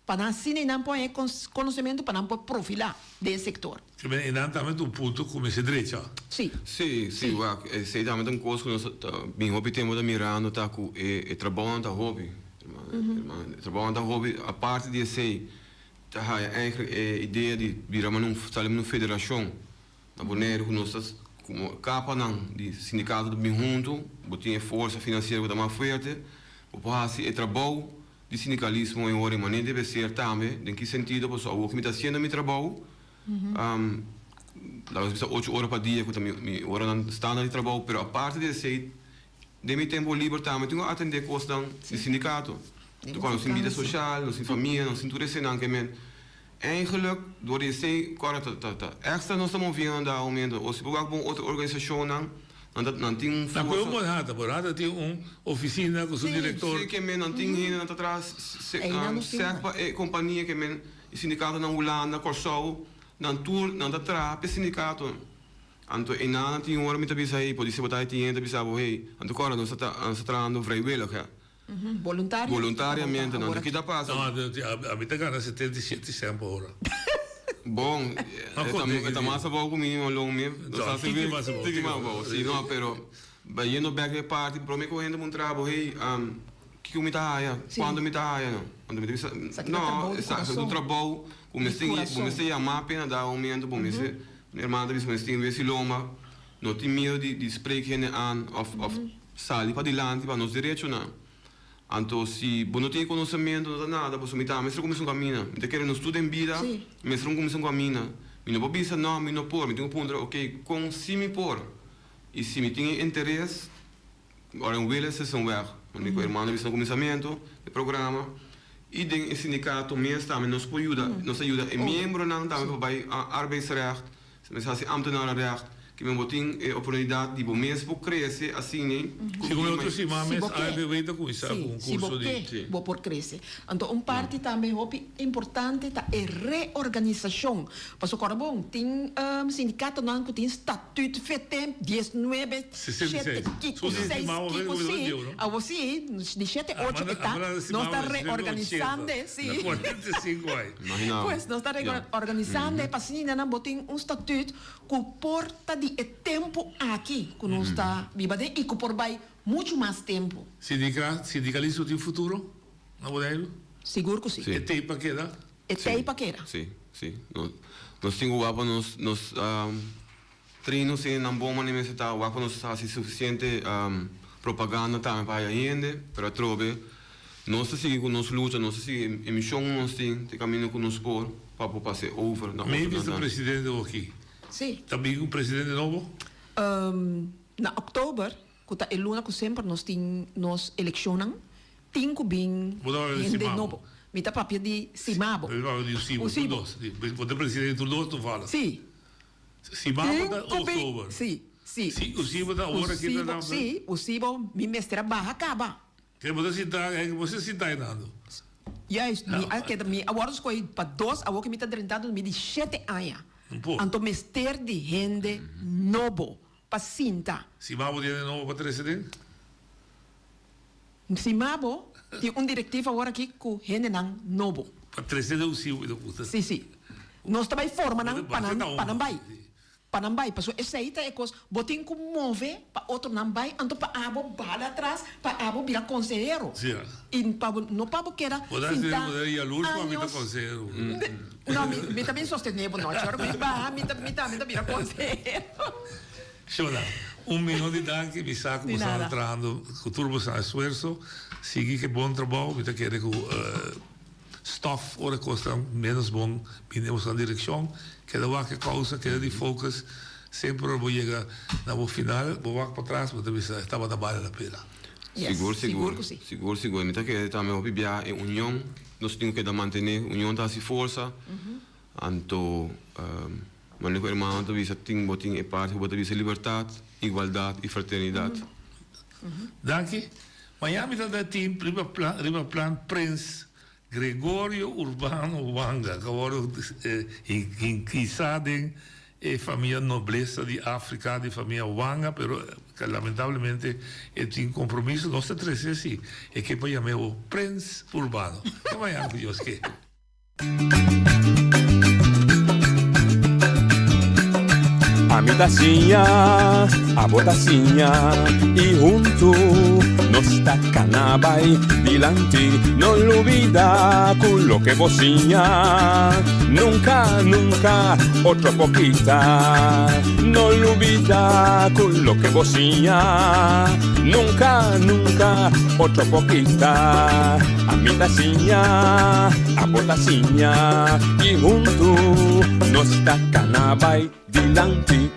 Pa nan asina i nan por haña e konosementu pa nan por profilá den e sektor. Ke men einan tambe ta un punto ku mester drecha. Sí. Sí, sí, wak, esei tambe ta un kos ku nos ta bin hopi tempu ta mirando ta ku e trabounan ta hopi, hermano, e trabounan ta hopi, aparte di esei ta haya eigenlijk e idea di bira manera un, sali manera un federashon na Boneiru ku nos ta komo kapanan di sindikato ta bin huntu, bo tin e forsa finansiero ku ta mas fuerte, bo por hasi e trabou. Di sindicalismo en ora y manera debe ser tambe, den ki sentido pasobra awor cu mi ta haciendo mi trabou, laga nos bisa ocho ora pa dia cu ta mi oranan standaard di trabou, pero aparte di esey den mi tempo liber tambe tin cu atende cosnan di sindicato. Cu nos tin bida social, nos tin famia, nos tin tur eseynan ke men eigenlijk door di esey cu ta ta extra nos ta moviendo na aumento o si bo wak bon otro organisacionnan. Nan ta, nan tin un Na forsa. koe Bonhata? Bonhata tin un oficina ku su director. Sí, ke men nan tin hende nan ta traha sèk pa e kompania ke men e sindikatonan Hulanda, Kòrsou, nan tur nan ta traha pa e sindikato. Anto einan nan tin ora mi ta bisa hey, podise bo ta tin hende ta bisa bo hey, anto kòrda nos ta nos ta trahando vrijwillig hè. Boluntariamente. Boluntariamente, nan ta kita pasa. No, ami ta gana 77 cent pa ora. Bon, e ta mas abou ku minimo loon mi. Tiki mas abou. Tiki mas abou, si no, pero bayendo bek e parti, prome ku hende mun traha bo, hey, kiko mi ta haya? Kuantu mi ta haya? Anto mi ta bisa, no, esaki ta un trabou ku mester, bo mester yama pena da aumento, bo mester, mi hermano ta bisa, bo mester tin wesi lomba, no tin miedu di spreek hende aan òf sali padilanti pa nos derechonan. Anto si bo no tin e konosementu no ta nada pasobra mi tambe mester kuminsá un kamina. Mi ta kere nos tur den bida mester un kuminsá un kamina. Mi no por bisa no mi no por, mi tin ku puntra oke kon si mi por i si mi tin e interes ora un wil es un weg. Mi ku hermano a bisa na kuminsamentu di programa i den e sindikato mes tambe nos por yuda nos ta yuda e miembronan tambe pa bai arbeidsrecht Si mester hasi ambtenarenrecht, ke men bo tin e oportunidat di bo mes por krese asina ku Segun e otro siman mes AFW ta kuminsá ku un Si bo kurso di. ke, bo por krese. Anto un parti tambe hopi importante ta e reorganisashon. Pasobra kòrda bon, tin sindikatonan ku tin statut fetem diesnuebe, shete, kiko, seis, kiko, si. Awor si, di shete ocho e ta, nos ta reorganisando, si. Pues nos ta reorganisando pa asina nan bo tin un statut ku por ta di. di e tempu aki ku nos ta biba den i ku por bai muchu mas tempu. Sindika, sindikalismo tin futuro na Boneiru? Sigur ku si. E tei pa keda? E tei pa keda. Si, si. Nos tin ku wak pa nos nos train nos hende nan bon manera mester ta, wak pa nos hasi sufisiente propaganda tambe pa haya hende, pero atrobe nos ta sigui ku nos lucha, nos ta sigui e mishon ku nos tin, te kaminda ku nos por pa por pas'é over na Maybe otronan ta tambe. presidente oki. Si. Ta bin un presidente nobo? Na oktober, ku ta e luna ku semper nos tin nos elekshonnan, tin ku bin Bo ta papia di hende Simabo. nobo. Mi ta papia di Simabo. Bo ta papia di Usibo, tur Usibo. dos. Bo ta presidente tur dos, tur fala. Si. Simabo Tin ta ku bin, oktober. si, si. Si, Usibo ta ora ki ta Usibo, na. si, Usibo mi mester a baha kaba. Ke bo ta sinta, ke bo ta sinta einando? Juist, mi a keda, mi a wòrdu skohí pa dos, awor ku mi ta drentando mi di shete aña. Un por. Anto mester di hende nobo pa sinta. Si mabo tin hende nobo pa trese den? Si mabo tin un direktiva awor aki ku hendenan nobo. Pa trese den un siu, mi ta puntra. Si, si. Nos ta bai forma nan pa nan, pa nan bai. Pa nan bai, pasobra esei ta e kos, bo tin ku move pa otronan bai, anto pa abo bala atras, pa abo bira konsehero. I pa bo, no pa bo keda sinta años. No, mi, mi ta bin sostené bo nochi, ora mi baha, mi ta, mi tambe ta bira konsehero. Shona, un miyon di danki, mi sa ku bo sta trahando ku tur bo esfuerso, sigui ku e bon trabou, mi ta kere ku. Stof ora kos ta menos bon bini den boso direkshon, keda wak e kousa, keda di focus, semper ora bo yega na bo final, bo wak patras bo ta bisa e tabata bale la pena. Sigur sigur, sigur sigur, mi ta kere tambe hopi bia e union nos tin ku keda mantene, union ta hasi forsa, anto manera ku hermano ta bisa tin bo tin e parti ku bo ta bisa libertat, igualdat i fraternidat. Danki. Miami ta da team riba plan riba plan Prins Gregorio Urbano Wanga ku a wòrdu hinkisá den e famia noblesa di Afrika di famia Wanga pero lamentablemente e tin kompromiso nos ta trese si e ke pa yam'é bo Prins Urbano. Te mañana ku Dios ke. Ami ta siña, abo ta siña y hunto nos ta cana bay dilanti. No lubida cu loke bo siña nunca, nunca otro por kita. No lubida cu loke bo siña nunca, nunca otro por kita. Ami ta siña, abo ta siña y huntu nos ta cana bay dilanti.